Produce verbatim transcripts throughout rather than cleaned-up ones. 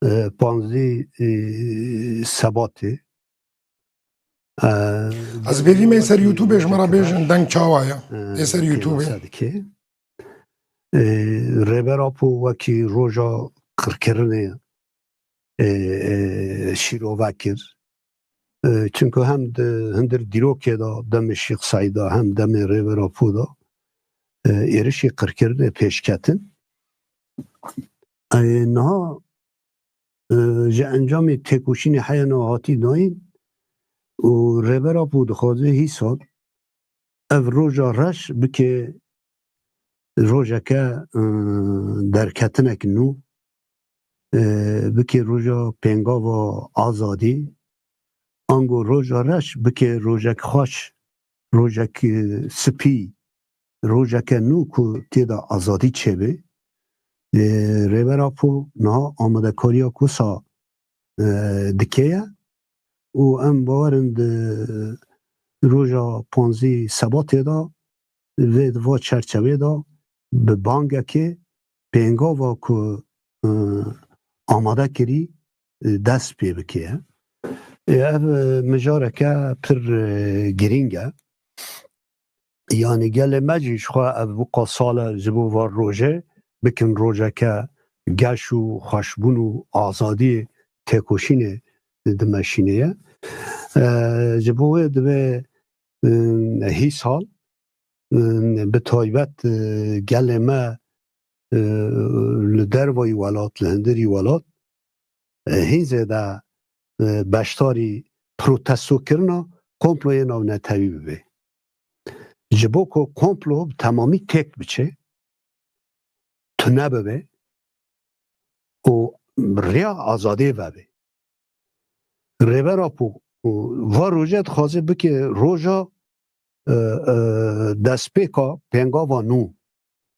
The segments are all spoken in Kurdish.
e, panzdî, e, Sebatê. E, Ez bêvî me ser YouTube ji me re bêjin deng çawa ye. E, Ê ser YouTube. Dike. E, Rêber Apo wekî roja qirkirinê, e, e, şîrove kir. E, çunku hem di hundir dîrokê de, demê Şêx Seîd de, hem demê Rêber Apo de, e, êrişî qirkirinê pêş ketin. E, niha, e, ji encamê têkoşînê heya niha hatî dayîn û Rêber Apo dixwaze hîsal ev roja reş bike rojeke, e, derketinek nû, e, bike roja pêngava azadî, ango roja reş bike rojek xweş, rojek, e, spî, rojeke nû ku tê de azadî çêbe. E, Rêber Apo niha amadekariya ku sa, e, dike ye û em bawer in di roja panzdî Sebatê de vê di va çerçevê de bi bangekê pêngava ku, e, amade kirî, e, dest pê bike. E, ev, e, mijareke pir, e, girîng e. Yanî gelê me jî ji xwe ev bu qas sal e ji bo van rojê bikin rojeke geş û xweşbûn û azadiyê têkoşînê dimeşîne ye. E, ji bo wê divê, e, hîsal, e, bi taybet, e, gelê me, e, li dervayî welat, li hundirî welat, e, hîn zêde, e, beşdarî protestokirina komployê navnetewî bibe. Ji bo ku komplo bi temamî têk biçe, tune bibe û riya azadiyê vebe. Rêber Apo û va roje dixwaze bike roja, e, e, destpêka pêngava nû.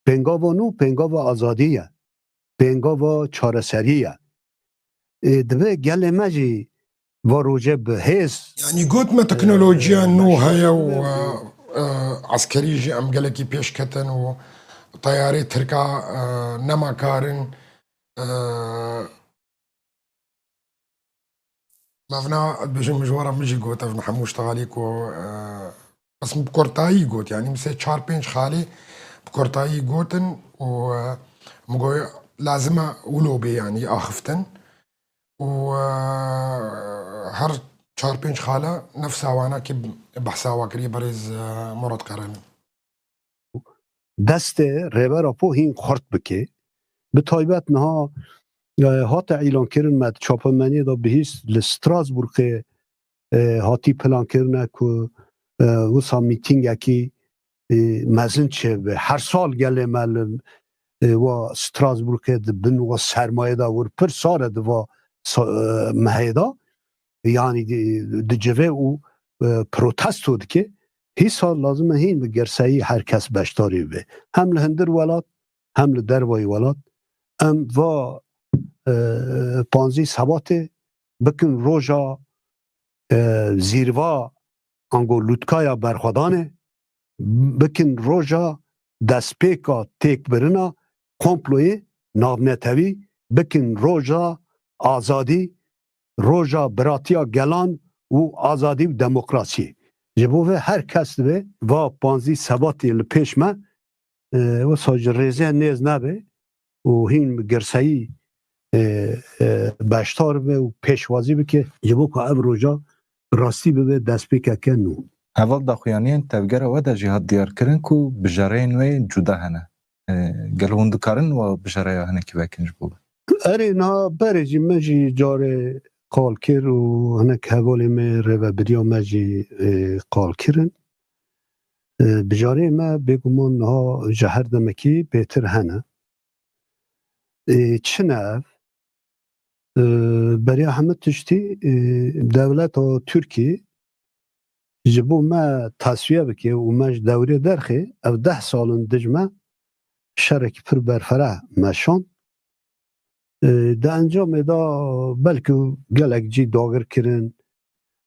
Pêngava nû, pêngava azadî ye. Pêngava çareserî ye. Ê, divê gelê me jî va roje bi hêz, Yanî got me e, teknolojiya nû beşdar heye û, bibe û, e, e, eskerî jî em gelekî pêş ketin û teyarê Tirka, e, nema karin, e, Mevna dibêjim, min ji we re min jî got, ev hemû ji xalî ku, e, bes min bi kurtayî got, yanî min sê çar pênc xalê bi kurtayî gotin û, e, min got, lazim e wilo bê, yanî axiftin. Û, e, her çar pênc xala nefsa wana ki behsa wa kiriye berêz, e, Murat Kareli. Destê Rêber Apo hîn xurt bike. Bi taybet niha, e, hate îlankirin me di çapemeniyê de bihîst li Strasbourgê, e, hatî plankirine ku, e, wisa mîtîngekî, e, mezin çêbe. Her sal gelê me li, e, wa Strasbourgê di bin wa sermayê de wir pir sar e di va sa-, e, mehê de. Yanî di, dicive û, e, protesto dike. Hîsa lazim e hîn bi girseyî her kes beşdarî bibe. Hem li hundir welat, hem li dervayî welat. Em va, e, panzdî Sebatê bikin roja, e, zîrva ango lûtkaya berxwedanê, bikin roja destpêka têkbirina komployê navnetewî, bikin roja azadî, roja biratiya gelan û azadî û demokrasiyê. Ji bo vê her kes divê va panzdî Sebatê li pêş me, e, wisa ji rêzê nêz nebe û hîn bi girseyî, e, e, beşdar be û pêşwazî bike, ji bo ku ev roja rastî bibe destpêkeke nû. Heval daxuyaniyên tevgera we de jî hat diyarkirin ku bijareyên wê cuda hene. E, gelo hûn dikarin we bijareya hinekî vekin ji bo we? Erê, niha berê jî me jî carê qal kir û hinek hevalê me rêvebiriya me jî, e, qal kirin. E, bijareyê me bêguman niha ji her demekî bêtir hene. E, çi ne ev? E, beriya hemû tiştî, e, dewleta Tirkî ji bo me tasfiye bike û me ji dewrê derxê, ev deh sal in dij me şerekî pir berfireh meşand. E, di encamê de belkî gelek cî dagir kirin,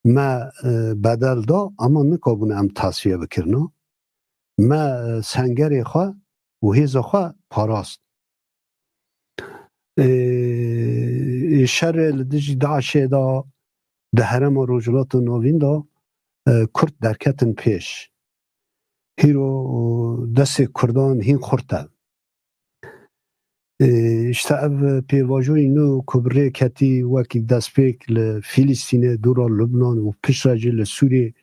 me, e, bedel da, ama nikabûne em tasfiye bikirina. Me, e, sengerê xwe û hêza xwe parast. E, e, şerê li dijî DAIŞê de di herêma Rojhilata Navîn de, e, Kurd derketin pêş. Hîro destê Kurdan hîn xurt e. E, işte ev pêvajoyî nû ku bi rê ketî wekî destpêk li Filistînê, dûra Lubnan û piştre jî li Sûriyê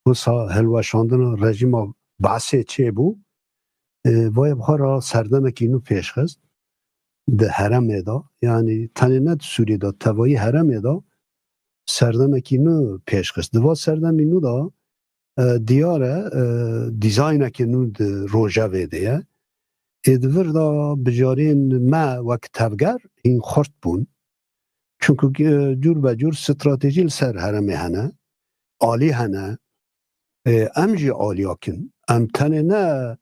wisa hilweşandina rejîma Baasê çêbû. E, vayê bi xwe re serdemekî nû pêşxist di herêmê de. Yanî tenê ne di Sûriyê de, tevayî herêmê de serdemekî nû pêşxist. Di va serdemî nû de, e, diyar e, e, dîzaynekê nû di rojevê de ye. Ê di vir de bijarên me wek tevger hîn xurt bûn. Çunku, e, cûr be cûr stratejî li ser herêmê hene, alî hene. E, em jî aliya kin. Em tenê ne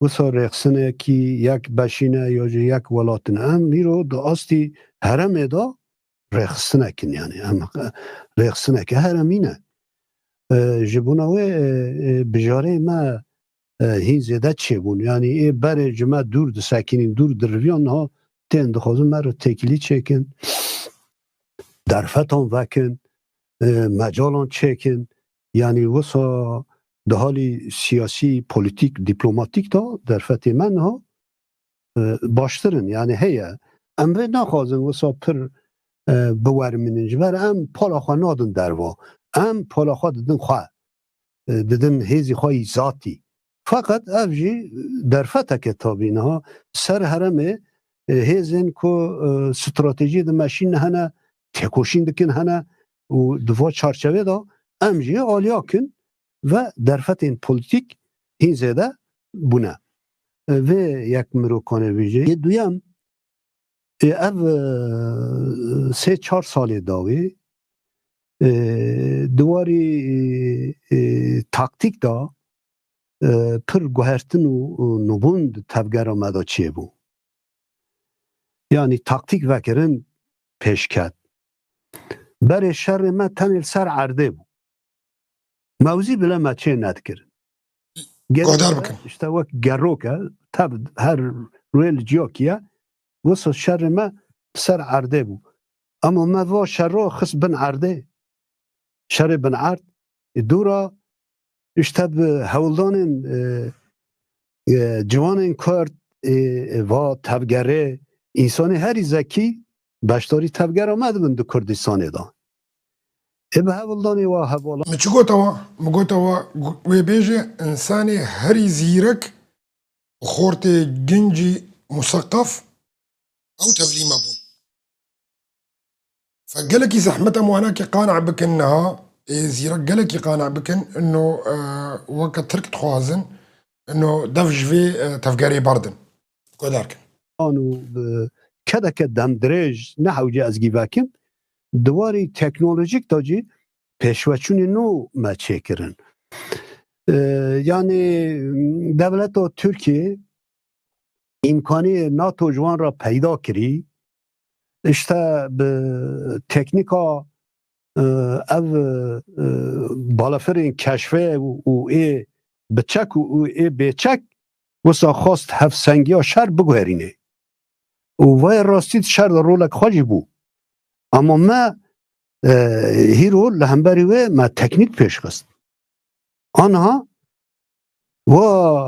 wisa rêxistinekî yek beşî ne ya jî yek welat in. Em îro di astî herêmê de rêxistinek in, yanî em rêxistineke herêmî ne. E, ji bona wê, e, e, bijarê me, e, hîn zêde çêbûn. Yanî ê berê ji me dûr disekinîn, dûr diriviyan, niha tên dixwazin me re têkilî çêkin, derfetan vekin, e, mecalan çêkin. Yanî wisa di halî siyasî, polîtîk, dîplomatîk de derfetê me niha, e, baştir in. Yanî heye. Em vê naxwazin wisa pir, e, biwermînin. Ji ber em pala xwe nadin derva. Em pala xwe didin xwe. E, didin hêzî xwe yî zatî. Feqet ev jî derfeteke tabî niha ser herêmê, e, hêzên ku, e, stratejiyê dimeşîn hene, têkoşîn dikin hene û di va çarçevê de em jî aliya kin ve derfetên polîtîk hîn zêde bûne. E, vê yek mirokanê vî jî. Yê duyem, e, ev, e, sê çar salê dawî, e, di warî, e, taktîk de, e, pir guhertin û, û nûbûn di tevgera me de çêbû. Yanî taktîk vekirin pêşket. Berê şerê me tenê li ser erdê bû. Mewzî bile me çê nedikirin. Guhdar bikin. İşte wek gerok e, tev her rûyê li ciyakî ye. Wisa şerê me ser erdê bû. Ama me va şero xist bin erdê. Şerê bin erd. E, dûra işte bi hewldanên, e, e, ciwanên Kurd, e, e, va tevgerê, însanê herî zekî beşdarî tevgera me dibin di Kurdistanê de. Ê bi hevldanê wa hevala. Min çi gotawa? Min gotawa, gu-, wê bêje, însanê herî zîrek, xortê gincî museqef, ew tevlî me bûn. Fe gelekî zehmet em wanakî qane bikin niha, ê zîrek gelekî qane bikin, ino, e, weke Tirk dixwazin, ino dev ji vê, e, tevgerê berdin. Guhdar kin. An û bi kedeke demdirêj, ne hewce ez gî vekim, di warî teknolojîk de jî pêşveçûnê nû me çêkirin. E, yanî dewleta Tirkiyê îmkaniyê NATO ji wan re peyda kirî. İşte bi teknîka, e, ev, e, balafirên keşfê û, û ê bi çek û, û ê bêçek wisa xwest hevsengiya şer biguherînê. Û vay rastî di şer de rolek xwe jî bû. Ama me, e, hîro li hemberî wê me teknîk pêş xist. Anha wa,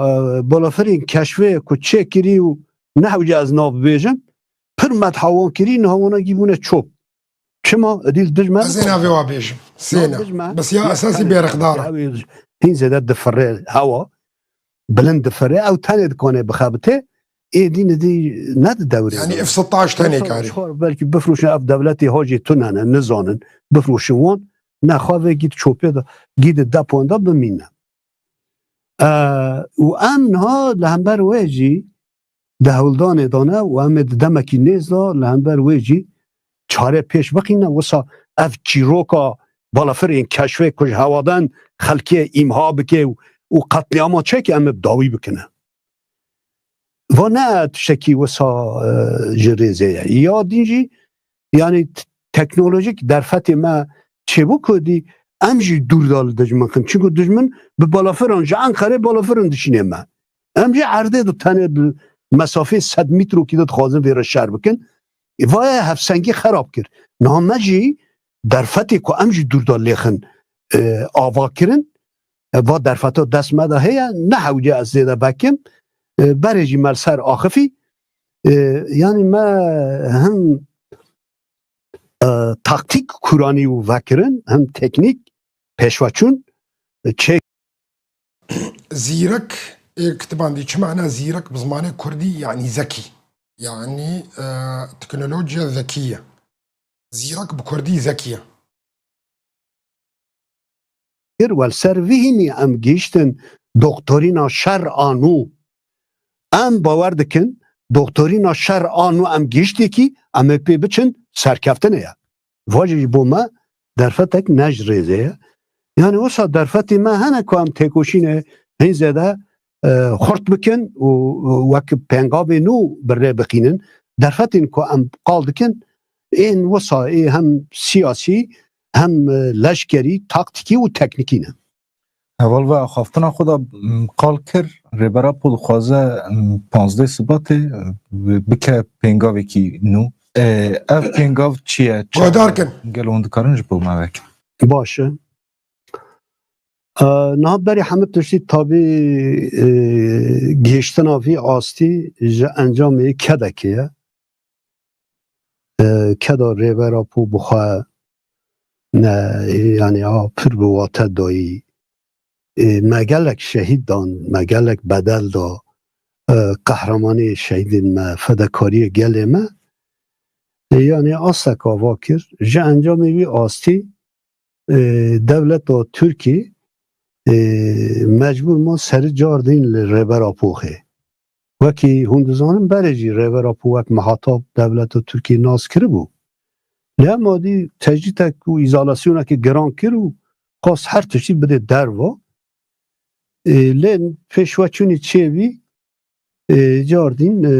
e, balafirên keşfê ku çêkirî û nehewce ez nav bibêjim, pir methawan kirî, niha wana gî bûne çop. Çima? Edî li dij me Ez ê navê wa bêjim. Sêne. Bes ya esasî bêrexdar e. Hîn zêde difirê hewa. Bilind difirê. Ew tenê dikane bixebitê. Ê dî nidî ne di dewrê. Yanî F sixtaş tenê karî. Belkî bifroşin ev dewletê hacê tune ne, nizanin. Bifroşin wan. Nexwe vê gî di çopê de, gî di depoyan de bimîne. E, û em niha li hember wê jî di hewldanê de ne û em ê di demekî nêz de li hember wê jî çare pêş bixîne. Wisa ev çîroka balafirên keşfê ku ji hewadan xelkê îmha bike û, û qetlîama çêke em ê bi dawî bikine. Va ne tiştekî wisa, e, ji rêzê ye. Ya din jî, yanî t-, teknolojîk derfetê me çêbû ku dî em jî dûr da li dijmin xin. Çimku dijmin bi balafiran, ji Enqerê balafirin dişînê me. Em jî erdê de tenê bi mesafê sed metrokî de dixwazin vê re şer bikin. Ê, vaya hevsengî xerab kir. Niha me jî derfetê ku em jî dûr de lêxin, e, ava kirin, e, va derfeta dest me de heye, ne hewce ez zêde vekim, e, berê jî me li ser axifî. E, yanî me him, e, taktîk kuranî û vekirin, him teknîk pêşveçûn, e, çê Zîrek, ê kitibandî çi mana zîrek bi zimanê kurdî, yanî zekî. Yanî, e, teknolojiya zekî ye. Zîrek bi kurdî zekî ye. Kir, wel ser vî hînî em gihîştin doktorîna şer a nû. Em bawer dikin, doktorîna şer a nû em gihîştîkî, em ê pê biçin serkeftinê ye. Vajî ji bo me derfetek ne ji rêzê ye. Yanî wisa derfetê me hene ku em têkoşînê hîn zêde, e, xurt bikin û wek pengavê nû bi rê bixînin. Derfetên ku em qal dikin, ên wisa ê hem siyasî, hem, e, leşkerî, taktîkî û teknîkî ne. Heval ve axaftina xwe de, m, qal kir, Rêber Apo dixwaze, m, panzdeh Sibatê, e, bi-, bike pêngavekî nû. E, ev pêngav çi ye? Çi Guhdar kin. Gelo hûn dikarin ji bo me vekin? Baş e. E, niha berî hemû tiştî tabî, e, gihiştina vî astî ji encamê kedekê ye. E, keda Rêber Apo bi xwe ne, yanî a pir bi wate dayî. E, me gelek şehîd dan, me gelek bedel da, e, qehremaniyê şehîdên me, fedekariyê gelê me. E, yanî astek ava kir. Ji encamê wî astî, e, dewleta Tirkî, e, mecbûr ma seri cardîn li Rêber Apo xê. Wekî hûn dizanin, berê jî Rêber Apo wek mihatab dewleta Tirkiyê nas kiribû. Lê hema dî tecrîtek û îzolasyonekê giran kir û xwest her tiştî bidê derva. Ê, lê pêşveçûnî çêbî, ê, cardîn, ê,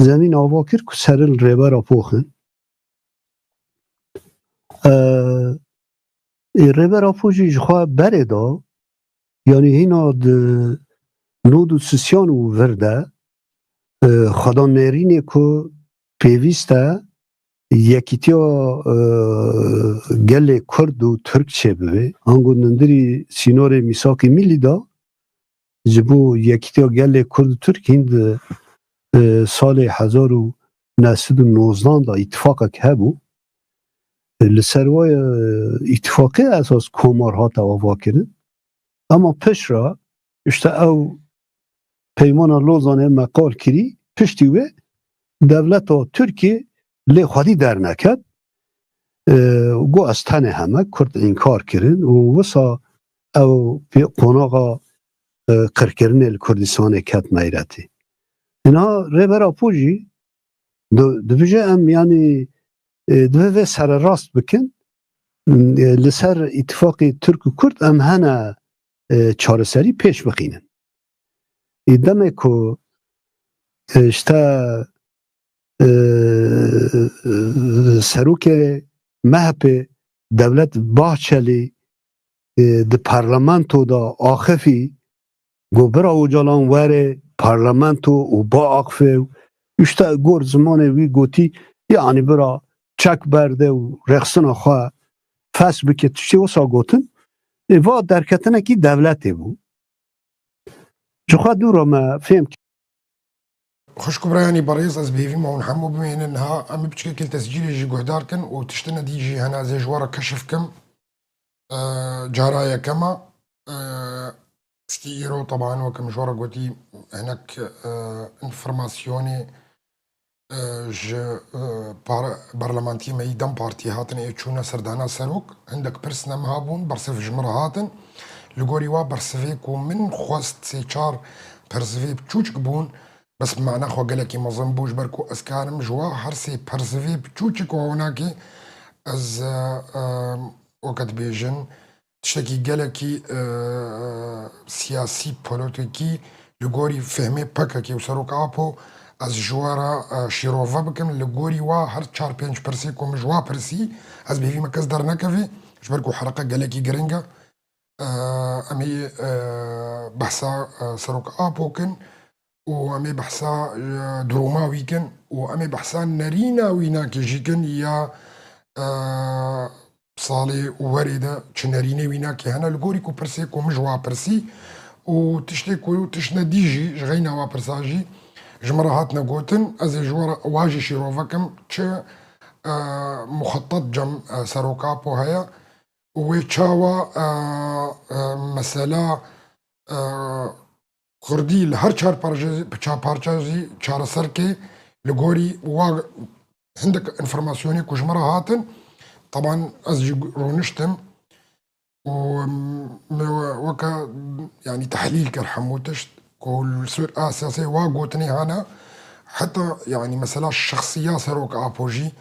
zemîn ava kir ku seril Rêber Apo xin. E, ê, Rêber Apo jî ji xwe berê da, yanî hîna di nod û sisiyan û vir de, e, xwedan nêrînê ku pêwîst e yekîtiya, e, gelê Kurd û Tirk çêbibe. Ango nindirî sînorê Mîsakê Mîlî de, ji bo yekîtiya gelê Kurd û Tirk hîn di, e, salê hezar û neh sed û nozdan de îtifaqek hebû. E, li ser wê, e, îtifaqê esas komar hate avakirin. Ema piştre, işte ew peymana Lozanê me qal kirî, piştî wê dewleta Tirkiyê lê xwedî derneket. E, got, ez tenê heme Kurd înkar kirin û wisa ew pê qonaxa, e, qirkirinê li Kurdistanê ket meyretî. Niha Rêber Apo jî di-, dibêje em, yanî, e, divê vê sererast bikin, e, li ser îtifaqê Tirk û Kurd em hene, e, çareserî pêş bixînin. Ê demê ku, e, işte, e, serokê M H P Devlet Bahçelî, e, di parlamento de axifî, got, bira Ocalan were parlamento û biaxife û işte gor zimanê wî gotî, yanî bira çek berde û rêxistina xwe fes bike, tiştê wisa gotin. Ê, va derketinekî dewletê bû. Ji xwe dû re me fêm kir. Xwişk û birayanî berêz, ez bi hêvî me hûn hemû bimînin. Niha em ê piçkekî li tescîlê jî guhdar kin û tiştine dî jî hene ez ê ji we re keşif kim. E, cara yekema, e, piştî îro, teban wek min ji we re gotî, hinek, e, înformasyonê, e, ji, e, par-, berlemantiyê me yî DEM Partiyê hatine ê çûne serdana serok. Hindek pirs ne miha bûn, bersiv ji min re hatin. Li gorî wa bersivê ku min xwest sê çar persivê biçûçik bûn, bes bi mana xwe gelekî mezin bû, ji ber ku ez karim ji wa her sê persivê biçûçik û honakê ez, e, e, weke dibêjin, tiştekî gelekî, e, siyasî, polîtîkî li gorî fehmê P K K û Serok Apo ez ji we re, e, şîrove bikim. Li gorî wa her çar pênc pirsê ku min ji wa pirsî, ez bi hêvî me kes dernekevê, ji ber ku hereqe gelekî giring e. E, em ê, e, behsa, e, Serok Apo kin. û em ê behsa, e, durûma wî kin û em ê behsa nerîna wînakê jî kin ya, e, salê werê de çi nerînê wînakê hene li gorî ku pirsê ku min ji wa pirsî û tiştê ku tiştine dî jî ji xeyna wa pirsa jî ji min re hatine gotin, ez ê ji we re wa jî şîrove kim çi, e, muxetet cem, e, Serok Apo heye û wê çawa, e, e, mesela, e, Kurdî li her çar parçe, çar parçe jî çareser kê li gorî wa hindik înformasyonê ku ji min re hatin. Teban ez jî rûniştim û me weke, yanî, tehlîl kir hemû tişt ku li ser esasê wa gotinê hene. Heta, yanî, mesela şexsiya Serok Apo jî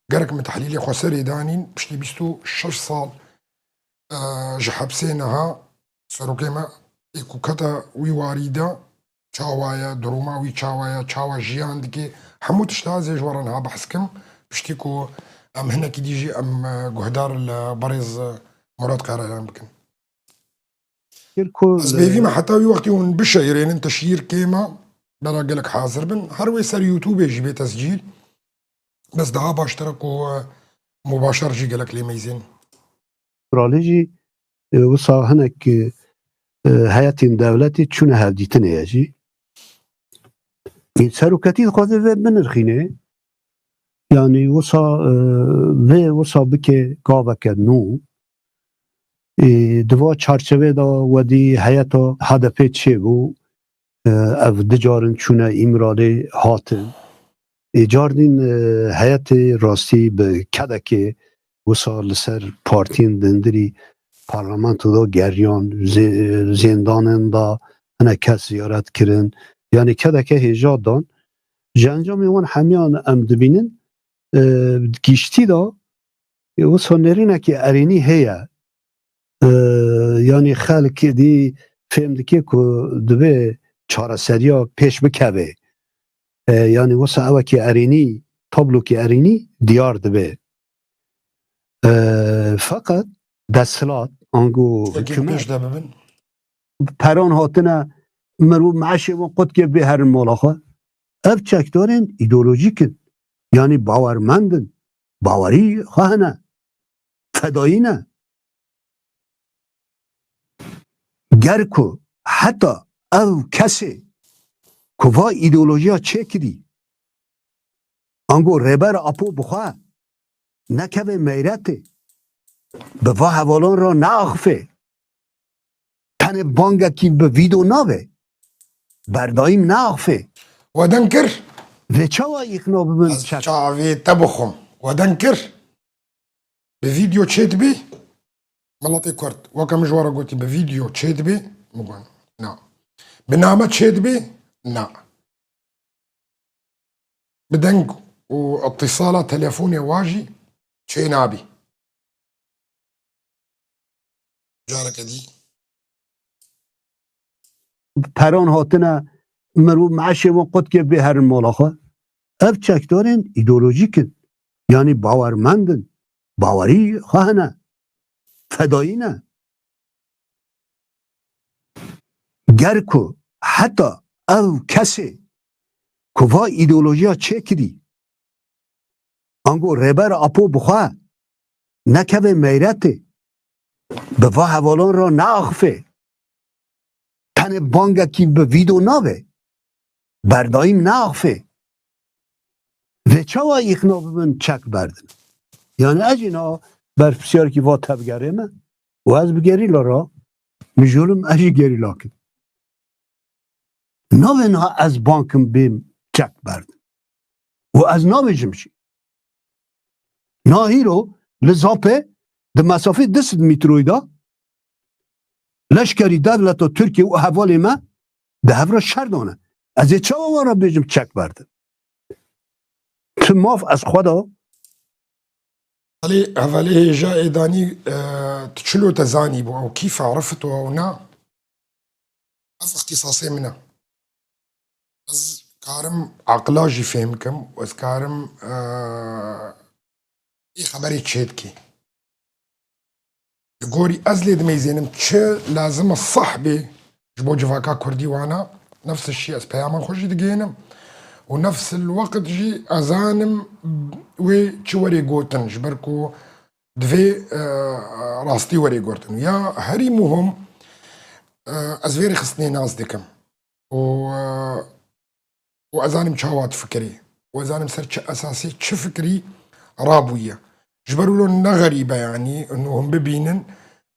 gerek min tehlîlê xwe serê danîn, piştî bîst û şeş sal, e, ji hepsê niha serokê me ê ku kete wî warî de çawa ye, durûma wî çawa ye, çawa jiyan dike, hemû tişta ez ê ji we re niha behs kim, piştî ku em hinekî dî jî em, e, guhdar li berêz, e, Murat Karayan bikin. Kir ku Ez li bêvî me heta wî wextî hûn bişeyirênin teşhîr kêm e, bera gelek hazir bin. Her wê ser YouTubeê jî bê tescîl. Bes daha baştir e ku, e, mubaşer jî gelek lê meyzên. Astralî jî, e, wisa hinek, e, heyetên dewletê çûne hevdîtinê ye jî. Ê, seroketî dixwaze vê binirxîne. Yanî wisa, e, vê wisa bike gaveke nû. Ê, di va çarçevê de wedî heyeta H D P çêbû. E, ev du carin çûne Îmralê hatin. Ê, cardîn, e, heyetê rastî bi kedekê wisa li ser partiyên dindirî parlamento de geriyan, zê-, zêndanên de hinek kes ziyaret kirin. Yanî kedeke hêja dan. Ji encamên wan hemiyan em dibînin, e, giştî de, e, wisa nêrînekî erênî heye. E, yanî xelk dî fêm dike ku divê çareseriya pêş bikeve. E, yanî wisa ewekî erênî, tablokî erênî diyar dibe. E, feqet desthilat, ango Yekê hikûmet pêş de bibin. peran hatine, mirov meşê wan qutke bê herin mala xwe. Ev çekdarên îdeolojîk in. Yanî bawermend in. Bawerî xwe hene. Fedayî ne. Ger ku heta ev kesê ku va îdeolojiya çêkirî, ango Rêber Apo bi xwe nekeve meyretê, bi va hevalan re neaxife, tenê bangekî bi vîdo nabe, berdayîm neaxife. We deng kir? Vê çawa îqna bibin Ez çek? çavê te bixwim. We deng kir? Bi vîdeo çêdibî? Miletê Kurd, weke min ji we re gotî, bi vîdeo çêdibî? Min got, na. Bi name çêdibî? Na. Bi deng û îtîsala telefonê wa jî çênabî. Careke dî. Peran hatine, mirov meşê wan qutke bê herin mala xwe. Ev çekdarên îdeolojîk in. Yanî bawermend in. Bawerî xwe hene. Fedayî ne. Ger ku heta ev kesê ku va îdeolojiya çêkirî, ango Rêber Apo bi xwe nekeve meyretê, bi va hevalan re neaxife, tenê bangekî bi vîdo nabe, berdayîm neaxife. Vê çawa îqna bibin çek berdin? Yanî ez jî niha berpirsiyarkî va tevgerê me û ez bi gerîla re mijûl im, ez jî gerîla kim. Navê niha ez bankim bêm çek berdin. Û ez nabêjim jî. Na hîro li Zapê di mesafê du sed metroyî de leşkerî dewleta Tirkiye û hevalê me di hev re şer dane. Ez ê çawa wan re bêjim çek berdin? Tu maf ez xwe da. Hevalê, hevalê hêja êdanî, e, tu çilo te zanî bû, ew kî ferifit û ew na. Ev îxtîsasê min e. Ez karim aqila jî fêm kim û ez karim, e, ê xeberê çêdikê. Li gorî ez lê dimeyzênim çi lazim e sah bê ji bo civaka kurdî wana, Nefs şî ez peyaman xwe jî digihînim û nefs el weqt jî ez zanim wê çi werê gotin, ji ber ku divê, e, rastî werê gotin. Ya herî muhim, e, ez vê rêxistinê nas dikim û, e, û ez zanim çawa difikirî û ez zanim ser çi esasê çi fikirî rabûye. Ji ber wilo ne xerîb e, yanî ino hûn bibînin,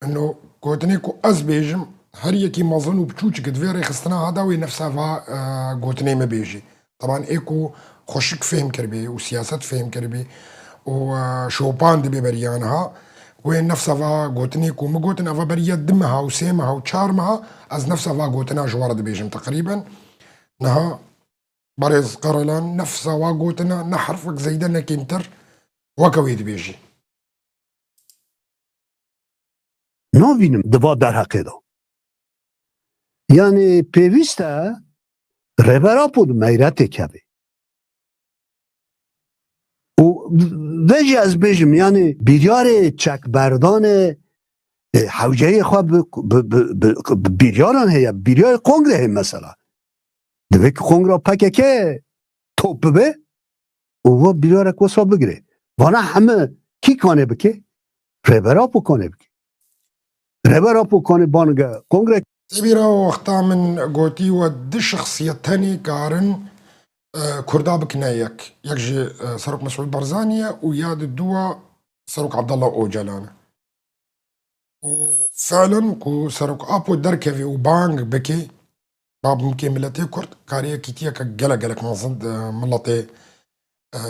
ino gotinê ku ez bêjim, her yekî mezin û biçûçik di vê rêxistina hada wê nefsa va, e, gotinê me bêjî. Teban ê ku xweşik fêm kiribî û siyaset fêm kiribî û, e, şopan dibe beriya niha, wê nefsa va gotinê ku min gotin, eva beriya du meha û sê meha û çar meha ez nefsa va gotina ji we re dibêjim teqrîben. Niha Barêz Qaralan nefsa wa gotina ne herfek zeyde ne kêmtir weke wê dibêjî. Nabînim di va derheqê de. Yanî pêwîst e Rêber Apo di meyretê keve. Û vê jî ez bêjim, yanî biryarê çekberdanê, e, hewceyê xwe bi, bi, bi, bi, bi biryaran heye, biryarê kongrê heye mesela. Divê ku kongra P K K top bibe û we biryarek wisa bigire. Vana heme kî kanê bike? Rêber Apo kanê bike. Rêber Apo kanê banige kongre. Tebîra wexta min gotî we du şexsiyet tenê karin, e, Kurda bikine yek. Yek ji, e, Serok Mesûd Barzanî ye û ya di dû wa Serok Abdullah Ocalan e. Û fiilen ku Serok Apo derkevê û bang bike, ba bimkê miletê Kurd, karê yekîtiyeke gelek gelek mezin di miletê, e,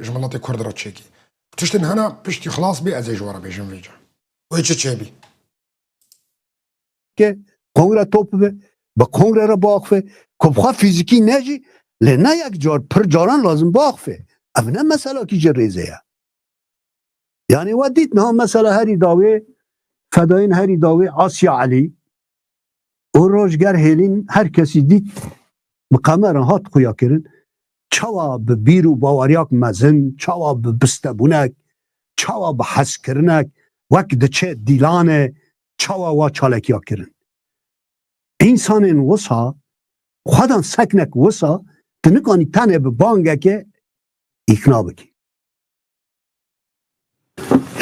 ji miletê Kurd re çêkî. Tiştên hene piştî xilas bê ez ê ji we re bêjim vêca. Wê çi çêbî? Ke kongre top bibe, bi kongre re biaxife, ku bi xwe fîzîkî ne jî, lê ne yek car, pir caran lazim biaxife. Ev ne meselakî ji rêzê ye. Yanî we dît niha mesela herî dawê, fedayên herî dawê Asya Elî û Rojger Hêlîn her kesî dît bi kameran hat xuya kirin. Çawa bi bîr û baweriyak mezin, çawa bi bistebûnek, çawa bi hezkirinek, wek diçe dîlanê, çawa wa çalekiya kirin. Însanên wisa, xwedan seknek wisa, tu nikanî tenê bi bangeke îkna bikî.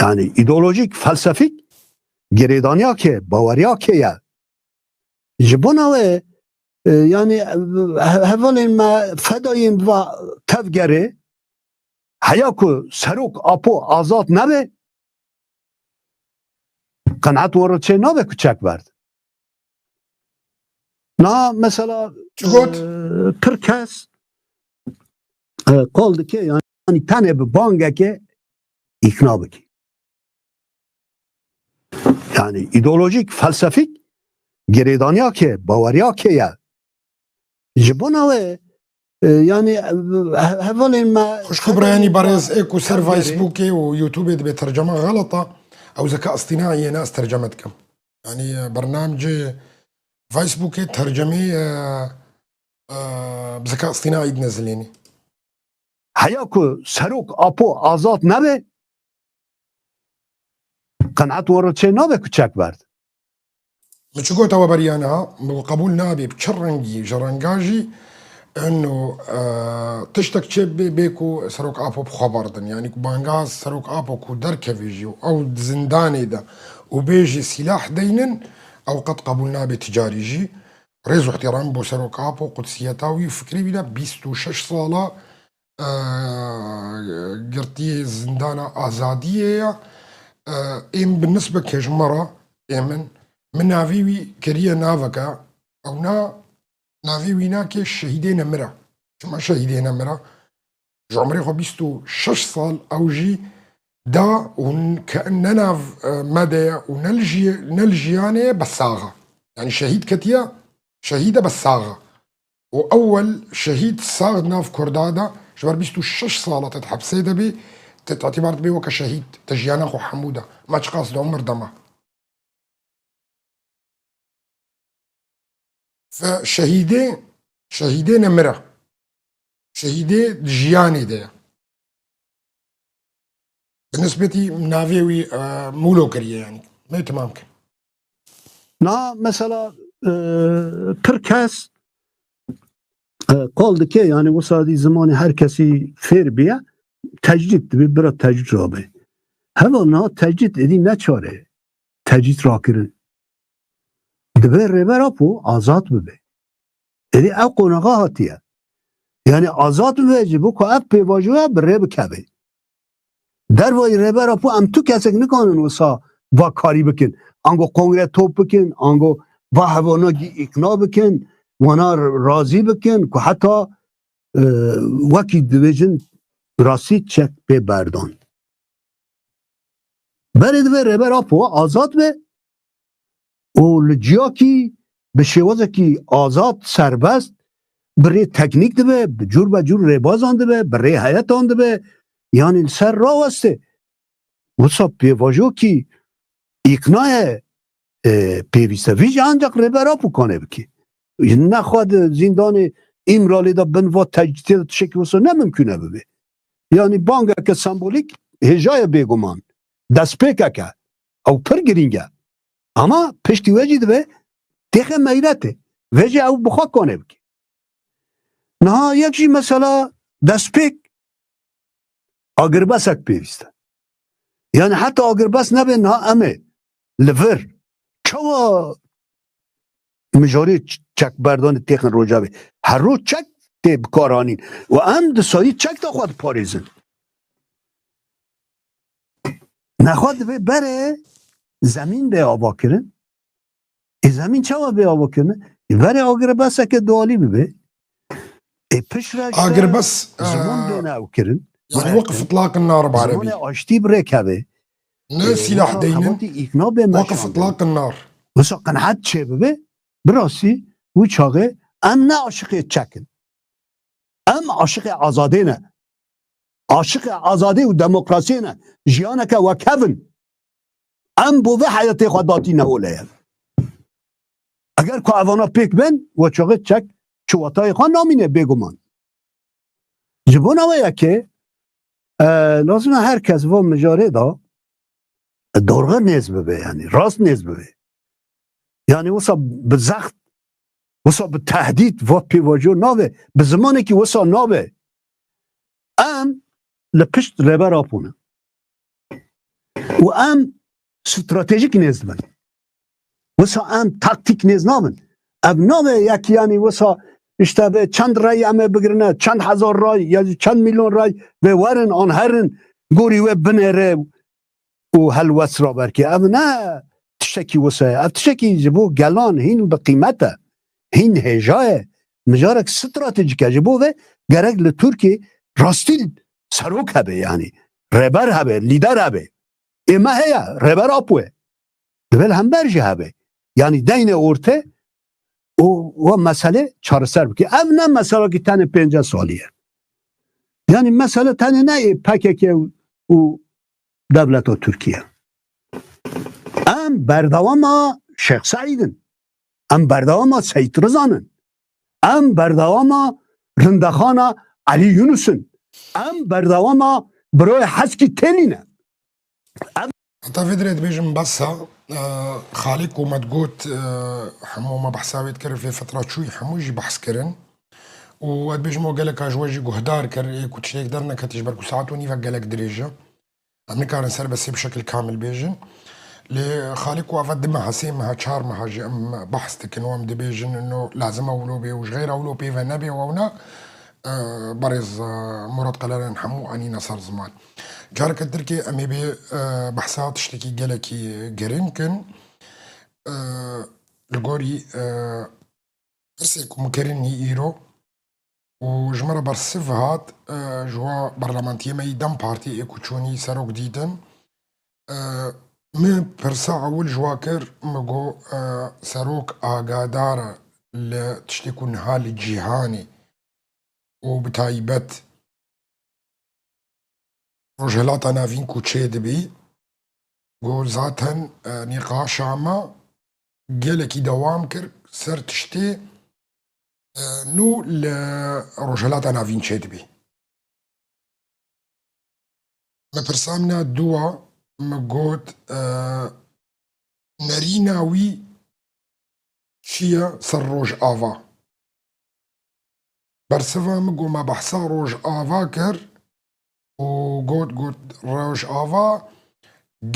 Yanî îdeolojîk, felsefîk girêdaniyake, baweriyake ye. Ji bona wê, e, yanî, e, he-, hevalên me fedayên va tevgerê, heya ku Serok Apo azad nebe, qenaet wan re çê nabe ku çek berdin. Na mesela, Çi got? e, pir kes, e, qal dike, yanî tenê bi bangeke îkna bikî. Yanî îdeolojîk, felsefîk girêdaniyake, baweriyake ye. Ji bona wê, e, yanî, e, he-, hevalên me Xwişk û birayên barêz, ê ku ser Facebookê û YouTubeê dibe terceme xelet e, ew zeka îstînaî ye, ne ez terceme dikim. Yanî, e, bernamecê Facebookê tercemê, e, e, bi zeka îstînaî dine zilênî. Heya ku Serok Apo azad nebe, qenaet wan re çê nabe ku çek berdin. Min çi gota we beriya niha, min got qebûl nabe, bi çi rengî, ji renga jî, eno, e, tiştek çê bê, bê ku Serok Apo bi xwe berdin. Yanî ku banga Serok Apo ku derkeve jî û ew di zindanê de û bê jî sîlah deynin, ew qet qebûl nabe ti carî jî. Rêz û îhtîram bo Serok Apo, qudsiyeta wî û fikrê wî de bîst û şeş sala, e, girtiyê zindana azadiyê ye. E, êm bi nisbeke ji me re, ê min, min navê wî kiriye naveke, ew na, navê wî nake Şehîdê Nemira. Çima Şehîdê Nemira? Ji umrê xwe bîst û şeş sal ew jî da û n-, ke-, ne nav, e, me de ye û ne li jî-, ne li jiyanê ye, be sax e. Yanî şehîd ketiye, şehîd e, be sax e. Û ewel şehîd sax di nav Kurda de, ji ber bîst û şeş sala te di hepsê de bî, te, te îtîbar dibê weke şehîd, te jiyana xwe hemû da. Ma çiqas di umir de ma. Fe şehîdê, şehîdê nemira. Şehîdê di jiyanê de ye. Bi nisbetî navê wî, e, mûlo kiriye, yanî. Me temam kir. Na mesela, e, pir kes, e, qal dike, yani wisa dî zimanê her kesî fêr biye, tecrîd dibe, bira tecrîd rabe. Heva niha tecrîd êdî ne çare ye. Tecrîd rakirin. Dibe Rêber Apo azad bibe. Êdî ev qonaxa hatiye. Yani azad bibe ji bo ku ev pêvajoya bi rê bikeve. Dervayî Rêber Apo em tu kesek nikanin wisa va karî bikin. Ango kongre top bikin, ango va hevanagî îqna bikin, wana razî bikin ku heta, e, wekî dibêjin rastî çek pê berdan. Berê dibe Rêber Apo azad be û li ciyakî bi şêwazekî azad, serbest, bi rê teknîk dibe, bi cûr be cûr rêbazan dibe, bi rê heyetan dibe, yanî li ser raweste. Wisa pêvajokî îqna ye, e, pêwîst e. Vî jî ancak Rêber Apo kane bike. Nexwe di zîndanê Îmralê de bin va tecrîdê de tiştekî wisa ne mimkûn e bibe. Yanî bangeke sembolîk hêja ye bêguman. Destpêkeke. Ew pir girîng e. Ama piştî wê jî dibe têxe meyretê. Vê jî ew bi xwe kane bike. Niha yek jî mesela destpêk agirbesek pêwîst e. Yani heta agirbes nebe niha em ê li vir çawa mijarê ç-, çekberdanê têxin Rojavê. Her roj çek tê bikaranîn. Û em di sayî çek de xwe diparêzin. Nexwe dibe berê zemîn bê avakirin. Ê zemîn çawa bê avakirin? Ê berê agirbeseke dualî bibe. Ê piştre işte Agirbes, ziman e, bêne ew kirin. Yani wekîf itlaqin nar bi erebî. Zimanê aştî bi rê keve. Ne, e, silah deynin. Hevatî îkna bê meşan. Wekîf itlaqin nar. Wisa qenaet çêbibe, bi rastî wî çaxê em ne aşiqê çek in. Em aşiqê azadê ne. Aşiqê azadê û demokrasiyê ne. Jiyaneke wekhev in. Em bo vê heyetê xwe datîne oleye. Eger ku evana pêk bên, we çaxê çek çiwatayê xwe namîne bêguman. Ji bona wê yekê, e, lazim e her kes va mijarê de dorxe nêz bibe, yani rast nêz bibe. Yani wisa bi zext, wisa bi tehdît va pêvajo nabe, bi zimanekî wisa nabe. Em li pişt Rêber Apo ne. Û em stratejîk nêz dibin. Wisa em taktîk nêz nabin. Ev nabe yek, yanî wisa işte vê çend rey em ê bigirine, çend hezar rey ya jî çend milyon rey vê werin an herin gorî wê binêre û helwest raberkê. Ev ne tiştekî wisa ye. Ev tiştekî ji bo gelan hîn bi qîmet e. Hîn hêja ye. Mijarek stratejîk e. Ji bo vê gerek li Tirkiyê rastî serok hebe, yanî rêber hebe, lîder hebe. Ê me heye, Rêber Apo ye. Divê li hember jî hebe. Yanî deyne orte û we mesele çareser bike. Ev ne meselekî tenê pêncî salî ye. Yanî mesele tenê ne ê P K K û, û dewleta Tirkiye. Em berdewama Şêx Seîd in. Em berdewama Seyîd Rizan in. Em berdewama rindexana Elî Yunus in. Em berdewama Biroyê Heskî Têlî ne. Heta vê dirê dibêjim bes e, e, Xalîk û me digot, e, hemû me behsa wê dikir, vê fetra çûyî hemû jî behs kirin. Û ez dibêjim, o geleka ji we jî guhdar kir, ê ku tiştek derneketî, ji ber ku saet û nîvek gelek dirêj e. Em nikarin ser besê bi şekil kamil bêjin. Lê Xalîk û ava du meha, sê meha, çar meha jî em behs dikin û em dibêjin, no lazim e wilo bê û ji xeyra wilo pê ve nebê û ewna, e, berêz, e, Murat Qeleren hemû anîne ser ziman. Careke Tirkê em ê bê, e, behsa tiştekî gelekî giring kin. E, li gorî, e, pirsê ku min kirin îro û ji min re bersiv hat, e, ji wa berlemantiyê me yî DEM Partî ê ku çûnî serok dîtin. E, min pirsa ewil ji wa kir, min got, e, serok agadar e li tiştê ku niha li cîhanê û bi taybet Rojhilata Navîn ku çêdibî, got zaten, e, nîqaşa me gelekî dewam kir ser tiştê, e, nû li Rojhilata Navîn çêdibî. Me pirsa min a dû a, min got, e, nerîna wî çi ye ser Rojava? Bersiva min got, me behsa Rojava kir û got, got, Rojava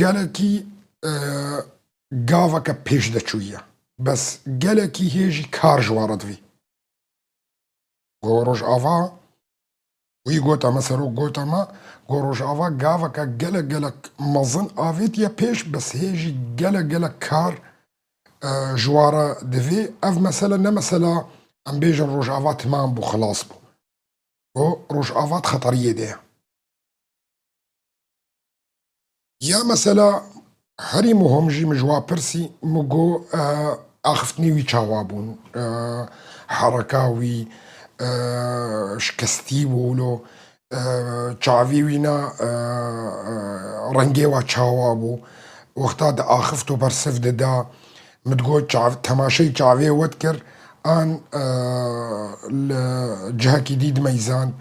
gelekî, e, gaveke pêş de çûye. Bes gelekî hê jî kar ji we re divî. Got Rojava, wî gota me, serok gota me, got Rojava gaveke gelek gelek mezin avêtiye pêş, bes hê jî gelek gelek kar, e, ji wa re divê. Ev mesele ne mesela em bêjin Rojava timam bû, xilas bû. Got Rojava di xeteriyê de ye. Ya mesela herî muhim jî min ji wa pirsî, min got, e, axiftinê wî çawa bûn, e, hereka wî, e, şikestî bû wilo, e, çavî wî na, e, e, rengê wa çawa bû, wexta diaxift û bersiv dida, min digot çav-, temaşeyî çavê we dikir, an, e, li cihekî dî dimeyzand.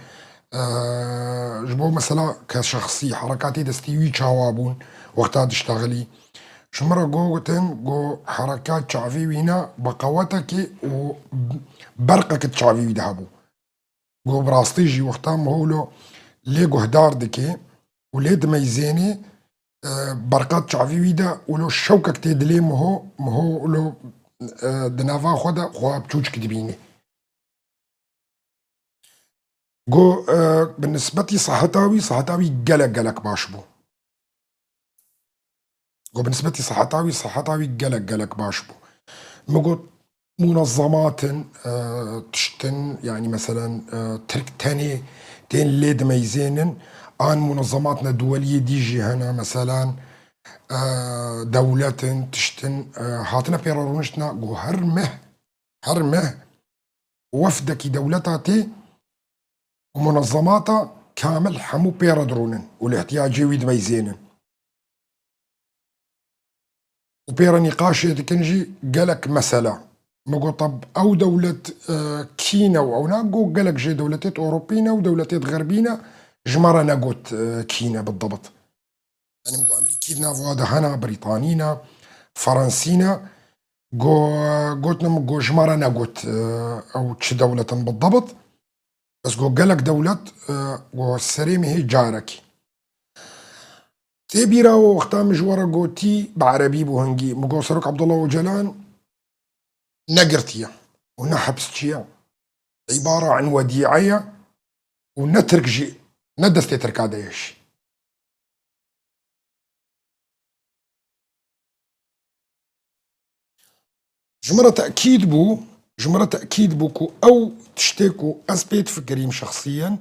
Eee, ji bo mesela ke şexsî, herekatê destî wî çawa bûn wexta diştexilî? Ji min re gotin, got herekat çavê wî ne bi qewetekê û berqek di çavê wî de hebû. Got bi rastî jî wexta Miho lo lê guhdar dike û lê dimeyzênê, e, berqa di çavê wî de û lo şewkek tê dilê Miho, Miho lo, e, di nava xwe de xwe bi çûçikî dibîne. Got, e, bi nisbetî seheta wî, seheta wî gelek gelek baş bû. Got, bi nisbetî seheta wî, seheta wî gelek gelek baş bû. Min got, munezemat in, e, tişt in, yanî meselen, e, Tirk tenê tên lê dimeyzênin, an munezemat nedweliyê dî jî hene, meselen, e, dewlet in, tişt in, e, hatine pê re rûniştina, got, her meh, her meh, wefdekî dewleta tê û munezemata kamil hemû pê re dirûnin û li ihtiyacê wî dimeyzênin. Û pê re nîqaşê dikin jî gelek mesela. Min got, tab ew dewlet, e, kî ne û ew ne? Got, gelek jê dewletêt Ewropî ne û dewletêt Xerbî ne, ji me re negot, e, kî ne bidebit. Yanî min got, Emerîkî di nav wa de hene, Brîtanî ne, Fransî ne. Go-, gotin min, got, ji me re negot, e, ew çi dewlet in bidebit. Bes got, gelek dewlet, e, got, serê min hê carekî. Tê bîra we wexta min ji we re gotî, bi erebî bû hingî. Min got, Serok Abdullah Ocalan negirtiye û ne hepsçiye. Îbara an wedîe ye û ne Tirk jî, ne destê Tirka de ye jî. Ji min re tekîd bû, ji min re tekîd bû ku ew tiştê ku ez pê difikirîm şexsiyen,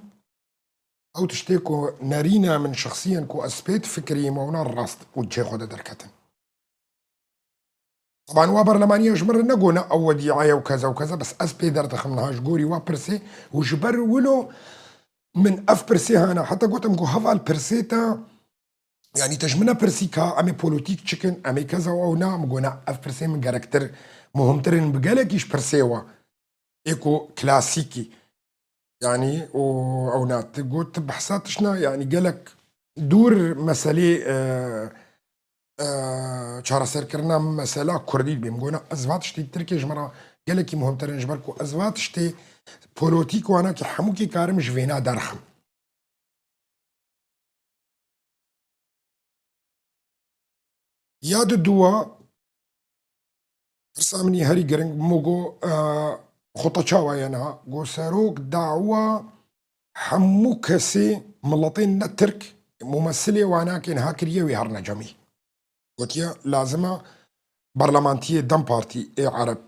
ew tiştê ku nerîna min şexsiyen ku ez pê difikirîm, ewna rast û cihê xwe de derketin. Teban wa berlemaniya ji min re negot ne ew wedîa ye û keza û keza, bes ez pê derdixim niha ji gorî wa pirsê û ji ber wilo min ev pirsê hana. Heta gotim ku heval pirsê te, yanî te ji min nepirsî ka em ê polotîk çikin, em ê keza û ew na, min got na, ev pirsê min gerektir, muhimtir in bi gelekî ji pirsê we. Ê ku klasîkî. Yanî û ew na, tu got, tu behsa tişt na, yanî gelek dûr meselê, e, e, çareserkirina mesela kurdî dibê. Min got na, ez va tiştê Tirkiyê ji min re gelekî muhimtir in, ji ber ku ez va tiştê polotîk wanakî hemûkî karim ji vêna derxim. Ya di dua, pirsa min î herî giring, min got, e, xwe te çawa ye niha? Got, serok dawa hemû kesê miletên ne Tirk, mumesilê wanakê niha kiriye wê herne cemî. Gotiye, lazim e berlemantiyê dem partî ê Ereb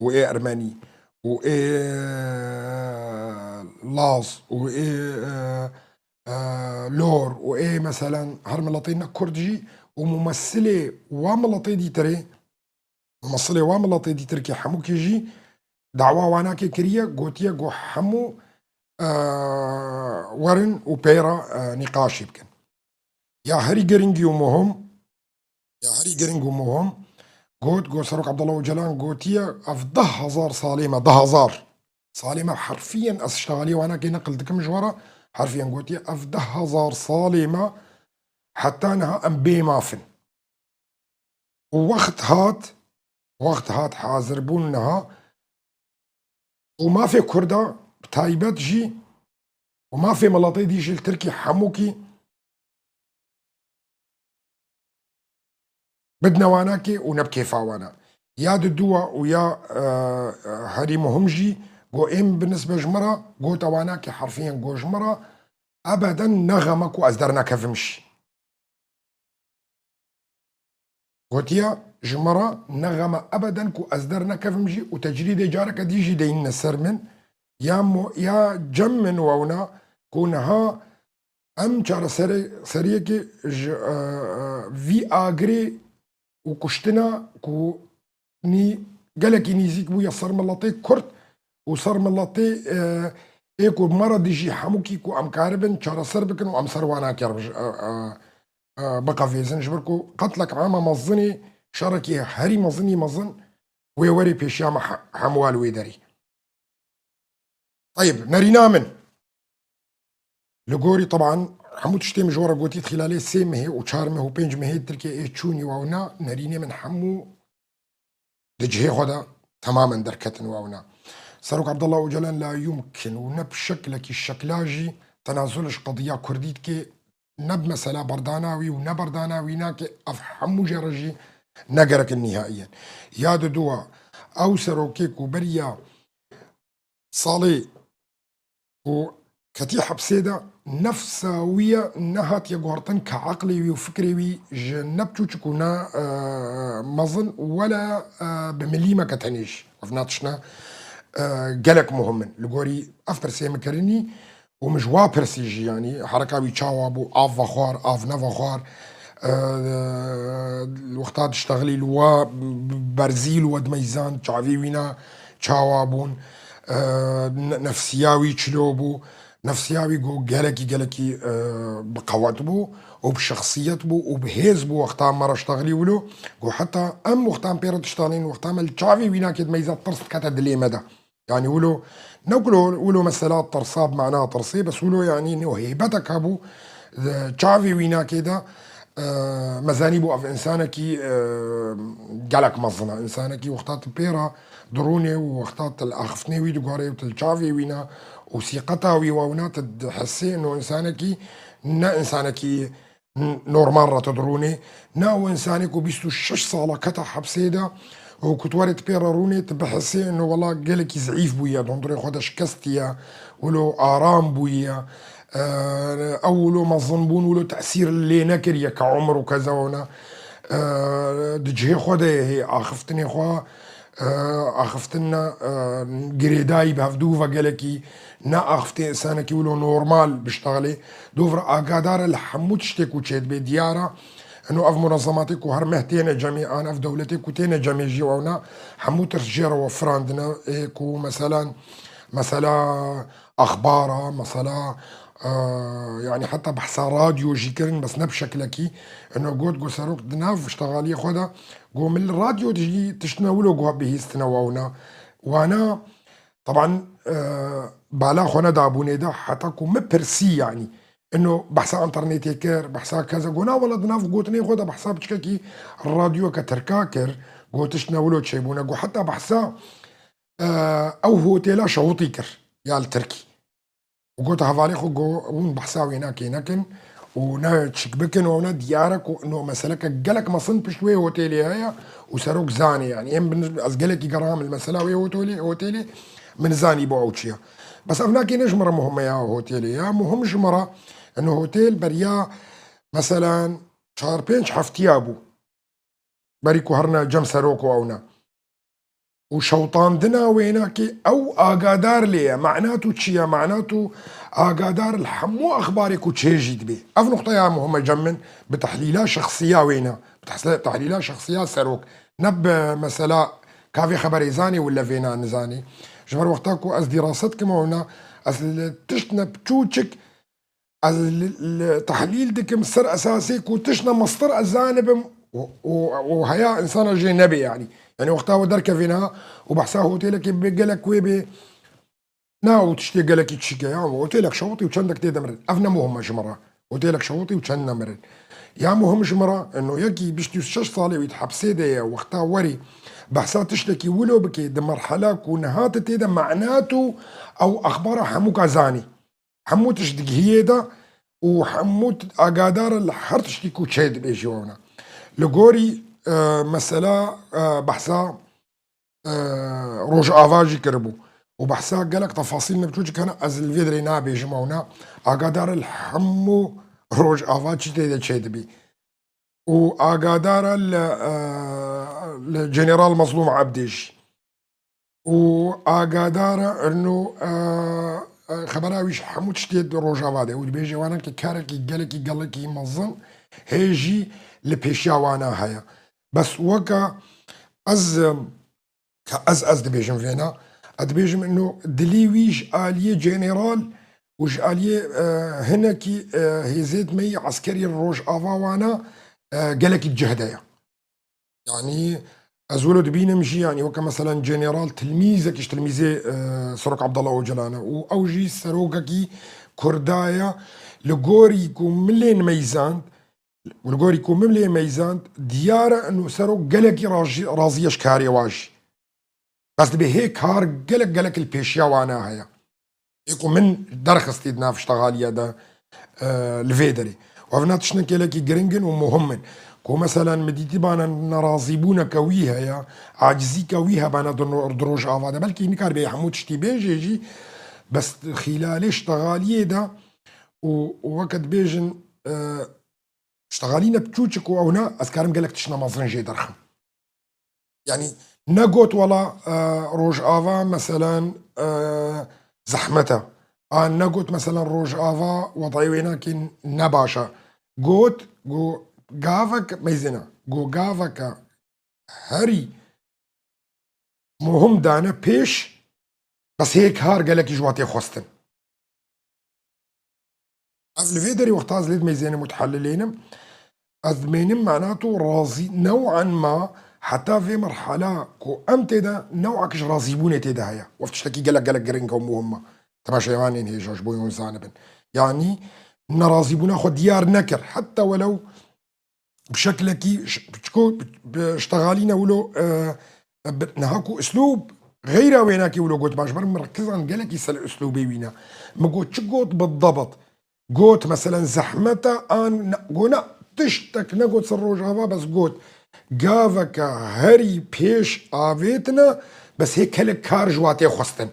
û ê Ermenî û ê Laz û ê, e, e, Lor û ê, meselen, her miletê ne Kurd jî û mumesilê wa miletê dîtirê, mumesilê wa miletê dîtirkê hemûkê jî dawa wanakê kiriye, gotiye ku hemû, e, werin û pê re, e, nîqaşê bikin. Ya herî giringî û muhim, ya herî giring û muhim, got, got Serok Abdullah Ocalan gotiye, ev deh hezar salê me, deh hezar salê me herfiyen, ez ştegalî wanakê neqil dikim ji we re, herfiyen gotiye, ev deh hezar salê me heta niha em bê maf in. Û wext hat, wext hat hazirbûn niha û mafê Kurda bi taybet jî û mafê miletê dî jî li Tirkî hemûkî bidine wana kê û ne bi kêfa wana. Ya diduwa û ya, e, e, herî muhim jî, go êm bi nisbe ji min re, gote wana kê herfiyen go ji min re, ebeden ne xem e ku ez dernekevim jî. Gotiye, ji me re ne xem e ebeden ku ez dernekevim jî û tecrîdê careke dî jî deyîne ser min. Ya mo-, ya cem min wewna ku niha em çareserê-, seriyekê ji, e, e, vî agirê û kuştina ku nî-, gelekî nîzîk bûye ser miletê Kurd û ser miletê, e, ê ku me re dijî hemûkî ku em karibin çareser bikin û em ser wana ker bi-, e, e, e, biqevêzin, ji ber ku qetlek ama mezinê, şerekî herî mezinî mezin wê werê pêşiya me he-, hemû li wê derê. Teyib, nerîna min. Li gorî, teban, hemû tiştê min ji we re gotî, xîlalê sê mehê û çar meh û pênc mehê Tirkiye ê çûnî wewna, nerînê min hemû di cihê xwe de temamen derketin wewna. Serok Abdullah Ocalan la yumkin û ne bi şeklekî şekla jî tenazul ji qediya Kurdî dike, ne bi mesela berdana wî û ne berdana wî nake, ev hemû jê re jî ne gerek in nihaiyen. Ya diduwa, ew serokê ku beriya salê ku ketî hepsê de nefsa wî ye, nehatiye guhertin ka eqlê wî û fikrê wî ji ne biçûçik û ne, e, mezin wela, e, bi milîmeke tenê jî. Ev na tiştine, e, gelek muhim in. Li gorî ev pirsê min kirinî û min ji wa pirsî jî, yanî hereka wî çawa bû, av vexwar, av nevexwar, e, wexta diştexilî li wa berzî li we dimeyzand, çavê wî na çawa bûn, e, ne-, nefsiya wî çilo bû, nefsiya wî go gelekî, gelekî, e, bi qewet bû û bi şexsiyet bû û bi hêz bû wexta me re diştexilî wilo, go heta em wexta em pê re diştexilîn, wexta me li çavê wî nakê dimeyza tirs dikete dilê me de. Yanî wilo, ne wilo, wilo mesela tirsa bi mana tirsê, bes wilo yanî nê heybetek hebû, e, çavê wî nakê de, e, me zanîbû ev însanekî, e, gelek mezin e. Însanekî wexta tu pê re dirûnê û wexta tu li axiftinê wî digorê û tu li çavê wî ne û sîqeta wî wewna tu dihesê ino însanekî ne însanekî n-, normal re tu dirûnê. Ne ew însanê ku bîst û şeş sala kete hepsê de û ku tu werê tu pê re rûnê, tu bihesê ino wela gelekî zeîf bûye, dondurê xwe de şikestiye, wilo aram bûye. E, ew wilo mezinbûn, wilo tesîr lê nekiriye ke umir û ke zewna. E, di cihê xwe de ye hê axiftinê xwe, e, axiftin ne, e, girêdayî bi hevdû ve gelekî ne axiftinê însanekî wilo normal biştexilê. Dov re agadar e li hemû tiştê ku çêdibe diyar e. Ino ev munezematê ku her meh têne cemê, an ev dewletê ku têne cemê jî wewna hemû tirs jê re we firandine. Ê ku meselan, mesela axbara, mesela, e, yanî heta behsa radyo jî kirin, bes ne bi şeklekî. Ino got, got serok di nav ştegaliyê xwe de, got min li radyo jî tiştine wilo got bihîstine wewna. Wana, teban, e, bala xwe nedabûnê de, heta ku min pirsî, yanî, ino behsa înternetê kir, behsa keza, got na wela di nav gotinê xwe de behsa biçkekî radyoyeke tirka kir, got tiştine wilo çêbûne, got heta behsa, e, ew hotêla şewitî kir, ya li Tirkî. Û gote hevalê xwe, got, hûn behsa wê nakê nekin û ne çik bikin û ne diyar e ku ino meseleke gelek mezin pişt wê hotêlê heye û serok zanê, yanî em bin, ez gelekî geriyam li mesela wê hotêlê, hotêlê min zanî bo ew çi ye. Bes ev nakê ne ji min re muhim e ya hotêlê ya. Muhim ji min re ino hotêl beriya meselan çar pênc heftiya bû. Berî ku herine cem serok û ew ne. Û şewitandina wênakê ew agadar lê ye. Mena tu çi ye? Mena tu agadar li hemû exbarê ku çê jî dibê. Ev nuqteya muhim e cem min bi tehlîla şexsiya wêne. Bi tehs-, tehlîla şexsiya serok. Ne bi mesela ka vê xeberê zanê wille vêna nizanê. Ji ber wexta ku ez dîrase dikim ewna, ez li tiştine piçûçik ez li, li tehlîl dikim ser esasê ku tiştine mestir ez zanibim û, û, û heya insana jê nebê yanî. Yanî wexta we derkevê niha û behsa hotêlekê bê gelek wê bê, na û tiştê gelekî çîke ya, hotêlek şewitî û çendek tê de mirin. Ev ne muhim e ji min re. Hotêlek şewitî û çend nemirin. Ya muhim ji min re, eno yekî bîst û şeş salê wî di hepsê de ye, wexta werî behsa tiştekî wilo bike di merhela ku niha tu tê de mena tu ew exbara hemûka zanî. Hemû tişt digihiyê de û hemû t-, agadar e li her tiştî ku çê dibêjî wewna. Li gorî, e, mesela, e, behsa, e, Rojava jî kiribû û behsa gelek tefasîl ne biçûçik hene, ez li vê derê nabêjim wewna. Agadar e li hemû Rojava çi tê de çê dibî. û agadara li, e, li General Mazlûm Ebdê jî. Û agadara ino, e, e, xebera wî ji hemû tiştê di Rojava de. Û dibêje wana ki karekî gelekî, gelekî mezin hê jî li pêşiya wana heye. Bes weke ez, em, ka ez, ez dibêjim vêna, ez dibêjim ino dilî wî ji aliyê general û ji aliyê, e, hinekî, e, hêzêt me yî eskerî Rojava wana, e, gelekî cih de ye. Yanî ez wilo dibînim jî, yanî weke meselen general tilmîzekî ji tilmîzê, e, Serok Abdullah Ocalan e û ew jî serokekî Kurda ye. Li gorî ku min lê nimeyzand, Li gorî ku min lê meyzand, diyar e ino serok gelekî rajî-, razî ye ji karê wa jî. Bes dibê hê kar gelek gelek li pêşiya wana heye. Ê ku min derxistî di nav ştexaliye de, e, li vê derê. Û ev ne tiştin gelekî giring in û muhim in. Ku meselen min dîtî bana nerazîbûneke wî heye, acizîke wî hebene di no-, di Rojava de. Belkî nikaribe hemû tiştî bêjê jî, bes xîlalê ştexaliyê de û, û weke dibêjin, e, Ştexalîne biçûçik û ewna ez karim gelek tiştine mezin jê derxim. Yanî negot wela, e, Rojava meselen, e, zehmet e. An negot meselen Rojava wedayê wênakê ne baş e. Got, got gavek meyzêne. Got gaveke herî muhim dane pêş, bes hê kar gelekî ji wa tê xwestin. Ev li vê derê wexta ez lê dimeyzênim û dihellilênim, ez dimênim mena tu razî, new'an ma heta vê merhala ku em tê de new'ek ji razîbûnê tê de heye. Wef tiştekî gelek gelek giring e û muhim e. Temaşevanên hêja ji bo hûn zanibin. Yanî nerazîbûna xwe diyar nekir. Heta welew bi şeklekî ş-, çiko bi, bi ştexalîne wilo, e, bi, niha ku uslûb xeyra wênakê wilo got baş, ber min rekizan gelekî ser uslûbê wî ne. Min got çi got bi debit? Got meselen zehmet e an ne, got ne, tiştek negot ser Rojava, bes got gaveke herî pêş avêtine, bes hê kelek kar ji wa tê xwestin.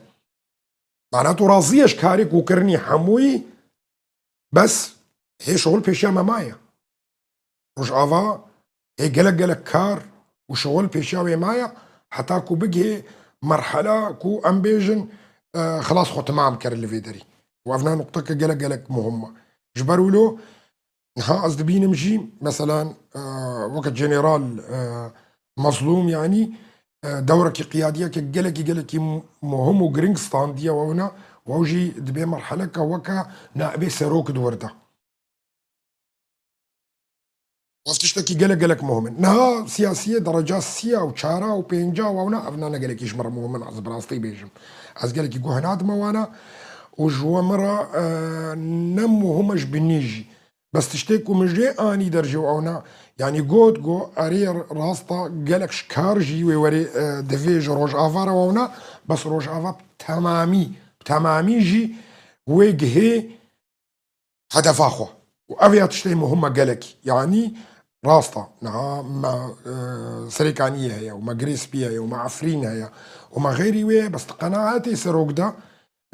Mana tu razî ye ji karê ku kirinî hemûyî, bes hê şixul pêşiya me maye. Rojava hê gelek gelek kar û şixul pêşiya wê maye, heta ku bigihê merhela ku em bêjin, e, xilas xwe temam kir li vê derî. Û ev ne nuqteke gelek gelek muhim e. Ji ber wilo Niha ez dibînim jî, meselen, e, weke General, e, Mazlûm, yanî, e, dewrekî qiyadiyeke gelekî, gelekî muhim û giring standiye wewna, wew jî dibê merheleke weke naibê serok di wir de. Ev tiştekî gelek, gelek muhim in. Niha siyasiyê dereca sî ya û çar a û pênc a wewna, ev ne, ne gelekî ji min re muhim in, ez bi rastî bêjim. Ez gelekî guh nadime wana û ji we min re, e, ne muhim e ji binî jî. Bes tiştê ku min jê anî dercê û ewna, yanî got, got, erê, rasta gelek ji kar jî wê werê, e, divê ji Rojava re wewna, bes Rojava bi temamî, bi temamî jî wê gihê hedefa xwe. Û ev ya tiştê muhim e gelekî. Yanî rasta, niha me, e, Serêkaniyê heye û me Girê Spî heye û me Efrîn heye û me xeyrî wê ye, bes di qenaetê serok de,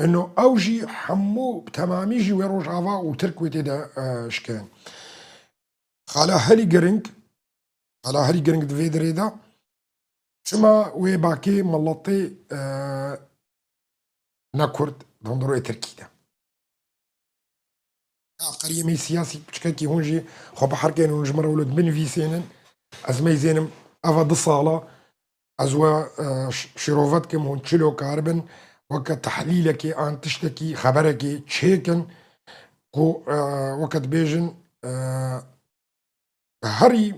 Ino ew jî hemû bi temamî jî wê Rojava û Tirk wê tê de, e, şikeyin. Xala herî giring, xala herî giring di vê dirê de, çima wê bakê miletê, e, ne Kurd di hundirê Tirkî de? Abqeriyê me siyasî piçkekî hûn jî xwe biherkên, hûn ji min re wilo binivîsênin. Ez meyzênim, eva du sala ez we, e, ş-, şîrove dikim, hûn çilo karibin weke tehlîlekê an tiştekî, xeberekê çêkin ku, e, weke dibêjin, e, herî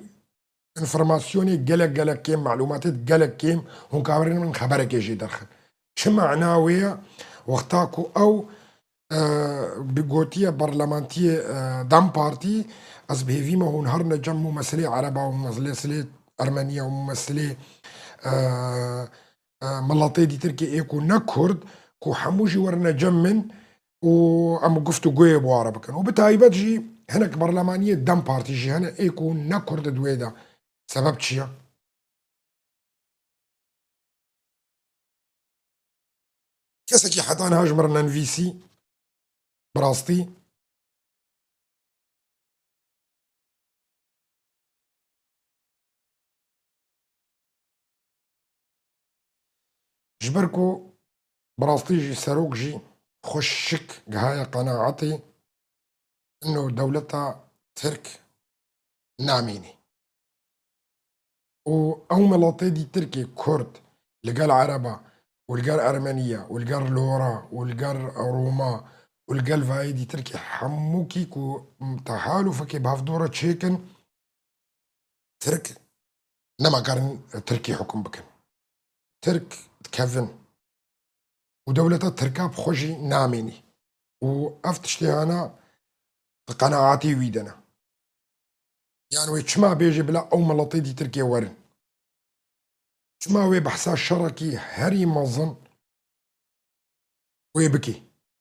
înformasyonê gelek gelek kêm, malûmatê gelek kêm, hûn karin min xeberekê jê derxin. Çi mana wê ye? Wexta ku ew, e, bi gotiye berlemantiyê, e, DEM Partî, ez bi hêvî me hûn herine cem û meselê Ereba û meselê Ermeniya û meselê, e, e, miletê dîtirkê ê ku ne Kurd, ku hemû jî werine cem min û em guftûgoyê bi wan re bikin. Û bi taybet jî hinek berlemaniyê DEM Partî jî hene ê ku ne Kurd di wê de. Sebeb çi ye? Kesekî heta niha ji min re nenivîsî, bi rastî. Ji ber ku bi rastî jî serok jî xwe şik gihaye qenaetê, ino dewleta Tirk namînî. Û ew miletê dîtirkê Kurd li gel Ereba û li gel Ermeniya û li gel Lora û li gel Roma û li gel vayê dîtirkê hemûkî ku tehal û fikê bi hevdû re çêkin, Tirk nema karin Tirkî hukum bikin. Tirk dikevin. Û dewleta Tirka bi xwe jî namênî. Û ev tiştê hana di qenaetê wî de ne. Yan wê çima bêje bila ew miletê dîtirkê werin? Çima wê behsa şerekî herî mezin wê bikê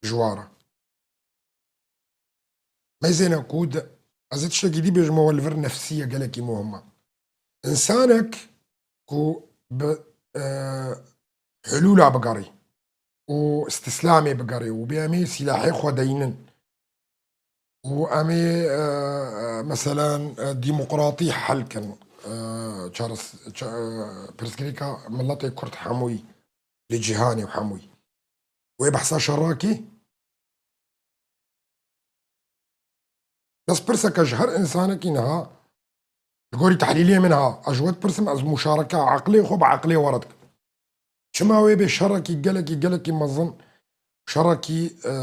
ji wan re? Meyzêne ku di, ez ê tiştekî dî bêjim, we li vir nefsî ye gelekî muhim e. Însanek ku bi, e, hulûla bigerî û îstîslamê bigerî û bê em ê sîlahê xwe deynin û em ê, e, e, meselen, e, demokratî hel kin, e, çares-, ça-, e, pirsgirêka miletê Kurd hemûyî li cîhanê û hemûyî. Wê behsa şerakî? Bes pirseke ji her însanekî niha, li gorî tehlîlê min ha, ez ji we dipirsim, ez muşareke eqlê xwe bi eqlê we re dikim. Çima wê bê şerekî gelekî, gelekî mezin, şerekî, e,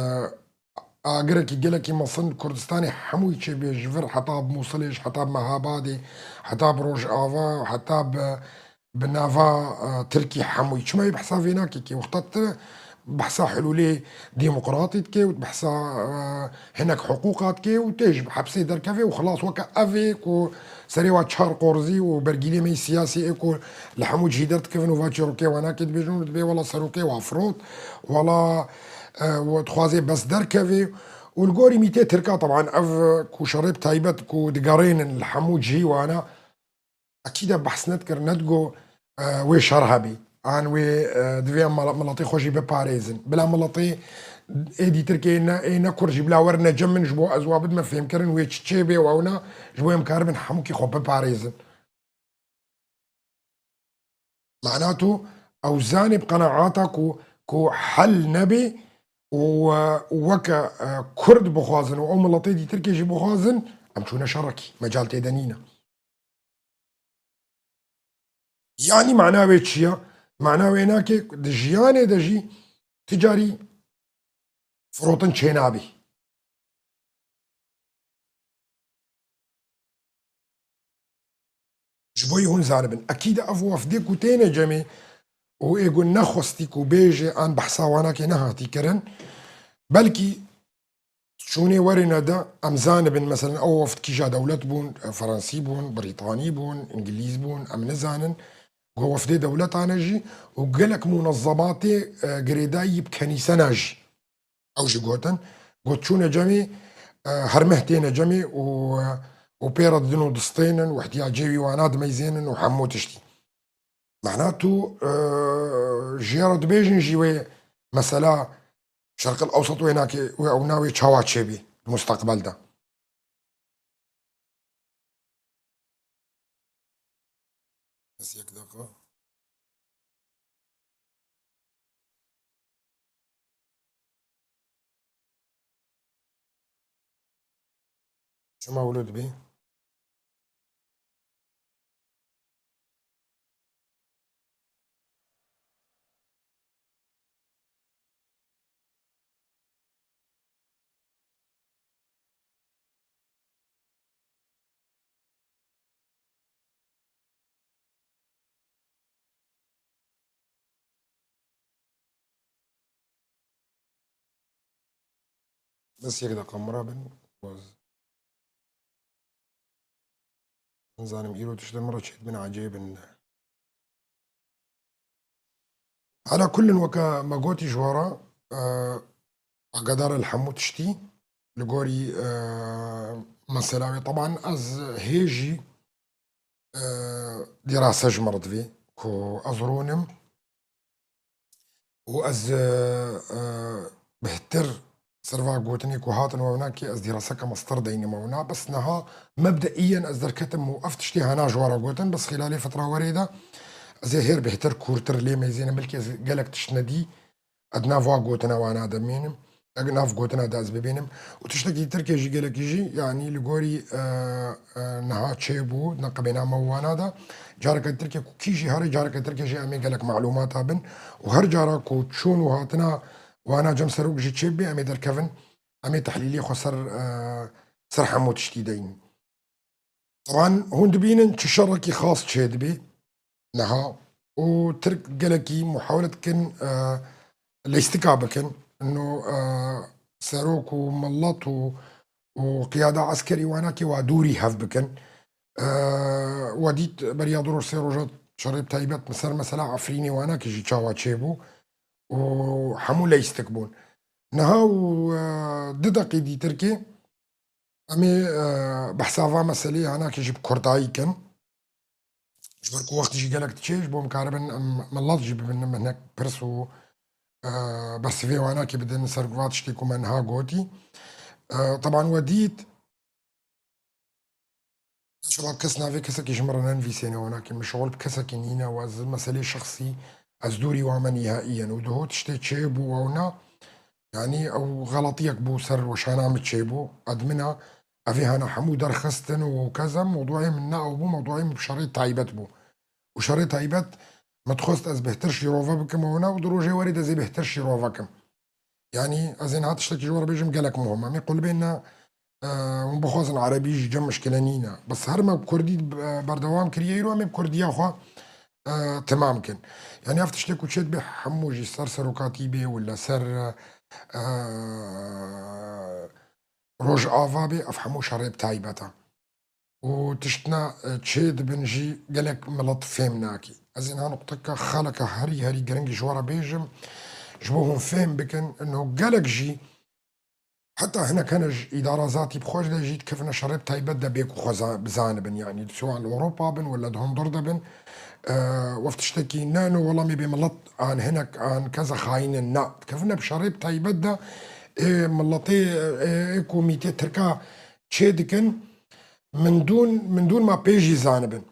agirekî gelekî mezin li Kurdistanê hemûyî çêbê, ji vir heta bi Mûsilê, ji heta bi Mehabadê, heta bi Rojava, heta bi bi nava, e, Tirkî hemûyî. Çima wê behsa vê nake kê? Wexta tu behsa hulûlê demokratî dike û behsa, e, hinek hiqûqa dike û tê ji hepsê derkeve û xilas weke ev ê ku serê wa çar qorzî û bergîlê me yê siyasî ê ku li hemû cihî derdikevin û va çîrokê wa nake dibêjin û dibê wela serokê wa firot, wela, e, we dixwazê bes derkevê û li gorî mîtê Tirka teban ev ku şerê bi taybet ku digerênin li hemû cihî wana, Ekî de behs nedikir, nedigo, e, wê şer hebî. An wê, e, divê em mala-, miletê xwe jî biparêzin. Bila miletê ê dîtirkê ne, ê ne Kurd jî bila werine cem min ji bo ez wa bidime fêmkirin wê çi çêbê û ew na, ji bo em karibin hemûkî xwe biparêzin. Mana tu ew zanê bi qenaata ku, ku hel nebê û, e, weke, e, Kurd bixwazin û ew miletê dîtirkê jî bixwazin, em çûne şerekî, mecal tê de nîne. Yanî mana wê çi ye? Mana wê nake di jiyanê de jî ti carî firotin çênabî. Ji bo yê hûn zanibin. Ekî de ev wefdê ku têne cemê û ê ku nexwestî ku bêje an behsa wanakê nehatî kirin, belkî Çûnê werêne de em zanibin, meselen, ew weft kîja dewlet bûn, e, Fransî bûn, Brîtanî bûn, Îngilîz bûn, em nizanin. Go wefdê dewletane jî û gelek munezematê, e, girêdayî bi kenîsena jî. Ew jî gotin, got çûne cemê, e, her meh têne cemê û, e, û pê re didin û distênin û ihtiyacê wî wana dimeyzênin û hemû tiştî. Mehna tu, e, ji ya re dibêjin jî wê mesela Şerqil Ewsat wê nake, wê ew navê çawa çêbî li mustaqbel de? Bes yek deqa. Çima wilo dibê? Bes yek deqa min re bin. Nizanim îro tiştên min re çêdibin ecêb in. Ala kullin, weke me gotî ji we re, e, agadar e li hemû tiştî, li gorî, e, mesela wê. Teban ez hê jî, e, dîrase ji min re divê ku ez rûnim û ez, e, e, bihtir ser va gotinê ku hatin wewna kê, ez dîraseke mestir deynim wewna. Bes niha mebdeîyen ez derketim û ev tiştê hena ji we re gotin, bes xîlalê fitra werê de ez ê hêr bihtir kûrtir lê mêzênim, belkî ez gelek tişt nedî, ez di nav va gotina wana de bimînim, ez nav gotina de ez bibînim. Û tiştekî tirkê jî gelekî jî, yanî li gorî, e, e, niha çêbû, neqebêna me wana de, careke tirkê ku kî jî herê, careke tirkê jî em ê gelek malûmata bin û her cara ku çûn û hatina wana cem serok jî çêbibê, em ê derkevin, em ê tehlîlê xwe ser, e, ser hemû tiştî deyin. Teban hûn dibînin çi şerekî xas çêdibê niha û Tirk gelekî muhawele dikin, e, leyistika bikin. No, e, serok û milet û, û qiyada eskerî wana kê wa dûrî hev bikin. E, we dît beriya du roj sê roja şerê taybet ser mesela Efrînê wana kê jî çawa çêbû û hemû leyistik bûn. Niha û, e, du deqî dîtir kê em ê, e, behsa va meselê hanakê jî bi kurdayî kin. Ji ber ku wext jî gelek diçe, ji bo em karibin em milet jî bibin min hinek pirs û, e, bersivê wanakê bidin ser va tiştê ku me niha gotî. E, teban we dît, şeva kes navê kesekî ji min re nenivîsêne wanakê, min şixul bi kesekî nîne û ez meselê şexsî, ez dûrî wa me nîhaî yen û diho tiştê çêbû wewna, yanî ew xeletiyek bû ser weşana min çêbû, ez dibîna evê hana hemû derxistin û keza mewdûyê min ne ew bû, mewdûyê min bi şerê taybet bû. Û şerê taybet min dixwest ez bêhtir şîrove bikim wewna û di rojê werê de ez ê bêhtir şîrove kim. Yanî ez ê niha tiştekî ji we re bêjim gelek muhim e. Em ê qulbên ne, e, hûn bixwazin erebî jî cem mişkile nîne. Bes her me bi kurdî, e, berdewam kiriye, îro em ê bi kurdiya xwe, e, temam kin. Yanî ev tiştê ku çêdibe hemû jî ser serokatî bê wila ser, e, Rojava bê, ev hemû şerê bi taybet e. Û tiştna, e, çê dibin jî gelek milet fêm nake. Ez ê niha nuqteke xeleke herî, herî giring ji we re bêjim, ji bo hûn fêm bikin, ino gelek jî, heta hinek hene ji îdara zatî bi xwe de jî dikevine şerê bi taybet de bê ku xwe za-, bizanibin, yanî siwa li Ewropa bin wala di hundir de bin, e, wef tiştekî ne, ino wela me bê milet an hinek an keza xayîn in, na, dikevine bi şerê bi taybet de, ê miletê, ê, ê ku mîtê tirka çê dikin, min dûn, min dûn ma pê jî zanibin.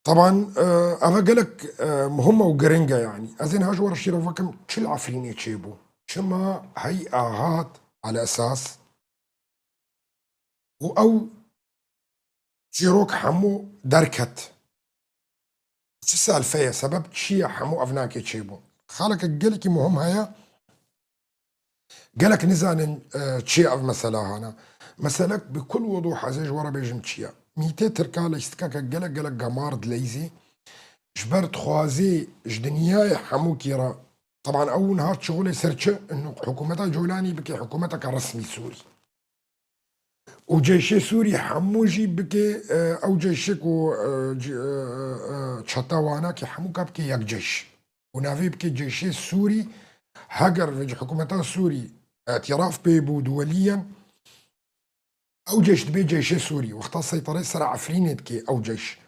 Teban, e, eve gelek, e, muhim e û giring e yanî. Ez ê niha ji we re şîrove kim çi li Efrînê çêbû. Çima heyî ahat ala esas û ew çîrok hemû derket. Çi selfe ye, sebeb çi ye hemû evnakê çêbû? Xaleke gelekî muhim heye. Gelek nizanin, e, çi ye ev mesela hana. Meselek bi kul wudûh ez ê ji we re bêjim çi ye. Mîtê tirka leyîstikeke gelek, gelek gemar dileyzî. Ji ber dixwazî ji dinyayê hemûkî re, teban ew niha şixulê ser çi? Ino hikûmeta Colanî bike hikûmeteke resmî Sûrî. Û ceyşê Sûrî hemû jî bike, e, ew ceyşê ku, e, c-, e, e, e, çeta wana ke hemû ka bike yek ceyş. Û navê bike ceyşê Sûrî, heger vê hikûmeta Sûrî îtiraf pê bû duweliyen, ew ceyş dibe ceyşê Sûrî. Wexta seyterê ser Efrînê dike ew ceyş.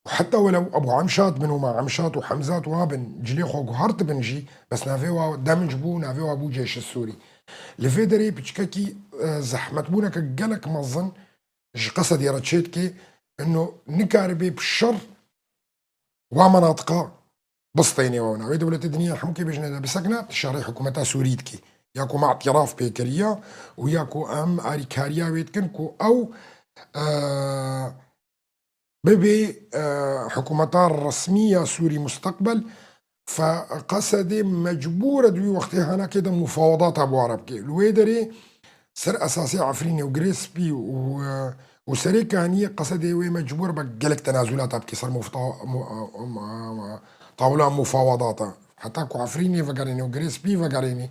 Û heta welew Ebû Emşat bin û Ma Emşat û Hemzat wa bin, cilê xwe guhart bin jî, bes navê wa demc bû, navê wa bû Cêşê Sûrî. Li vê derê piçkekî, e, zehmetbûneke gelek mezin ji Qesedê re çêdike, ino nikaribe bi şer wa menatiqa bistêne wewna. Wê dewletê dinya hemûkê bêjine de bisekine, tu şerê hikûmeta Sûrî dikî. Ya ku ma îtiraf pê kiriya û ya ku em arîkariya wê dikin ku ew, e, bibê, e, hikûmeta resmî ya Sûrî musteqbel, fe Qesedê mecbûr e di wî wextê hanakê de mufawedata bi wa re bike. Li wê derê ser esasê Efrînê û Girê Spî û, e, û Serê Kaniyê Qesedê wê mecbûr be gelek tenazulata bike ser mufta-, mu-, mu-, tawla mufawedata. Heta ku Efrînê vegerêne û Girê Spî vegerêne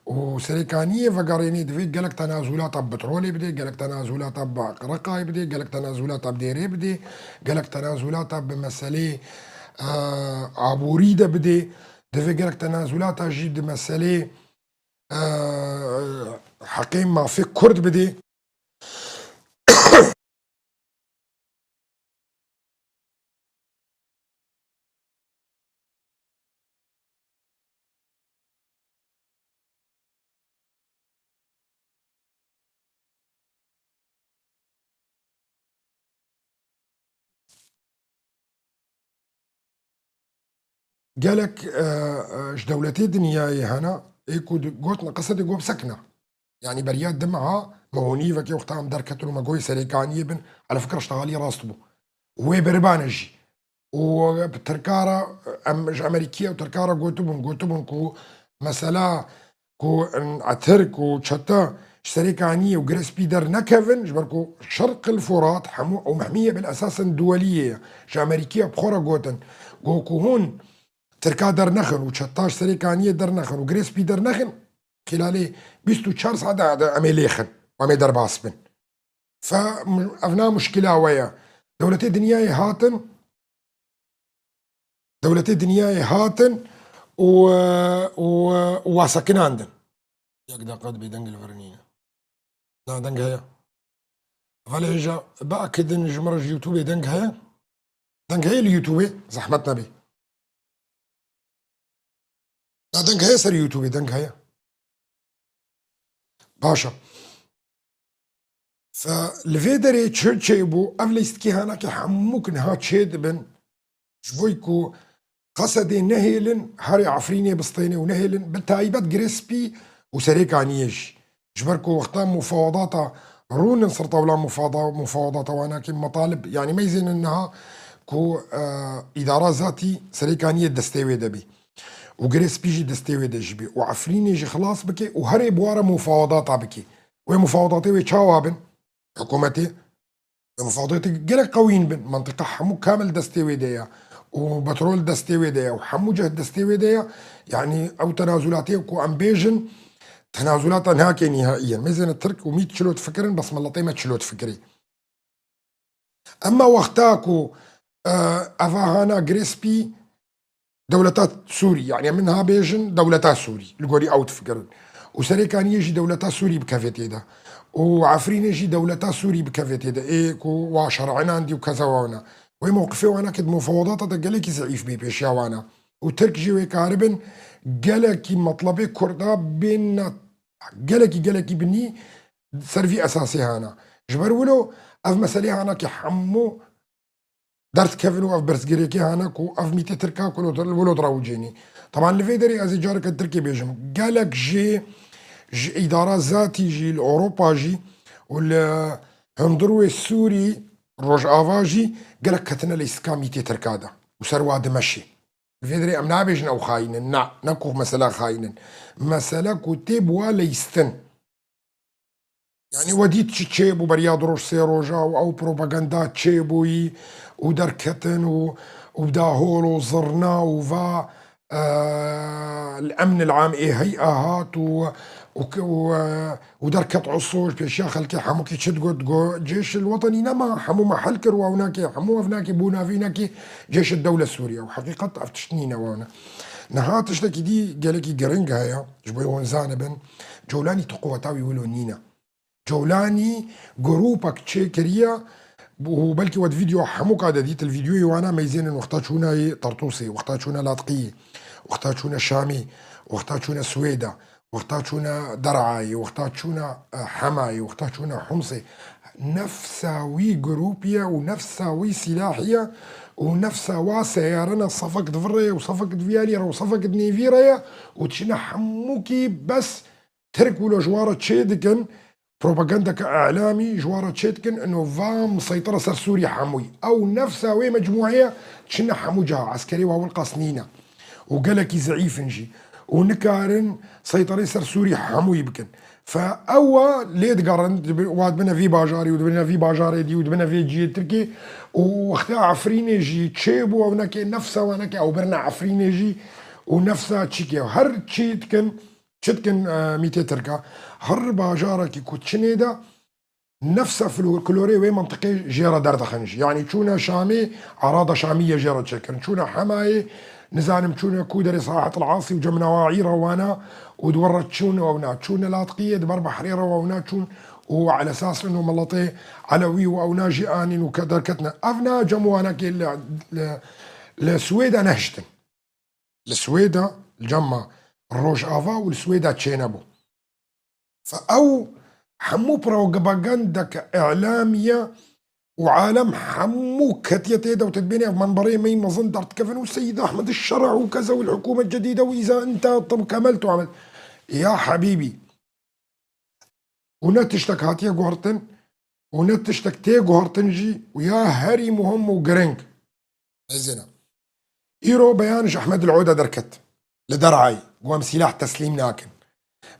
û Serê Kaniyê vegerêne, divê gelek tenazulata bi petrolê bide, gelek tenazulata bi Reqayê bide, gelek tenazulata bi Dêrê bide, gelek tenazulata bi meselê, e, aborî de bide. divê gerek tenazulata jî di meselê, e, heqê mafê Kurd bidê. Gelek, e, e, ji dewletê dinyayê hene, ê ku di-, gotin, qesedê got sekna. Yanî beriya di meha me hûnî vekê wexta em derketin û me goyê Serêkaniyê bin, ala fikra ji tehalî rast bû. Wê beribane jî. Û bi Tirka re, em ji Amerîkiye û Tirka re gotibûn, gotibûn ku mesela ku Etirk û çete ji Serêkaniyê û Girê Spî dernekevin, ji ber ku Şerqil Furat hemû ew mehmiyê bil esasen duweliyê ye. Ji Amerîkiye bi xwe re gotin, got ku hûn Tirka dernexin û çeta ji Serêkaniyê dernexin û Girê Spî dernexin, xîlalê bîst û çar saet de em ê lêxin û em ê derbas bin. Fe, ev na muşkila we ye. Dewletê dinyayê hatin, dewletê dinyayê hatin û, û, û wasekinandin. Yek deqa dibê deng li vir nîne. Na deng heye. Velê hêja biakidin ji min re ji YouTubeê deng heye. Deng heye li YouTubeê? Zehmet nebê. Na deng heye ser YouTubeê, deng heye. Baş e. Fe li vê derê çi çêbû, ev lîstikê hanakê hemûk niha çêdibin. Ji bo ku Qesedê nehêlin, herê Efrînê bistêne û nehêlin, bi taybet Girê Spî û Serêkaniyê jî. Ji ber ku wexta mufawedata rûnin ser tewla mufada-, mufawedata wanakê metalib, yanî meyzênin niha ku, e, îdara zatî Serêkaniyê destê wê de bî û Girê Spî jî destê wê de jî bî û Efrînê jî xilas bike û herê bi wa re mufawedata bike. Wê mufawedatê wê çawa bin? Hikûmetê Mufadetê gelek qewîn bin. Mentiqa hemû kamil destê wê de ye. Û petrol destê wê de ye. Û hemû cih destê wê de ye. Yanî ew tenazulatiye ku em bêjin, tenazulata nake nihaiyen. Mêzêne Tirk û mît çilo difikirin, bes miletê me çilo difikirî. Emma wexta ku, e, eva hana Girê Spî, dewleta Sûrî, yanî min ha bêjin dewleta Sûrî, li gorî ew difikirin. Û Serêkaniyê jî dewleta Sûrî bikeve tê de. Û Efrînê jî dewleta Sûrî bikeve tê de. Ê ku wa şer'inandî û keza wana. Wê mewqifê wana ke di mufawedata de gelekî zeîf bê pêşiya wana. Û Tirk jî wê karibin gelekî metlebê Kurda bên gelekî, gelekî binî ser vî esasê hana. Ji ber wilo ev meselê hana ke hemû derdikevin û ev pirsgirêkê hene ku ev mîtê Tirka ku li wilo dirawicênî. Teban li vê derê ez ê careke Tirkê bêjim. Gelek jê ji îdara zatî jî, li Ewropa jî û li hundir wê Sûrî, Rojava jî gelek ketine lîstika mîtê Tirka de û ser wa dimeşê. Li vê derê em nabêjin ew xayîn in. Na, ne ku mesela xayîn in. Mesele ku tê bi wa leyistin. Yanî we dît çi çêbû beriya du roj sê roja û ew propaganda çêbûyî û derketin û, û dahol û zirna û va, e, li emn el am ê hey'a hat û, û k-, û, e, û derket uso ji pêşiya xelkê hemûkî çi digot, digot, cêş el wetenî nema, hemû me hel kir, wa winakê, hemû ev nakê bû navî nakê cêş el dewle Sûriye. Û heqîqet ev tişt nîne wana. Niha tiştekî dî gelekî giring heye, ji bo hûn zanibin, Colanî tu quweta wî wilo nîne. Colanî grûpek çêkiriye û belkî we di vîdeo hemûka de dît, li vîdeoyê wana meyzênin wexta çûna yê Tartûsê, wexta çûna Latqiyê, wexta çûna Şamê, wexta çûna Swêda, wexta çûna Derayê, wexta çûna, e, Hemayê, wexta çûna Humsê. Nefsa wî grûpî ye û nefsa wî sîlahî ye û nefsa wa seyarena sefek di vir re ye û sefek di vî alî re û sefek di nêvî re ye û diçine hemûkî bes Tirk wilo ji wan re çê dikin, propagandeke îlamî ji wan re çê dikin, ino va miseytire ser Sûrî hemûyî. Ew nefsa wê mecmûeyê çine hemû ciha, eskerê wa wilqas nîne. Û gelekî zeîf in jî. Û nikarin seytirê ser Sûrî hemûyî bikin. Fe ew wa lê digerin, dibi-, wa dibine vî bajarî û dibine vî bajarê dî û dibine vê cihê Tirkê. Û wexta Efrînê jî çê bû, ew neke nefsa wa neke, ew birine Efrînê jî û nefsa çîkê. Her çî dikin, Çi dikin, e, mîtê Tirka? Her bajarekî ku çinê de nefsa folklorê wê mentiqê jê re derdixin jî. Yanî çûne Şamê, erada Şamî yê jê re çêkirin. Çûne Hemayê, nizanim çûne ku derê Sahet el Asî û cem Newaî re wana û di wir re çûne ewna. Çûne Latqiyê, di ber behrê re ewna çûn û ala esas ino miletê Elewî û ewna jî anîn û ke-, derketine. Ev ne cem wanekê li, li, li Swêda nehiştin. Li Swêda, li cema Rojava û li Swêda çênebû. Fe ew hemû propagandeke îlamî ye û alem hemû ketiye tê de û te dibêne ev menberê me yî mezin derdikevin û Seyîd Ehmed Şer'a û keza û hikûmet cedîde û îza ente tim kemeltu amel. Ya hebîbî, û ne tiştek hatiye guhertin û ne tiştek tê guhertin jî û ya herî muhim û giring. Hêzêne. Îro beyan ji Ehmed El Oda derket. Li Derayê, ku em sîlah teslîm nakin.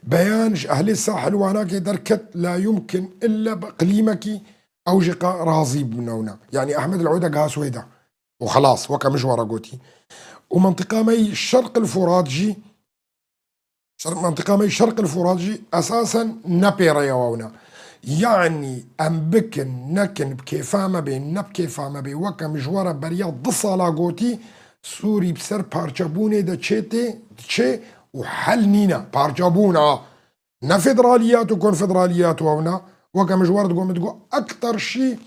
Beyan ji ehlê Sahil Wanakê derket, la yumkin illa bi iqlîmekî ew jî qe razî bibin ewna. Yanî Ehmed El Oda giha Swêda. Û xelas, weke min ji we re gotî. Û mentiqa me yî Şerq El Furat jî Şer-, mentiqa me Şerq El Furat jî esasen ne pê rêya wan e. Yanî em bikin, nekin, bi kêfa me bê, ne bi kêfa me bê, weke min ji we re beriya du sala gotî, Sûrî bi ser parçebûnê de çê tê, diçê û hel nîne. Parçebûn a. Ne federaliyat û konfederaliyat wan e. Weke min ji we re digot, min digot, ekter şî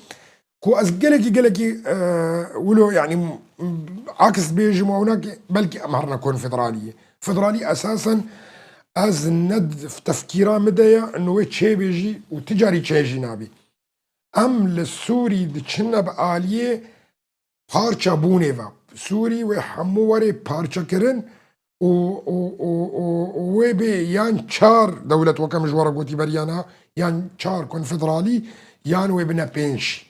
ku ez gelekî, gelekî, e, wilo, yanî, m-, m-, aks bêjim û ewna ki belkî em herine konfederaliyê. Federalî esasen ez ne d-, tefkîra min de ye, ino wê çêbêjî û ti carî çê jî nabî. Em li Sûrî diçine bi aliyê parçebûnê ve. Sûrî wê hemû were parçekirin û, û, û, û, û wê bê yan çar dewlet weke min ji we re gotî beriyana, yan çar konfederalî, yan wê bine pênc.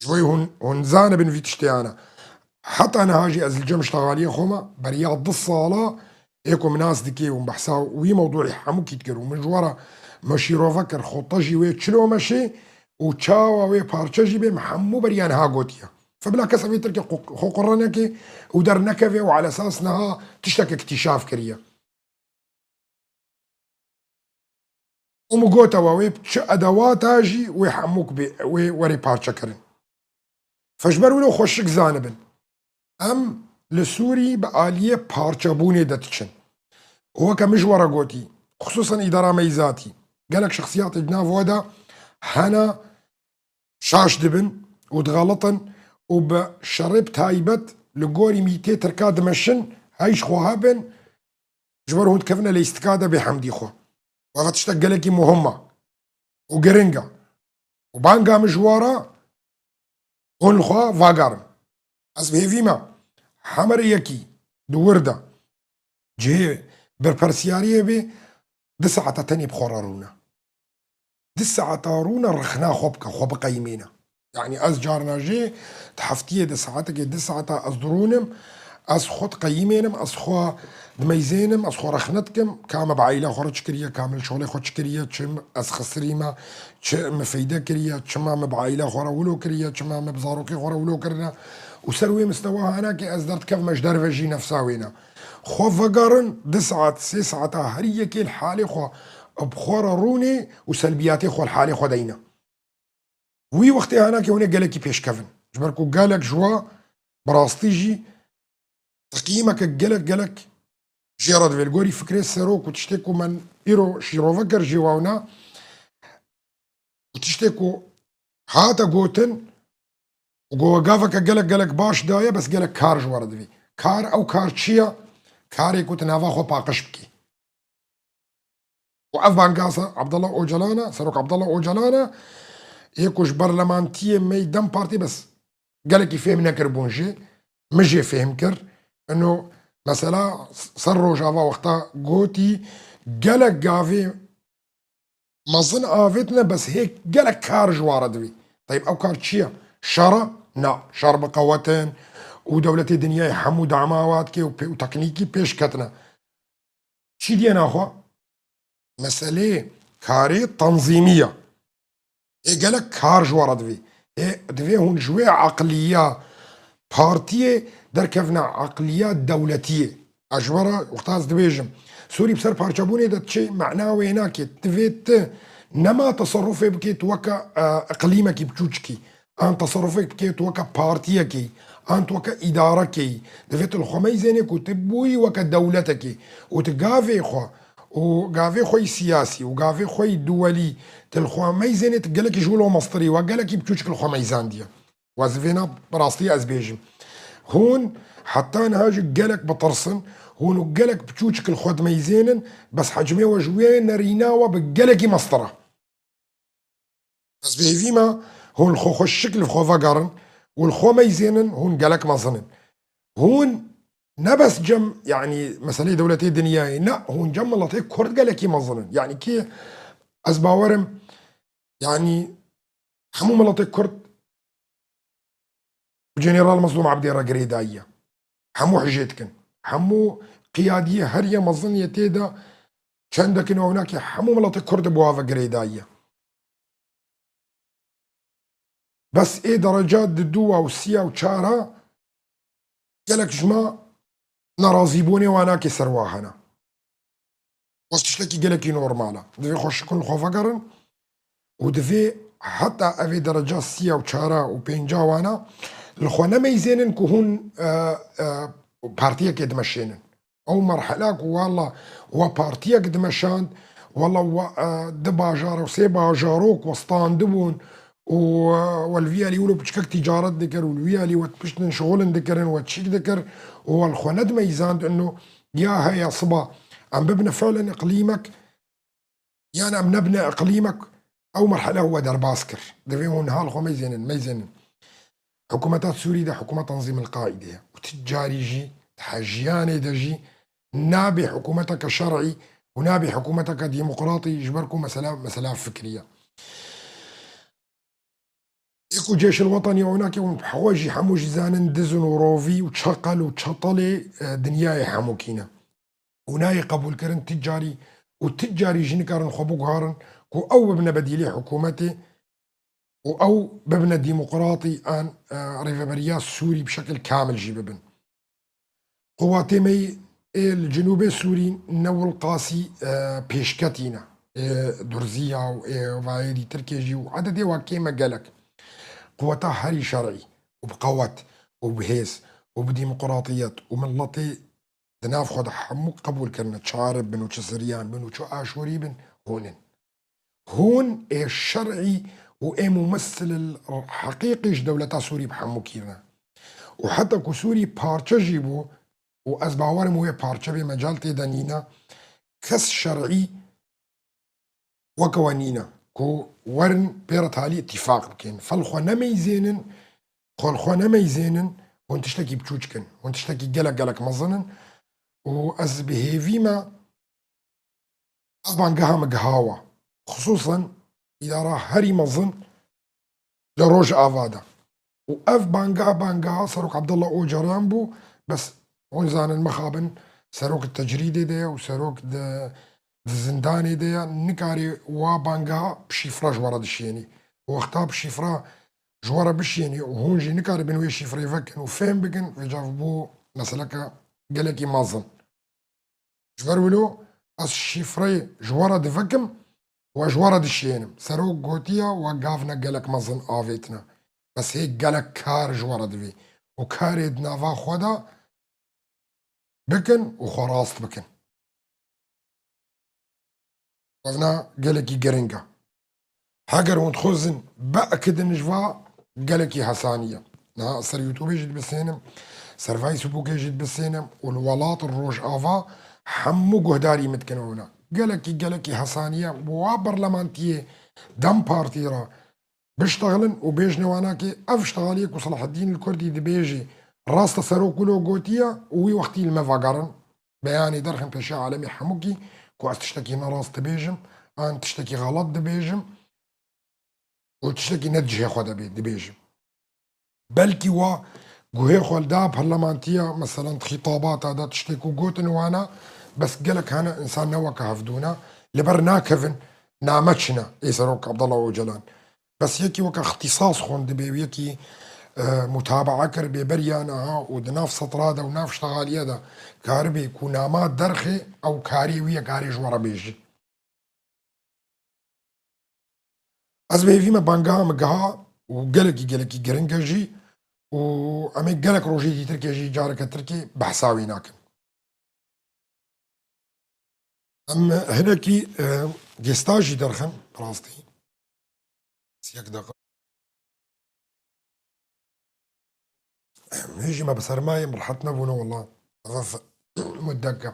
Ji bo hûn, hûn zanibin vî tiştê hene. Heta niha jî ez li cem ştexaliyê xwe me, beriya du sala ê ku min nas dikê û behsa wî mewdûî hemûkî dikir û min ji we re me şîrove kir, xwe te jî wê çilo meşê û çawa wê parçe jî bê, min hemû beriya niha gotiye. Fe bila kes evê tirkê xwe, xwe qurre neke û dernekeve û ala esas niha tiştek îktîşaf kiriye. Û min gote we, wê çi edewata jî wê hemûk bê, wê werê parçekirin. Fe ji ber wilo xweşik zanibin. Em li Sûrî bi aliyê parçebûnê de diçin. Û weke min ji we re gotî, xisûsen îdara me yî zatî, gelek şexsiyatê di nav we de hene, şaş dibin û dixelitin û bi şerê bi taybet li gorî mîtê tirka dimeşin, heyş xwe hebin, ji ber hûn dikevine lîstika de bê hemdî xwe. Ev tiştek gelekî muhim e û giring e. Û banga min ji we re hûn li xwe vegerin. Ez bi hêvî me hemer yekî di wir de cihê berpirsiyariyê bê, du saeta tenê bi xwe re rûne. Du saeta rûne rexna xwe bike, xwe biqeyimêne. Yanî ez carna jê di heftiyê de saetekê du saeta ez dirûnim, ez xwe diqeyimênim, ez xwe dimeyzênim, ez xwe rexne dikim, ka me bi aîla xwe re çi kiriye, ka min li şolê xwe çi kiriye, çi ez xisirîme, çi min feyde kiriye, çima min bi aîla xwe re wilo kiriye, çima min bi zarokê xwe re wilo kirine. Û ser wê mistewa hene ki ez derdikevime ji derve jî nefsa wê ne. Xwe vegerin, du saet, sê saeta herî yekê li halê xwe bi xwe re rûnê û selbiyatê xwe li halê xwe deyne. Wî wextê hene ki hûn ê gelekî pêş kevin. Ji ber ku gelek ji we bi rastî jî teqîmeke gelek, gelek jê re divê. Li gorî fikrê serok û tiştê ku min îro şîrove kir jê wewna, û tiştê ku hate gotin û ku we gaveke gelek gelek baş daye, bes gelek kar ji we re divê. Kar, ew kar çi ye? Karê ku tu nava xwe paqij bikî. Û ev bangasa Abdullah Ocalan e, Serok Abdullah Ocalan e, yê ku ji berlemantiyê me yî DEM Partî bes gelekî fêm nekiribûn jê, min jê fêm kir. Ino mesela ser Rojava wexta gotî, gelek gavê mezin avêtine, bes hê gelek kar ji wa re divî. Teyb ew kar çi ye? Şer e? Na, şer bi qewet in û dewletê dinyayê hemû dama wa dike û pê-, û teknîkî pêş ketine. Çi diye naxwe? Meseleyê karê tenzîmî ye. Ê gelek kar ji we re divê. Ê divê hûn ji wê eqliya partiyê derkevine eqliya dewletiyê. Ez ji we re wexta ez dibêjim, Sûrî bi ser parçebûnê de diçê, mana wê nake. Divê tu nema teserufê bikê tu weke, e, iqlîmekî biçûçikî. an teserufek bikê tu weke partiyekê, an tu weke îdarekê, divê tu li xwe meyzênê ku tu bûyî weke dewletekê û tu gavê xwe û gavê xwe yî siyasî û gavê xwe yî duwelî tu li xwe meyzênê, tu gelekî ji wilo mestirî we gelekî biçûçik li xwe meyzandiye. Wezîfêna bi rastî ez bêjim. Hûn heta niha jî gelek bitirsin, hûn û gelek biçûçik li xwe dimeyzênin, bes hecmê we ji wê nerîna we bi gelekî mestir e. Ez bi hêvî me hûn li xwe xweşik li xwe vegerin û li xwe meyzênin, hûn gelek mezin in. Hûn ne bes cem, yanî meseleyê dewletê dinyayê, ne, hûn cem miletê Kurd gelekî mezin in. Yanî kê ez bawerim, yanî hemû miletê Kurd bi General Mezlûm Ebdî re girêdayî ye. Hemû hijê dikin. Hemû qiyadiyê herî mezin yê tê de çendek in, ewnakê hemû miletê Kurd bi wa ve girêdayî ye. Bes ê dereca diduwa û siya û çara gelek ji me nerazîbûnê wan nake ser wa hene. Wek tiştekî gelekî normal e. Divê xweşik hûn li xwe vegerin û divê heta evê dereca siya û çara û pênca wana li xwe nemeyzênin ku hûn, e, e, partiyekê dimeşênin. Ew merhela ku walla we partiyek dimeşand, walla we, e, di bajar û sê bajarok we standibûn û, e, we li vî alî wilo piçkek tîcaret dikir û li wî alî we piştin şixulin dikirin, we çîk dikir û we li xwe nedimeyzand ino ya heya siba em bibine fiilen iqlîmek, yan em nebine iqlîmek, ew merhela we derbas kir. Divê hûn niha li xwe meyzênin, meyzênin. Hikûmeta Sûrî de hikûmet Tenzîm el-Qaîde ye û ti carî jî di hejiyanê de jî nabê hikûmeteke şer'î û nabê hikûmeteke demokratî, ji ber ku mesela, mesela fikrî ye. Ê ku Cêşil Wetanî ewnakê hûn bi hewa jî hemû jî zanin diz in û rovî û çeqel û çetelê, e, dinyayê hemûkî ne. Û nayê qebûlkirin ti carî û ti carî jî nikarin xwe biguherin ku ew bibine bedîlê hikûmetê û ew bibine demokratî an, e, rêveberiya Sûrî bi şekil kamil jî bibin. Quwatê me ê li Cinûbê Sûrî ne wil qasî, e, pêşketî ne. Ê Durziya û ê vayê dî Tirkê jî û ededê wa kêm e gelek. Quweta herî şer'î û bi qewet û bi hêz û bi demokratiyet û miletê di nav xwe de hemû qebûl kirine, çi Arib bin û çi Siryan bin û çi Aşûrî bin, hûn in. Hûn ê şer'î û ê mumessilil heqîqî ji dewleta Sûrî bi hemû kî ne. Û heta ku Sûrî parçe jî bû û ez bawerim wê parçe bê, mecal tê de nîne, kes şer'î weke we nîne ku werin pê re talî îtîfaq bikin. Fel xwe nemeyzênin, xwe li xwe nemeyzênin, hûn tiştekî biçûçik in. Hûn tiştekî gelek gelek mezin in û ez bi hêvî me ev bangeha min gihawa. Xisûsen îdara herî mezin li Rojava de. Û ev bangeha, bangeha Serok Abdullah Ocalan bû, bes hûn zanin mixabin serok di tecrîdê de ye û serok di, di zindanê de ye, nikarê wa bangeha bi şîfre ji we re dişênî. Û wexta bi şîfre ji we re bişênî û hûn jî nikaribin wê şîfreyê vekin û fêm bikin, vêca bû meseleke gelekî mezin. Ji ber wilo ez şîfreyê ji we re divekim û ez ji we re dişiyênim. Serok gotiye we gavne gelek mezin avêtine. Bes hê gelek kar ji we re divê û karê di nava xwe de bikin û xwe rast bikin. Evna gelekî giring e. Heger hûn dixwazin biekidin ji va gelekî hesanî ye. Niha ser YouTubeê jî dibisênim, ser Facebookê jî dibisênim û li welat Rojava hemû guhdarî min dikin ewna. Gelekî, gelekî hesanî ye. Wa berlemantiyê DEM Partî re biştexilin û bêjine wanakê ev ştexaliyê ku Selahaddîn li Kurdî dibêjî rast e, serok wilo gotiye û wî wextî li me vegerin. Beyanê derxin pêşiya alemê hemûkî ku ez tiştekî nerast dibêjim, an tiştekî xelet dibêjim û tiştekî ne di cihê xwe de bê dibêjim. Belkî wa guhê xwe li da parlamentiya, meselen di xîtabata de tiştê ku gotin wana, bes gelek hene însan ne weke hevdû ne, li ber nakevin, name çi ne ê Serok Abdullah Ocalan. Bes yekî weke îxtîsas xwend dibê û yekî, e, mutabaa kir bê beriya niha û di nav setra de û nav ştexaliye de karibê ku nama derxê ew karê wî ye karê ji we re bêjî. Ez bi hêvî me bangeha min giha û gelekî, gelekî giring e jî û em ê gelek rojê dîtirkê jî careke tirkê behsa wî nakin. Em hinekî, e, gêsta jî derxin, bi rastî. Siyek deqa. Em hê jî me bi sermayê min rehet nebûne wela. Eve f-, muddek e.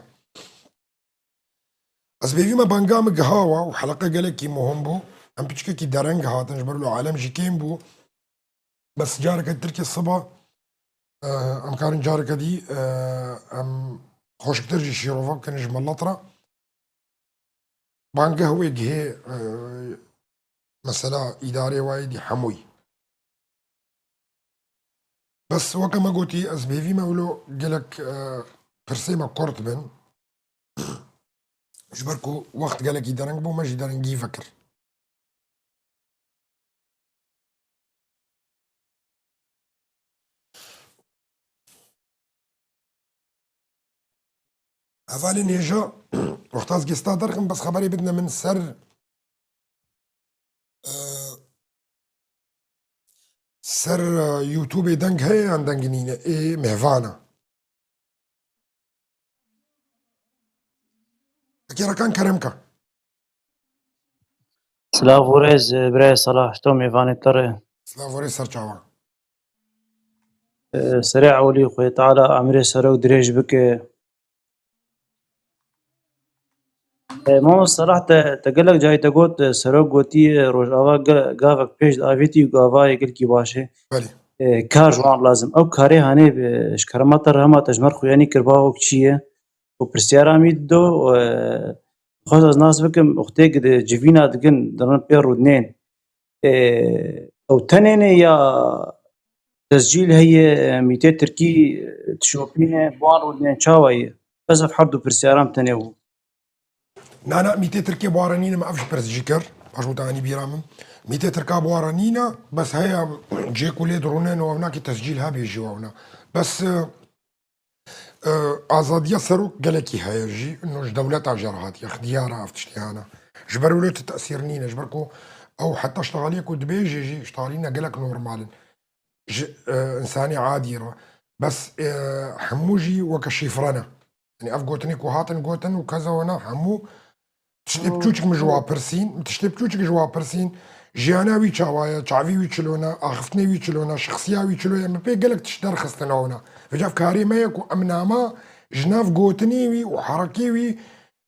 Ez bêvî me banga min gihawa û heleqe gelekî muhim bû. Em piçkekî dereng hatin, ji ber lo alem jî kêm bû. Bes careke tirkê siba, e, em karin careke dî, e, em xweşiktir jî şîrove bikin ji milet re. Bangeh wê gihê, e, mesela îdarê wayê dî hemûyî. Bes weke me gotî, ez bêvî me wilo gelek, e, pirsê me kurt bin. Ji ber ku wext gelekî dereng bû, me jî derengî vekir. Hevalên hêja, wexta ez gesta derxim, bes xeberê bidine min ser, e, ser, e, YouTubeê deng heye yan deng nîne? Ê mêvan e. Kêrakan kerem ke. Silav û rêz, birayê Salah, ji to mêvanê te re. Silav û rêz ser çavan. Serê ewilî Xwedê Teala emirê serok dirêj bike. E, Mamoste Salah, te, te gelek carî te got, e, serok gotiye, e, Rojava ge-, gavek pêş diavêtî û gava yê gelkî baş e. Belê. E, kar ji wan lazim. Ew karê hanê, e, ji kerema te re hema te ji me re xuyanî kir, bavok çi ye? Û pirsyara min dido, e, xwest ez nas bikim, wextê ku di civîna digin, dirin pê rûdinên. E, ew tenê ne ya tescîl heye, e, mîtê tirkî, e, dişopîne, bi wan rûdinên çawa ye? Bes ev her du pirsyara min tenê bû. Na, na, mîtê tirkê bi wan re nîne, me ev ji pirs jî kir. Paş û te anî bîra min. Mîtê tirka bi wan re nîne, bes heye cê ku lê dirûne, no ew nakê tescîl hebê jî ew na. Bes, e, e, azadiya serok gelekî heye jî, no ji dewleta jî re hatiye, xdiyara ev tiştê hene. Ji ber wilo tu tesîr nîne, ji ber ku ew heta ştexaliyê ku dibêje jî, ştexalîne gelek normal in. Ji, e, însanê adî re. Bes, e, hemû jî weke şîfre ne. Yanî ev gotinê ku hatin gotin û keza wana hemû tiştê piçûçik min ji wa pirsîn, min tiştê piçûçik ji wa pirsîn, jiyana wî çawa ye, çavî wî çilo ne, axiftinê wî çilo ne, şexsiya wî çilo ye, min pê gelek tişt derxistin wana. Vêca ev karê me ye ku em nama ji nav gotinê wî û herekê wî,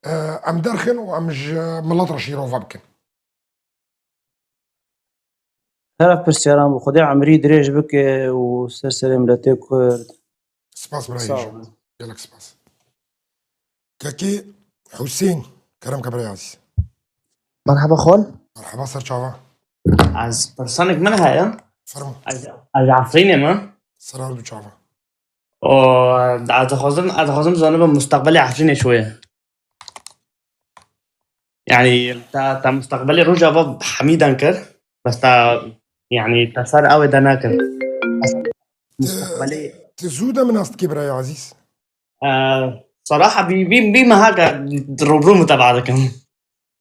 e, em derxin û em ji milet re şîrove bikin. Her ev pirsyaran bi Xwedê emirî dirêj bike û ser serê miletê Kurd. Spas birayê Sağ jî. Olun. Gelek spas. Kekê Husên, kerem ke birayê azîz. Merhaba xol. Merhaba ser çava. Ez pirsanek min heye. Fermo. Ez, ez Efrînê me. Ser her du çava. O, ez dixwazim, ez dixwazim zanibim mustaqbelê Efrînê çi ye. Yani, te, te mustaqbelê Rojava hemî deng kir, bes te, yani, te ser ew ê de nekir. Bes Ti, mustaqbelê ti zû de min nas dikî birayê azîz? E, saraha bî, bî, bî meha ke rûbirû muteba dikim.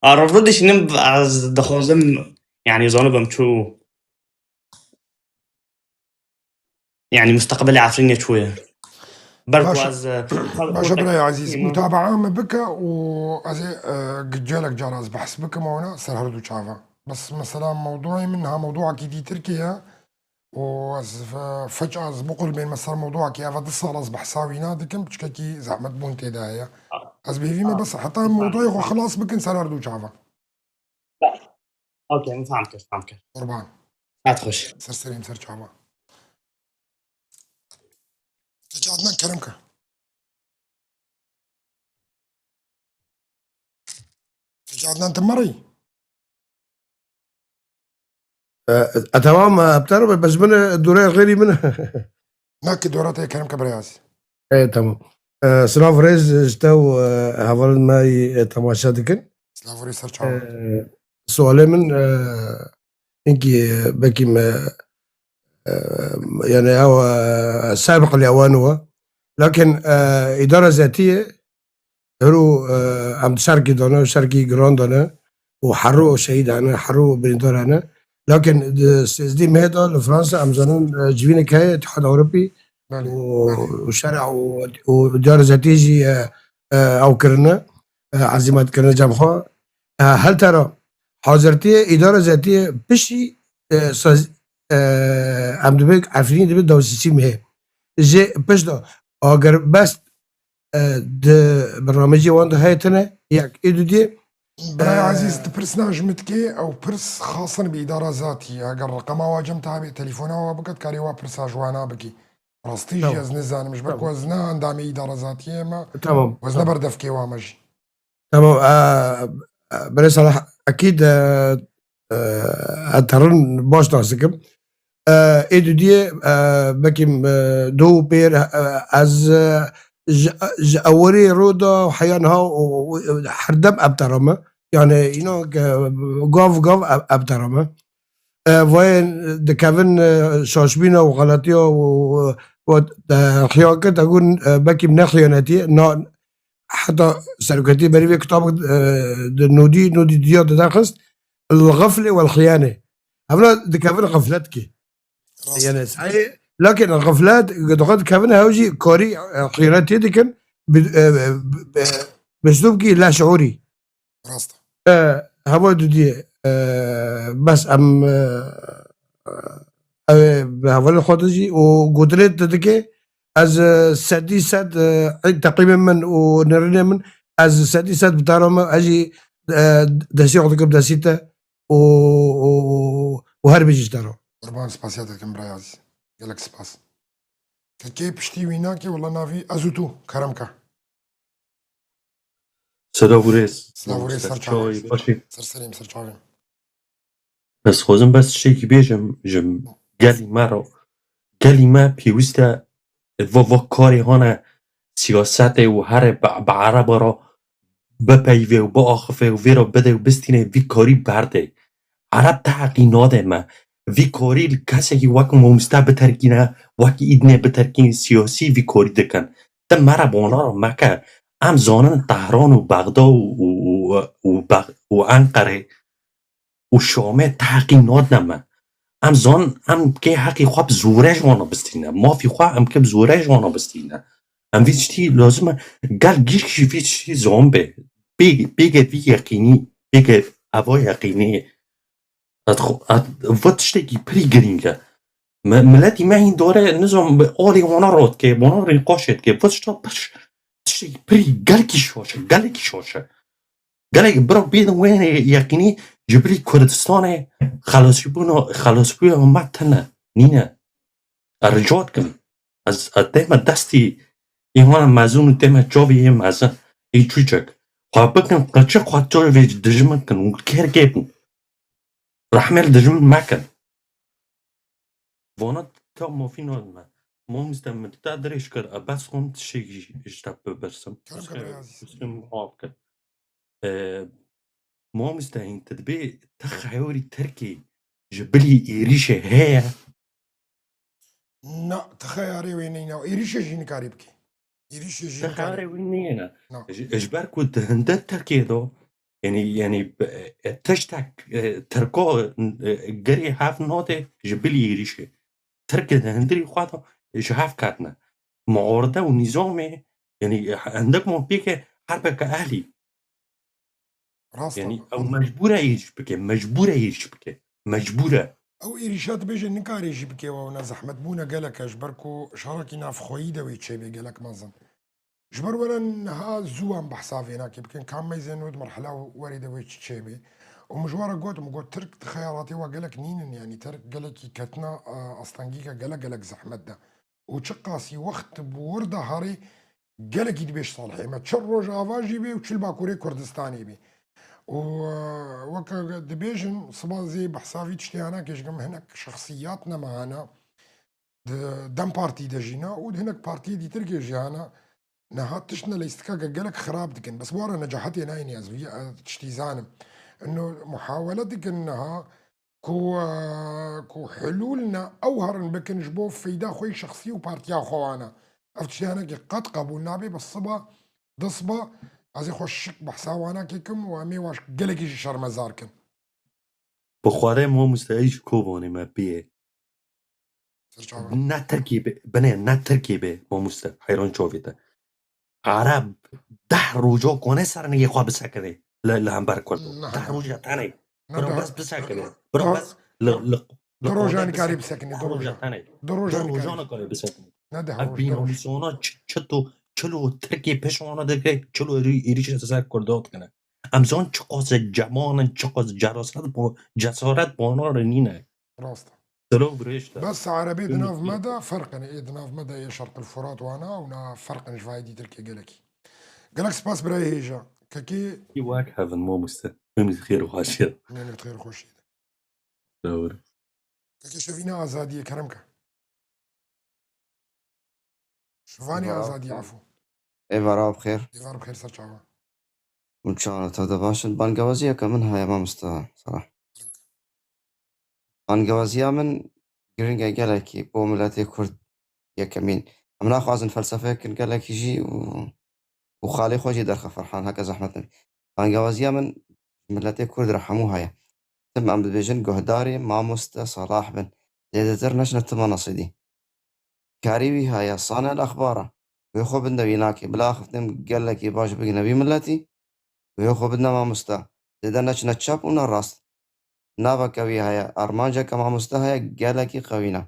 A, rûbirû dişînim, ez dixwazim, yani, zanibim çû. Yani, mustaqbelê Efrînê çûye. Ber ku Baş e. Ez, e, Baş e birayê azîz. Mutabaa min bike û ez ê, e, gelek cara ez behs bikim ona ser her du çava. Bes mesela mewduayê min niha mewduakî dî Tirkiye ye. Û ez, e, feç ez biqulbên me ser mewduakî eve du sal ez behsa wî nadikim, piçkekî zehmet bûn tê de heye. Ez bêvî me bes heta mewduayê xwe xilas bikin ser her du çava. Okey, min fam kir, fam kir. Qurban. Hat xweş. Ser serê min, ser çava. Kekê Adnan kerem ke. Kekê Adnan tu merî? E, e, tamam, e, heptar be, bes min, e, dore xêrî min. Na ki dora te kerem ke birayê azîz. E, tamam. E, silav rêz ji te û, e, hevalên me yî, e, temaşe dikin. Silav rêz ser çava. E, sualê min, e, hinkî, e, belkî me, e, yani ew, e, ser bi qiliya wan we. Lakin, e, îdara zetiyê Hero, e, em serkî dane, serkî giran dane û hero şehîd hene, hero birîndar hene. Lakin di sêzdî mehê de li Fransa em zanin, e, civînek heye, Îtihad Ewropî Belê, û, belê. û şer'a û, û diyara zetî jî, e, e, ew kirine, e, ezîmet kirine cem xwe. E, hel tera hazirtiyê îdara zetiyê pişî, e, saz-, e, em dibê Efrînî dibe dawsîsî mehê. Jê pişt de agirbest, e, di bernamecê wan de heye tine yek. Ê dudiyê, Birayê e, Ezîz, tu pirsna ji min dikê, ew pirs xasin bi îdara zatî. Eger reqema wa cem te hebe, telefona wa bike, dikarî wa pirsa ji wana bikî. Rastî jî Tamam. ez nizanim, ji ber ku Tamam. ez ne endamê îdara zatiyê me, Tamam. ez ne Tamam. berdevkê wa me jî. Tamam, e, e, Birê Salah, ekîd, e, e, ez terin baş nas dikim. E, ê dudiyê, e, belkî, e, do û pêr, e, ez, e, ji, ji ewerê ro de heya niha û, û, û herdem ev tera me. Yani, înan ke gav gav ev, ev tera me. E, vayên dikevin, e, şaşbîna û xeletiya û, û, û, e, xiyan kir, te got, e, belkî ne xiyanetî, na, heta seroketî berî vê kitabê, e, di nodî, nodî diya dide xist, el-xifle wel-xiyane. Hevna dikevin xifletkê. Rast. Yani, sahî, lakin xiflet, dixwe dikevin hew jî karî, e, xiyanetê dikin, bi, e, bi, bi, bi uslûbkî lêşiûrî. Rast. E, heva dudiyê, e, bes em, e, e, ew ê bi hevalên xwe de jî û gotinê te dike, ez, e, sedî sed, e, teqîmê min û nêrînê min, ez sedî sed bi te re me, ez jî, e, destî xwe dikim destî te û, û, û, û her bijî ji te re. Qurban, spasiya te dikim birayê ezîz. Gelek spas. Kekê piştî wî nake, wela navî ez û tu, kerem ke. Silav û rêz. Silav û rêz, ser çavê. Ser çavê, başê. Ser serê min, ser çavê min. Ez xwazim bes tiştekî bêjim ji gelî me re. Gelî me pêwîst e va, va karê hane siyasetê û here bi, bi ereba re bipeyivê û biaxife û vê re bide û bistîne, vî karî berde. Ereb teheqî nade me. Vî karî li kesekî wek mamoste biterkîne, wek îdnê biterkîne, siyasî vî karî dikin. Ti me re bala re meke. Em zanin Tehran û Bexda û, û, û, û Bex-, û Enqerê û Şamê teheqî nadine me. Em zan, em kê heqî xwe bi zore ji wana bistîne. Mafî xwe em kê bi zore ji wana bistîne. Em vî tiştî lazim e, gel gişk jî vî tiştî zan bê. Pê-, pêge vî yeqînî, pêge eva yeqînî. Et xwe-, et, va tiştekî pirî girîng e. Me, miletî me hîn dore, nizam, bi alî wana rat ke, wana rê qaşet ke, va tişta pir, tiştekî pirî gelkî şaş e, gelekî şaş e. Gelek bira bêdin wê yeqînî ji bilî Kurdistanê xelasîbûna, xelasîbûya me tune, nîne. Ez rica dikim. Ez, ez tême destî îwana mezin û tême çavê yê mezin, ê çûçek. Xwe bikin, qirçik xwe çavê dijmin kin û kêrkê bin. Rehmê li dijmin mekin. Vana te mafî nadime. Mamoste min te dirêj kir, e, bes xwin tiştekî ji te bipirsim. Kerem ke birayê ezîz. Bes xwin af kir. E, mamoste hîn tu dibê tu xeyorî Tirkî ji bilî êrîşê heye? Na, tu xeyarê wê neyna. Êrîşê jî nikarî bikî. Êrîşê jî Te nikarî. Xeyarê wî niyêne. Na. Ji, ji ber ku di hinde Tirkiyê de, yanî, yanî, e, tiştek, e, Tirko, e, girê hev nade ji bilî êrîşê. Tirk di hindirî xwe de ji hev ketine. Muaride û nîzamê, yanî, hindek ma pêke herbeke ehlî. Rast e. Yanî, ew mecbûr e êrîş bike, mecbûr e êrîş bike. Mecbûr e. Ew êrîşa dibêje nikarê jî bike, ew ne zehmet bûne gelek e, ji ber ku şerekî navxweyî de wê çêbê gelek mezin. Ji ber were niha zû em behsa vênakê bikin, ka meyzên wê di merhela werê de wê çi çêbê. Û min ji we re got, min got, Tirk di xeyalatê we gelek nînin, yanî Tirk gelekî ketina, e, astengîke gelek, gelek zehmet de. Û çiqasî wext bi wir de herê gelekî dibê ji salihê me. Çi Rojava jî bê û çi li Bakurê Kurdistanê bê. Û, e, weke dibêjin, siba zê behsa vî tiştê hene ke ji gim hinek şexsiyat nemahana. Di DEM Partî de jî ne û di hinek partiyê dîtirkê jî hene. Niha tişt ne leyîstikeke gelek xirab dikin. Bes ware necahetê nayînî ez vî, e, tiştî zanim. Ino muhawele dikin niha ku, e, ku hulûl ne ew herin bikin ji bo feyda xwe yî şexsî û partiya xwe wane. Ev tiştê hinekî qet qebûl nabe, bes siba, di siba ez ê xwe şik behsa wana kê kim û em ê waş gelekî jî şermezar kin. Bi Xwedê mamoste, ey ji Kobanê me piyê. Ser çavan. Ne Tirkî be, binê ne Tirkî be mamoste, heyran çavê te. Ereb deh roja kone ser nigê xwe bisekine li, li hember Kurdo. Ne Deh hember. roja tenê. Ne Biro deh. bes bisekine. Biro Ah, bes li, li, li du roja Kobanê nikarî bisekine. bisekine, Deh du roja roja. tenê. Du roja Deh nikarî. roja nikarî bisekine. Ne deh Ev roj, du roj. bînamûsana çi, çi to, çilo Tirkê pêş wana dike, çilo êrî-, êrîşê ser Kurdo dikine. Em zan çiqas ceman in, çiqas ceraset bo-, cesaret bona re nîne. Rast e. Dilo birêşte. Bes erebê di Û nav me de ferq in. Ê di nav me de yê Şerqil Furat wana û na ferq in ji vayê dî Tirkê gelekî. Gelek spas birayê hêja. Kekê Wek hevin mamoste. Hemî xêr û xweşî. Mênê xêr û xweşî de. Dawir. Kekê Şevîna Azadiyê kerem ke. Şivanê Eva Azadî, afû. Eva rav xêr. Êvar bi xêr ser çava. Hûn çawa ne, tev de baş in? Bangewaziyeke min heye mamoste Salah. Bangewaziya min giring e gelekî bo miletê Kurd yekemîn. Em naxwazin felsefeyekin gelekî jî û, û xalê xwe jî derxe Ferhan, heke zehmet nebî. Bangewaziya min ji miletê Kurd re hemû heye. Tim em dibêjin guhdarê mamoste Salah bin. Zêdetir neçine tima Nasîdî. Karî wî heye, sane li exbara. Wê xwe bidne wî nakê. Bila axiftin gelekî baş bigine wî miletî. Wê xwe bidne mamoste. Zêde neçine çep û ne rast. Naveke wî heye, armanceke mamoste heye, gelekî qewî ne.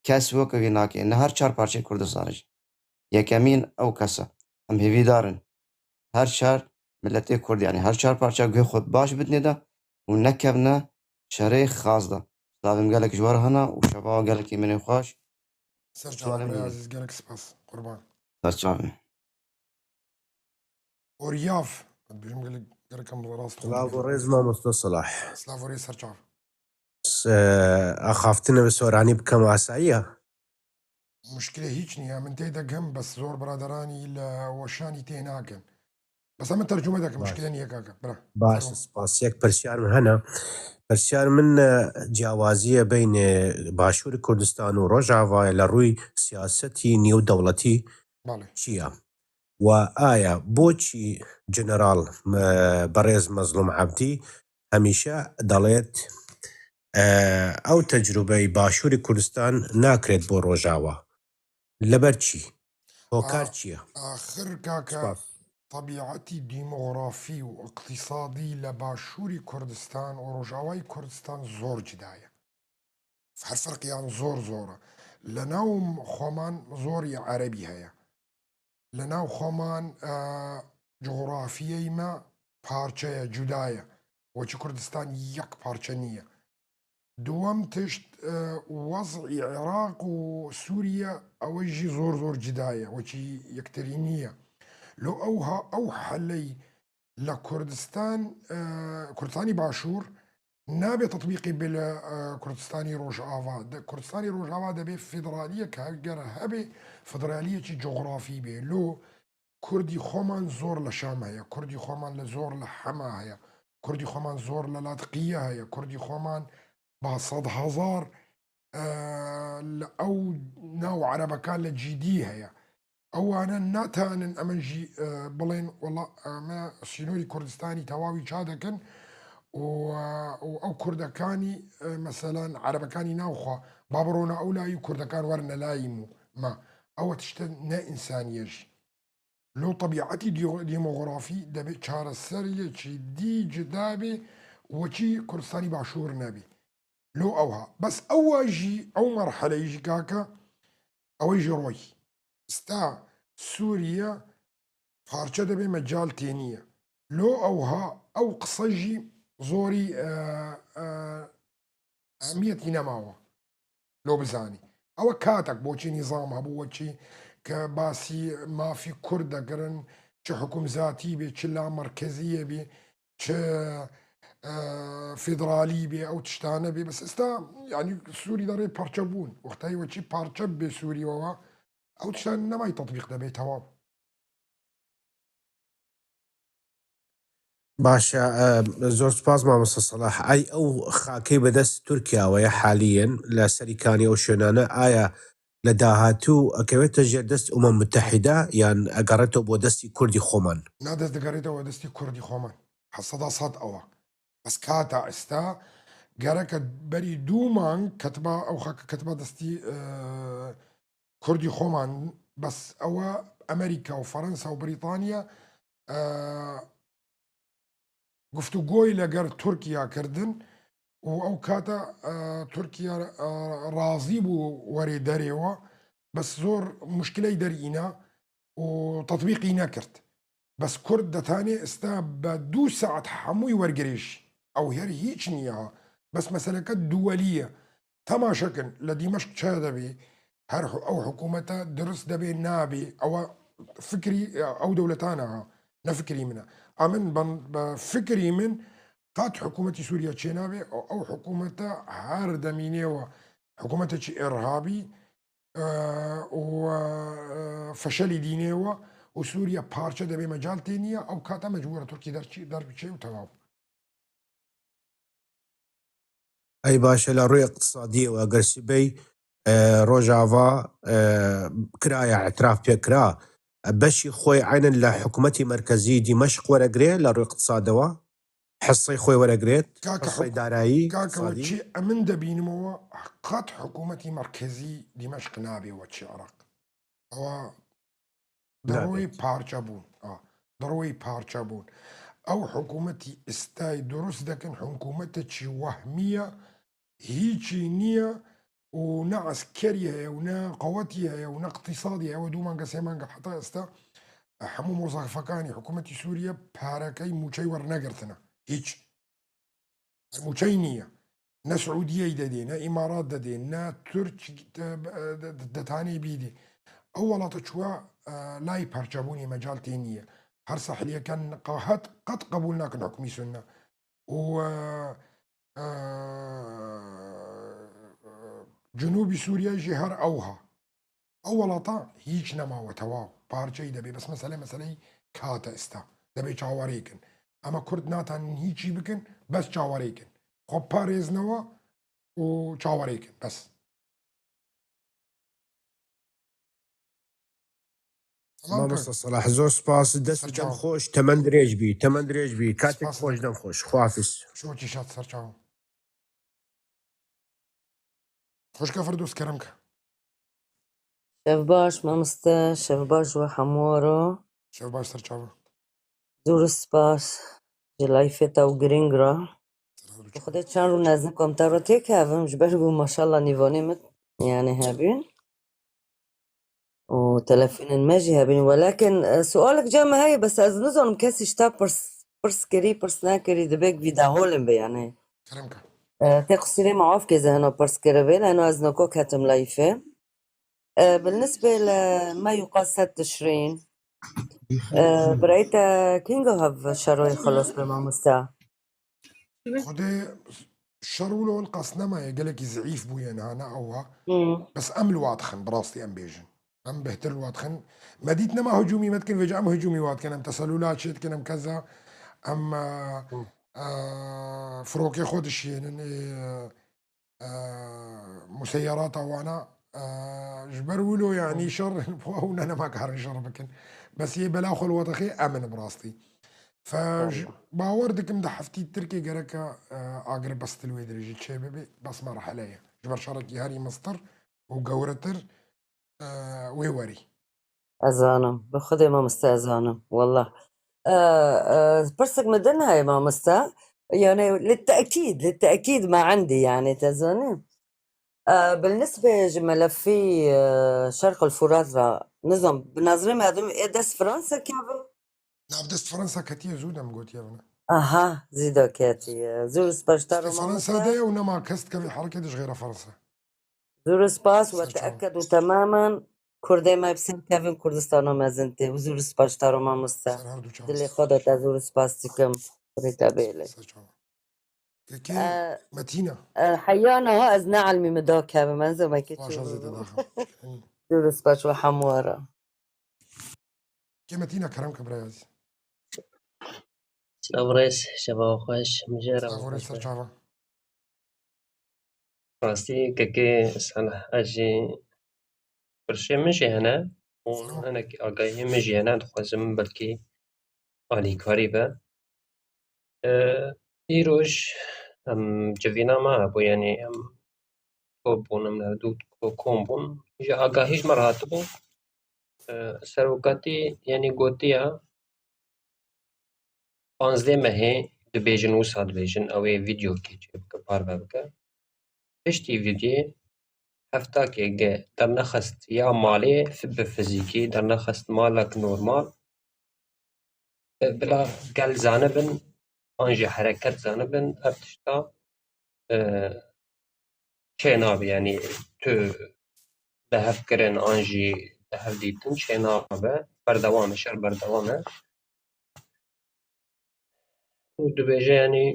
Kes weke wî nake. Ne her çar parçeyê Kurdistanê jî. Yekemîn ew kes e. Em hêvîdar in. Her çar miletê Kurd, yanî her çar parça guhê xwe baş bidinê de û nekevne şerê xaz de. Slavê min gelek ji we re hene û şeva gelekî min ê xweş. Ser çava Slavê birayê min. Azîz, gelek spas. Qurban. Ser çavê. Oryav. Bêjim gelek, gelek em rast Silav û xwe rêz mamoste Silah. Silav û rêz ser çav. S-, axaftinê bi soranî bikim asayiya? Muşkilê hiç niye. Min tê de gim, bes zor biraderanî li weşanî tê nakin. Bes em tercume dekim, Baş. muşkilê niye kaka. Bira. Baş, Tamam. spas. Yek pirsyar min hene. Pirsyar min, e, ciyawaziyê beynê Başûrê Kurdistan û Rojava ye li rûy siyasetî nêwdewletî Bale. çi ye? Û aya boçî General, e, Berêz Mezlûm Ebdî hemîşe dalêt, e, ew tecrûbeyê Başûrê Kurdistan nakrêt bo Rojava. Li ber çi? Hokar A-, çi ye? Axir kaka Spas. Tebîetî demografî û iqtîsadî li Başûrî Kurdistan û Rojavayî Kurdistan zor cida ye. Her ferqiyan zor zor e. Li nav xweman zor ye erebî heye. Li nav xweman, e, cografiyeyê me parçe ye, cuda ye. Weçî Kurdistan yek parçe niye. Duwem tişt, e, wez'î Iraq û Sûriye, ew jî zor zor cida ye, weçî yektirî niye. Lo ew ha, ew heley li Kurdistan, e, Kurdistanî Başûr nabe tetbîqî bê li, e, Kurdistanî Rojava. De, Kurdistanî Rojava debe federaliyek heger hebe, federaliyekî cografî bê. Lo Kurdî xweman zor li Şam heye, Kurdî xweman li zor li Hema heye, Kurdî xweman zor li Ladiqiye heye, Kurdî xweman ba sed hezar, e, li ew nav erebekan li cîdî heye. Ew wane natanin emin jî, e, bilên, wela, e, me sînorî Kurdistanî tewawî ça dikin û, e, û ew Kurdekanî, e, meselan, erebekanî nav xwe, ba birona ew layî û Kurdekan werine layî mû. Ma ew tişte ne însanî ye jî. Lo tebîetî dî-, demografî debe çareseriyekî dî cuda bê, weçî Kurdistanî Başûr nebî. Lo ew ha. Bes ew jî, ew merheleyê jî kaka, ew jî roy. Sta Sûriye parçe debe mecal têniye. Lo ew ha, ew qise jî zorî, e, e, ehemiyetî nemawa. Lo bizanî. Ew katek boçî nîzam hebû, weçî ke basî mafî Kurd dekirin, çi hikûmzatî bê, çi lamerkezî ye bê, çi, e, federalî bê, ew tiştane bê. Bes esta, yanî Sûrî de rê parçe bûn. Wextayê weçî parçe bê Sûrî wewa, ew tiştan nemayî tetbîq debe, tewab. Baş e, e, zor spas mamoste Salah. Ay ew xakê bi dest Tirkiye we ye haliyen li serî kanî ew şonane, aya li dahatû ekewete jêr dest Umem Mutehîde yan egerete bo destî Kurdî xweman? Na dest digerete we destî Kurdî xweman. Heseda sed ew e. Bes kata esta Gereke berî dû mang ketiba, ew xak ketiba destî, e, Kurdî xweman, bes ew e Amerîka û Ferensa û Brîtanya, e, guftûgoyê leger Tirkiya kirdin û ew kata, e, Tirkiya, e, razî bû werê derê we, bes zor muşkiley derî îna û tetbîqî nekird. Bes Kurd detanê ista be dû saet hemûyî wergirêj. Ew her hîç niye ha. Bes meseleke duwelî ye. Temaşe kin, li Dîmeşq çi dibê? Her hu-, ew hikûmete dirust dibê nabê. Ew fikrî, ew dewletane ha. Ne fikrî min e. A min ben, be fikrî min qet hikûmetî Sûriye çênabe. Ew, ew hikûmete her demînê we hikûmetekî îrhabî, e, û, e, feşelî dînê we û Sûriye parçe dibê mecal tê niye. Ew kata mecbûr e Tirkî derçî-, derbiçe û tewaw. Ey baş e, li rûyê iqtisadiyê û eger sibey, e, Rojava, e, kiraye, îtiraf pê kira, e, beşî xwe eynen li hikûmetî merkezî Dîmeşq weregirê li rûyê iqtisadê we? Hissey xwe weregirêt, Kaka hissey huk-, darayî, kaka we iqtisadî? Çi emin debînim we qet hikûmetî merkezî Dîmeşq nabê we çi Iraq. Ewa Nabêt. Di rûyê parçebûn. A, di rûyê parçebûn. Ew hikûmetî îstayî dirust dekin, hikûmetekî wehmî ye, hîçî niye û ne eskerî heye û ne qewetî heye û ne iqtîsadî heye. Ew dû mange, sê mange heta êsta hemû mozafekanî hikûmetî Sûriye parekey mûçey wernegirtine. Hîç. Mûçey niye. Ne Siûdiyeyê de dê, ne Îmarat de dê, ne Tirk de, de, de, detanê bî dê. Ew welata çuwa, e, layê parçebûnê mecal tê niye. Her sahliyeken qe-, het, qet qebûl nakin hukmî sunne. Û, e, e, Cinûbî Sûriye jî her ewha. Ew welata hîç nemawe, tewaw. Parçeyî debê. Bes mesele, meseleyî kate ista. Debê çawarê kin. Ema Kurd natanin hîçî bikin, bes çawarê kin. Xwe parêznewe û çawarê kin. Bes. Tamam Mamosta kak. Salah, zor spas. Dest û cem xweş, temen dirêj bî, temen dirêj bî. Katek xweş, dem xweş. Xwehafiz. Şo çî şat ser çawa. Xweşka Firdûs, kerem ke. Şev baş, mamoste, şev baş we hemû re. Şev baş ser çava. Zor spas ji layfê te û giring re. Bi Xwedê çend rû ez nikom te re têkevim, ji ber ku maşallah nîvanê min, yani, hebîn. Û telefonên me jî hebîn. Welakin, e, sualek ca me heye, bes ez nizanim kesî ji te pirs, pirs kirî, pirs nekirî, dibe vî daholin be, yani. Kerem ke. E, tê qusîrê me af ke ze heno pirs kiribê, heno ez noko ketim layfê. E, bi nisbê li me yuqa sed tişrîn. E, birayê te kinga hev şeroyê xelos be mamoste? Xwedê şer wilo qas nemaye, gelekî zeîf bûye niha, ne ew ha. Hmm. Bes em li wa dixin, bi rastî em bêjin. Em bêhtir li wa dixin. Me dît nema hicûmî me dikin, vêca em hicûmî wa dikin, em teselûla çê dikin, em keza, em, e, Hmm. e, firokê xwe dişiyênin, ê, e, museyerata wana, e, ji ber wilo, yanî, Hmm. şer, ew ne nema karin şer bikin. Bes yê bela xwe li we dixê, em in bi rastî. Fe, Tamam. ji, bawer dikim di heftî Tirkê gereke, e, agir bestil wê dirêjî çê bibe, bes merhele ye. Ji ber şerekî herî mestir û gewretir, e, wê werî. Ez zanim. Bi Xwedê mamoste ez zanim. Wallah. E, e, pirsek min din heye mamoste. Yani, li tekîd, li tekîd me endî, yani, te zanî. E, bi nisbê ji melefî, e, Şerq el Furat re, nizam, bi nezrê me edim ê dest Fransa keve? Nav dest Fransa ketiye zû dem gotiye bine. Aha, zî de ketiye. Zû spas ji te re mamoste. Fransa de ye û nema kes dikeve herekê de ji xêra Fransa. Zû spas, we teeked û temamen Kurdê me bi ser kevin Kurdistana mezin tê. Û zû spas ji te re mamoste. Dilê xwe de te zû spas dikim. Xwedê te bêle. Kekê E, Metîna. E, heya niha ez ne elmî min da kevim, ez ê me kê Baş çû ez ê te bibim. Daxim. Zû spas we hemû re. Kê Metîna, kerem ke birayê ezîz. Silav rêz, şeva xweş, mijara Silav rêz, ser çava. Rastî, kekê Salah, ez jî pirşê min jî hene û hinek agahiyê min jî hene, dixwazim belkî alîkarî be. E, îroj, Em civîna me hebû, yanî em top bûn, em hevdû ko-, kom bûn. Ji agahî ji me re hatibû. E, serokatî, yanî gotiya, panzdeh mehê dibêjin, wisa dibêjin, ew ê vîdeokê çê bike, parve bike. Piştî vîdyoyê heftakê ge dernexist ya malê fi-, bi fizîkî, dernexist malek normal. E, bila gel zanibin, an jî hereket zanibin, ev tişta, e, çê nabe, yanî tu bi hev kirin an jî bi hev dîtin çê nabe, berdewam e, şer berdewam e. Û dibêje, yanî,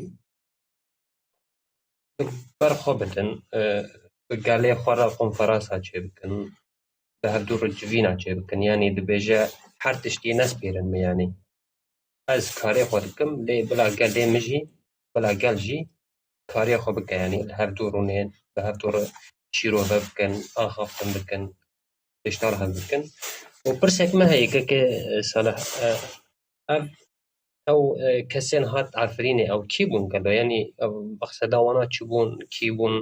bi ber xwe bidin, e, bi gelê xwe re konferansa çêbikin, bi hevdû re civîna çêbikin. Yanî dibêje, her tiştî nespêrin min, yanî. Ez karê xwe dikim, lê bila gelê min jî, bila gel jî karê xwe bike, yanî li hevdû rûnên, bi hevdû re şîrove bikin, axaftin bikin, tişta li hev bikin. Û pirsek me heye, keke Salih, e, ev, ew, e, kesên hat Efrînê, ew kî bûn gelo? Yanî, ew mexseda wana çi bûn, kî bûn,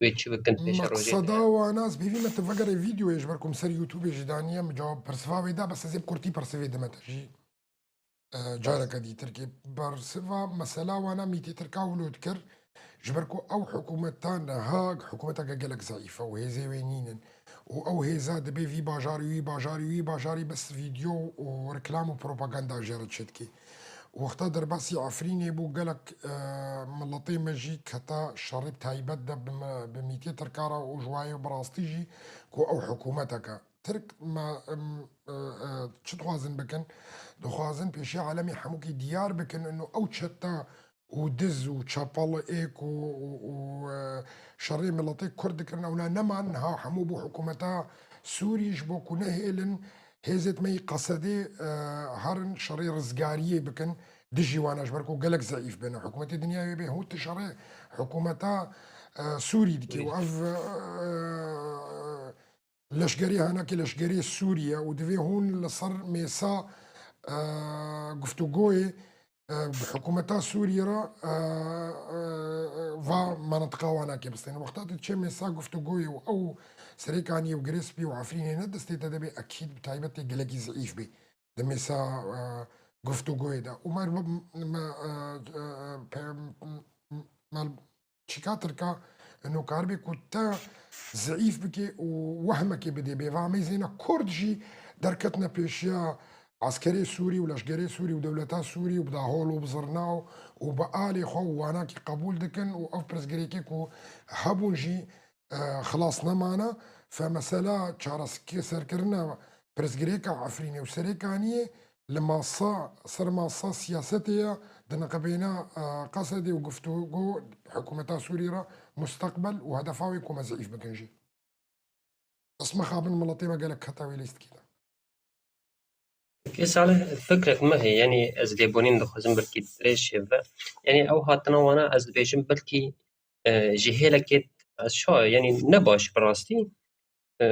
wê çi bikin pêşerojê de? Mexseda wana, ez pêvî me tu vegerê vîdeoyê, ji ber ku min ser YouTubeê jî daniye, min cewab persiva wê da, bes ez ê bi kurtî persivê dime te jî. E, careke dîtirkê. Bersiva mesela wana mîtê tirka wilo dikir, ji ber ku ew hikûmeta niha hikûmeteke gelek zeîf e û hêzê wê nînin. Û ew hêza dibê vî bajarî, wî bajarî, wî bajarî bes vîdeo û reklam û propaganda jê re çêdikê. Wexta derbasî Efrînê bû, gelek, e, miletê me jî kete şerê taybet de bi me, bi mîtê tirka re û ji wayê bi rastî jî ku ew hikûmeteke. Tirk me, em, e, e, çi dixwazin bikin? Dixwazin pêşiya alemê hemûkî diyar bikin, ino ew çete û diz û çepel ê ku û, û, e, şerê miletê Kurd dikirin, ewna neman, niha hemû bû hikûmeta Sûrî, ji bo ku nehêlin hêzêt me yî Qesedê, e, herin şerê rizgariyê bikin dijî wana, ji ber ku gelek zeîf bin. Hikûmetê dinyayê bê hûn ti şerê hikûmeta, e, Sûrî dikê û ev, e, leşgerî hanakê leşgerê Sûriye û divê hûn li ser mêsa, e, guftûgoyê, e, bi hikûmeta Sûriyê re, e, e, va mantiqa wanakê bistêne. Wexta tu diçê mêsa guftûgoyê û ew Serêkaniyê û Girê Spî û Efrînê ne destê te de bê, ekîd bi taybetê gelekî zeîf bê. Di mêsa, e, guftûgoyê de. Û me, me, e, e, pe-, me, Çîka tirka, ino karibê ku te zeîf bike û wehmekê bidê bê. Va em ê zêne Kurd jî derketine pêşiya eskerê Sûrî û leşgerê Sûrî û dewleta Sûrî û bi dahol û bi zirna û, û bi alê xwe û wanakî qebûl dikin û ev pirsgirêkê ku hebûn jî, e, xilas nemane. Fe mesela çareserkirina pirsgirêka Efrînê û Serêkaniyê li masa, ser masa siyasetê ye, di niqibêna, e, Qesedê û guftûgo hikûmeta Sûrî re musteqbel û hedefa wê ku me zeîf bikin jî. Bes mixabin miletê me gelek kete wê lîstikî de. Kê Salih, fikrek me heye, yanî ez lêborîn dixwazim belkî dirêj çêbibe. Yanî ew hatina wana ez dibêjim belkî, e, ji hêlekê ez şa, yanî ne baş bi rastî. E,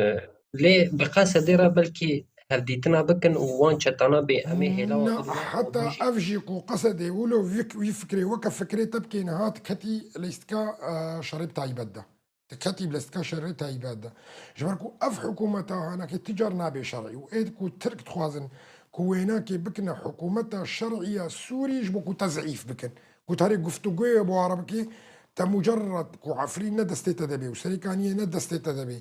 lê bi Qesedê re belkî hevdîtina bikin û wan çetana bê em ê hêla wan Na, bidin û heta hûn jî ev jî ku Qesedê wilo vik-, wî fikrê weke fikrê te bikê niha diketî lîstika, e, şerê taybet de. Diketî bi lîstika şerê taybet de. Ji ber ku ev hikûmeta hanakê ti car nabe şerî û ê ku Tirk dixwazin ku wênakê bikine hikûmeta şerî ya Sûrî ji bo ku te zeîf bikin. Ku te rê guftûgoyê bo ara bikê, te mucerred ku Efrîn ne destê te de bê û Serêkaniyê ne destê te de bê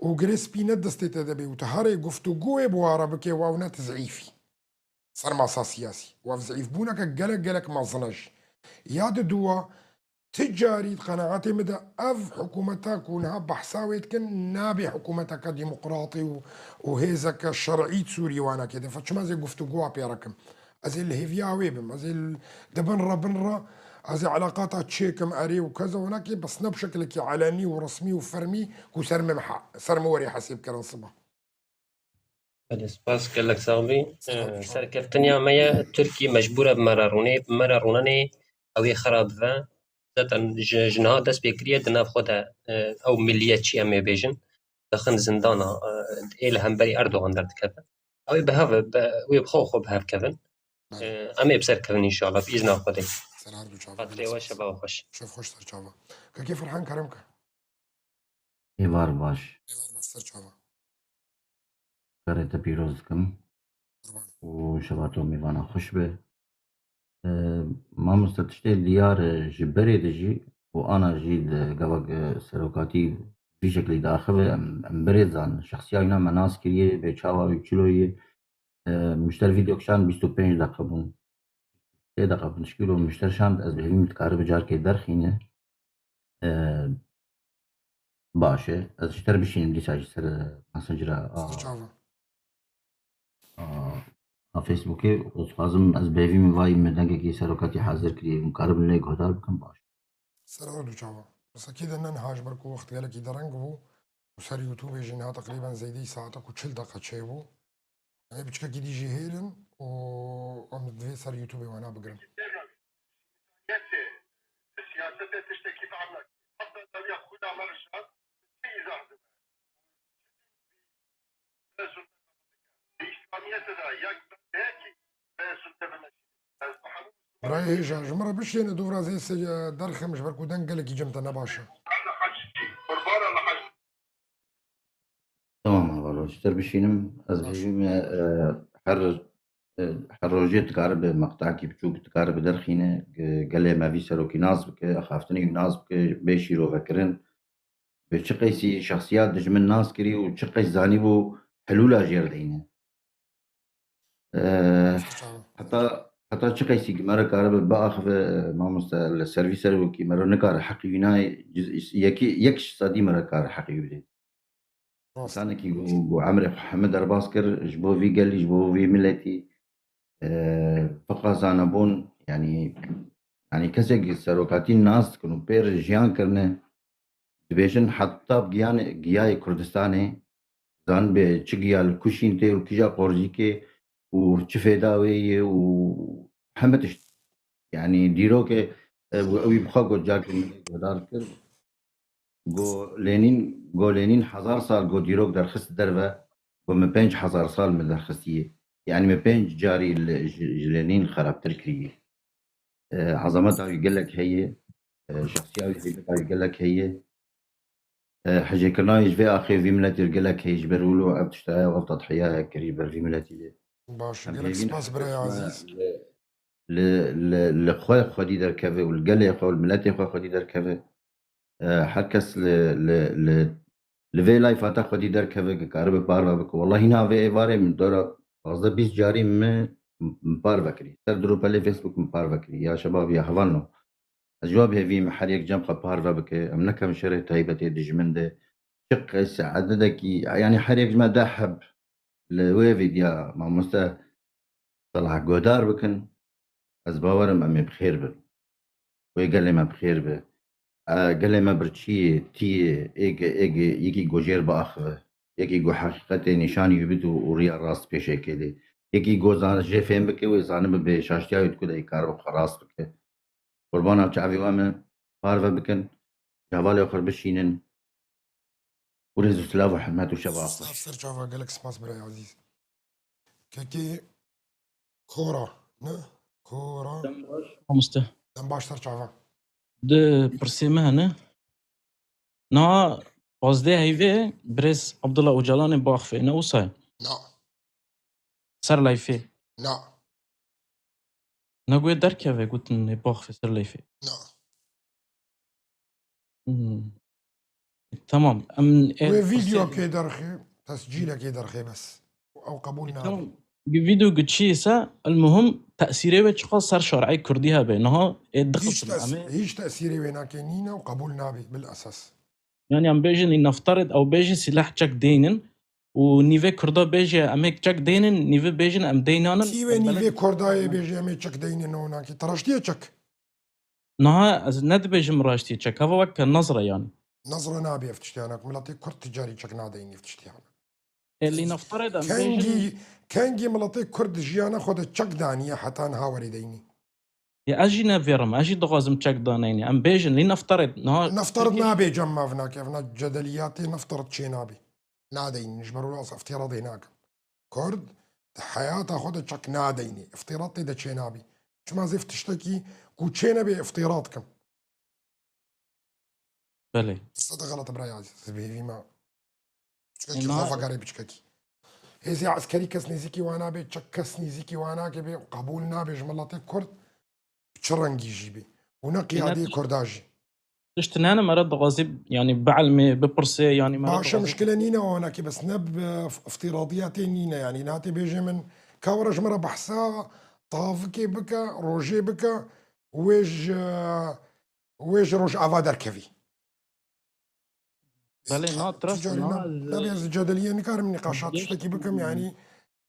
û Girê Spî ne destê te de bê û te herê guftûgoyê bo ara bikê û ew ne ti zeîfî. Ser masa siyasî. Û ev zeîfbûneke gelek, gelek mezin e jî. Ya diduwa, ti carî di qenaetê min de ev hikûmeta ku niha behsa wê dikin, nabe hikûmeteke demokratî û, û hêzeke şerî di Sûrî wanakê de. Fe çima ez ê guftûgoya pê re kim? Ez ê li hêviya wê bim. Ez ê li, di bin re, bin re, ez ê eleqata çêkim erê û keza wanakê, bes ne bi şekilekî elenî û resmî û fermî ku ser min ha-, ser min werê hesêb kirin siba. Belê, spas, gelek sax bî. Sağ ol, sağ ol. Serkeftinya me ye, Tirkî mecbûr e bi me re rûnê, bi me re rûnenê, ew ê xera bive. Zaten ji, ji niha dest pê kiriye, di nav xwe de, e, ew milliyetçî em ê bêjin, dixin zindana, e, ê li hemberî Erdogan derdikevin. Ew ê bi hev, bi, wê bi xwe xwe bi hev kevin. Belê. E, em ê bi ser kevin înşallah, bi îzna Xwedê. Ser her du çava. Xatirê we, şeva xweş. Şev xweş ser çava. Kakê Ferhan, kerem ke. Êvar baş. Êvar baş ser çava. Karê te pîroz dikim. Qurban. Û şeva to mêvana xweş be. Ee, Mamoste, tiştê diyar e, ji berê de jî û ana jî di gava e, serokatî vî şeklî diaxive, em, em berê zan. Şexsiya wîna me nas kiriye, bê çawa wî çilo ye. Ee, mişter vîdeo kişan bîst û pênc deqe bûn. Sê deqe bûn. Şikîro mişter şand, ez bêhevî min dikaribe carkê derxîne. Ee, baş e. Ez ji te re bişînim dîsa ji ser e, Messengera a, Ser çava. a, a Facebookê. Ez dixwazim ez bêhevî min vayî min dengekî serokatî hazir kiriye. Hûn karibin lê guhdar bikin, baş. Ser her du çava. Mesela kê de ne niha ji ber ku wext gelekî dereng bû û ser YouTubeê jî niha teqrîben zêdeyî saeta ku çil deqe çêbû. Em ê piçkekî dî jî hêlin û em divê ser YouTubeê wana bigirin. Siyasetê tiştekî fehmnak. Heta dawiya xwe de me rişand, çi îzah dibe? Li Îslamiyetê de yek bendekî be sulte bimeşîne. Ez bi hemû Birayê hêja, ji min re bişêne dûvra zê se derxim ji ber ku deng gelekî cem te ne baş e. Ala Hecî, qurban Ala Hecî. Tamam, heval, ji te re bişînim. Ez Baş. Bêhevî me e, her e, her rojê dikaribe meqtakî biçûk dikaribe derxîne, ge- gelê me vî serokî nas bike, axaftinê wî nas bike, bê şîrovekirin. Bi çi qeysî şexsiyat dijmin nas kirî û çi qeys zanîbû helûla jêr deyne. Ee, Çawa? heta heta çi qeysî ki me re karibe biaxive, e, mamoste, li ser vî serokî me re nikare heqî wî nayê, ciz- yekî, yek ji sedî me re kare heqî wî bidê. Rast. Însanekî ku, ku emrê xwe heme derbas kir ji bo vî gelî, ji bo vî miletî, e, biqazanebûn, yanî, yanî kesekî serokatî nas dikin û pê re jiyan kirine, dibêjin heta giyanê, giyayê Kurdistanê, zanibê çi giya li ku şîn tê û kîja qorzîkê û çi fêda wê ye û heme tişt. Yanî dîrokê, e, ew ê bi xwe got, carkê min guhdar kir. Go Lenîn, go Lenîn hezar sal go dîrok derxist derve, go min pênc hezar sal min derxistiye. Yanî min pênc carî li, ji, ji Lenîn xerabtir kiriye. E, ezameta wî gelek heye, e, şexsiya wî heybeta wî gelek heye. E, hicêkirina wî ji vê axê vî miletî gelek heye, ji ber wilo ev tişt heye, ev tedhiya heye kirî ji ber vî miletî de. Baş, Em gelek hêvî spas birayê nakin Ezîz. li, li, li, li xwe xwedî derkeve û li gelê xwe û li miletê xwe xwedî derkeve. E, her kes li, li, li, li vê layfa te xwedî derkeve, ki karibe parve bike. Wellahî na vê êvarê min dora pazdeh bîst carî min, min parve kirî. Ser dirûpelê Facebook min parve kirî. Ya şebab, ya hevalno. Ez ji we bêhevî me her yek cem xwe parve bike. Em nekevin şerê taybetê dijmin de. Çi qeys ededekî, yanî her yek ji me deh heb li wê vîdya mamoste Salah guhdar bikin. Ez bawer im em ê bi xêr bin. Wê gelê me bi xêr be. E, gelê me birçî ye, tî ye, êge, êge, yekî go jêr biaxive. Yekî go heqîqetê nîşanî wî bide û riya rast pêşê kê de. Yekî go zan-, jê fêm bike, wê zanibe bê şaştiya wî diku de karibe xwe rast bike. Qurbana çavê we me, parve bikin, ji hevalê xwe re bişînin. Û rêz û silav û hurmet û şeva xweş. Ser çava, gelek spas birayê Ezîz. Kekê Kora, ne? Kora. Dem baş, mamoste. Dem baş ser çava. Di pirsê me hene. Niha pazdeh heyvê birêz Abdullah Ocalanê baxfê, ne wisa ye? Na, Ser layfê. na. Ne guê derkeve gotin ê baxfê ser layfê. Na. Hmm. Tamam. Em ê Wê pirsê- vîdeo kê derxê, tescîlekê derxê bes. Ew qebûl nabe. Tamam. Vîdeo gi çi ise, el muhim tesîrê wê çiqas ser şarê kurdî hebe. Niha ê Hiç, dixiftin. tes, Em ê hiç tesîrê wê nake nîne û qebûl nabe bil esas. Yani em bêjin, nefterid ew bêjin silah çek deynin û nîvê kurda bêje em ê çek deynin, nîvê bêjin em deynanin. Tî wê nîvê kurdayê bêje em ê çek deynin û nake. Teraştiye çek. Niha ez ne dibêjim raştî çek. Hava wek nezre yani. Nezre nabe ev tiştiyana. Miletê kurd ticarî çek nadeynî ev tiştiyana. Ê lî nefterid em bêjin. Kengî, kengî miletê kurd jiyana xwe de çek daniye heta niha werê deynî. Ya ez jî nevêrim, ez jî dixwazim çek daneyne. Em bêjin, lî nefterid, niha Nefterid nabe cem mavnak, evna cedeliyatê nefterid çê nabe. Nadeynî, ji ber wilo ez îftîradê nakim. Kurd di heyata xwe de çek nadeynî. Îftîrat tê de çê nabe. Çima zêf tiştekî Û çê nebe îftîra dikim. Belê. Sed xelet bira ya ezîz, bi hêvî me. Piçkekî xwe vegerê piçkekî. Hêzê eskerî kes nêzîkî wana bê, çi kes nêzîkî wana ke bê, qebûl nabe ji miletê Kurd, bi çi rengî jî bê. Û ne qiyadeyê Kurda jî. Tişt nene mere dixwazî, yanî bielmê, bipirsê, yanî mere Baş e, dixwazî. Mişkile nîne wana ke bes ne bi f-, îftîradiya tê nîne, yanî nate bêje min, ka were ji me re behsa tavikê bike, rojê bike, wê ji, wê ji Rojava derkevî. Belê, na, tu rast, carî na, na, ez, nabê ez li cedeliye nikarim nîqaşa tiştekî bikim, yanî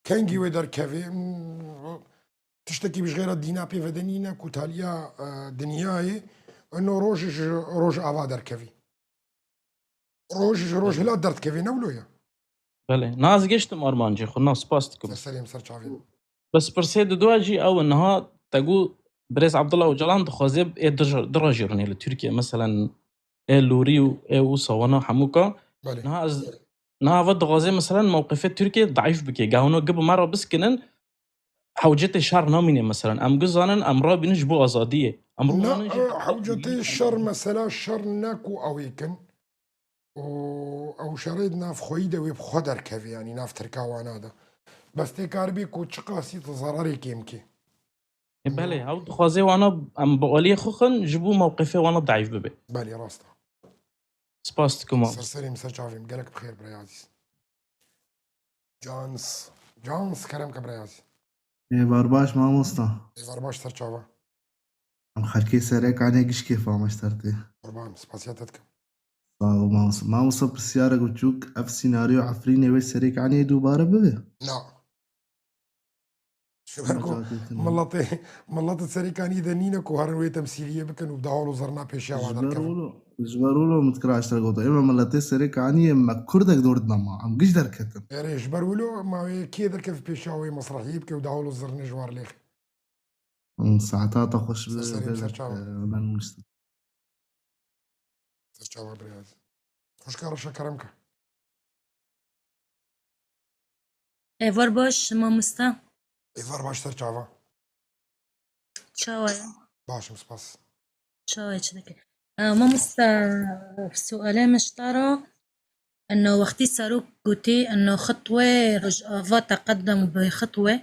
kengî wê derkevê, hmm, tiştekî bi ji xêra dîna pê ve de nîne ku taliya, e, dinyayê, ino roj ji Rojava derkevî. Roj ji Rojhilat derdikevê, ne wilo ye? Belê. Na, ez giştim armancê xwe, na, spas dikim. Ser serê min, ser çavê min. Bes pirsê di dua jî ew e, niha te got birêz Abdullah Ocalan dixwaze ê dij-, dira jî rûnê li Tirkiye, meselen ê Lûrî û ê wisa wana hemûka. Belê. Niha ez, niha ve dixwaze meselen mewqifê Tirkiye daîf bike. Gahûno gi bi me re biskinin, hewcetê şer namîne meselen. Em gi zanin, em rabînin ji bo azadiyê. Em Na, rûnanin jî e, hewcetê şer, mesela şer ne ku ew ê kin. Û ew şerê di nav xweyî de wê bi xwe derkeve, yanî nav Tirka wana de. Bes tê karibî ku çiqasî tu zerarê kêm kê. E, belê, ew dixwaze wana em bi aliyê xwe xin, ji bo mewqifê wana daîf bibe. Belê, rast e. Spas dikim abi. Ser serê min, ser çavê min. Gelek bi xêr birayê ezîz. Cans. Cans, kerem ke birayê ezîz. Êvar baş mamosta. Êvar baş, ser çava. Em xelkê Serêkaniyê giş kêfa me ji te re tê. Qurban, spasiya te dikim. Sağ ol mamosta. Mamosta, pirsyarek biçûk, ev senaryo Efrînê wê Serêkaniyê dubare bibe? Na. Ji ber ku miletê, miletê Serêkaniyê de nîne ku herin wê temsîliyê bikin û bi dahol û zirna pêşiya wan derkevin. Ji ber wilo, ji ber wilo min dikira ji te re gota. Ême miletê Serêkaniyê me kurdek dor dina ma. Em giş derketin. Erê, ji ber wilo ma wê kê derkeve pêşiya wê mesrehiyê bike û dahol û zirnê ji war lêxe. Saeta te xweş be. Ser serê min, ser çava. Ser çava birayê. Xwişka reşa kerem ke. Êvar baş, mamosta. Êvar baş, ser çava. Çawa ye? Baş im, spas. Çawa ye, çi dike? E, mamosta, sualê min ji te re, eno wextî Serok gotî, eno xitwê Rojava teqedem bi xitwê,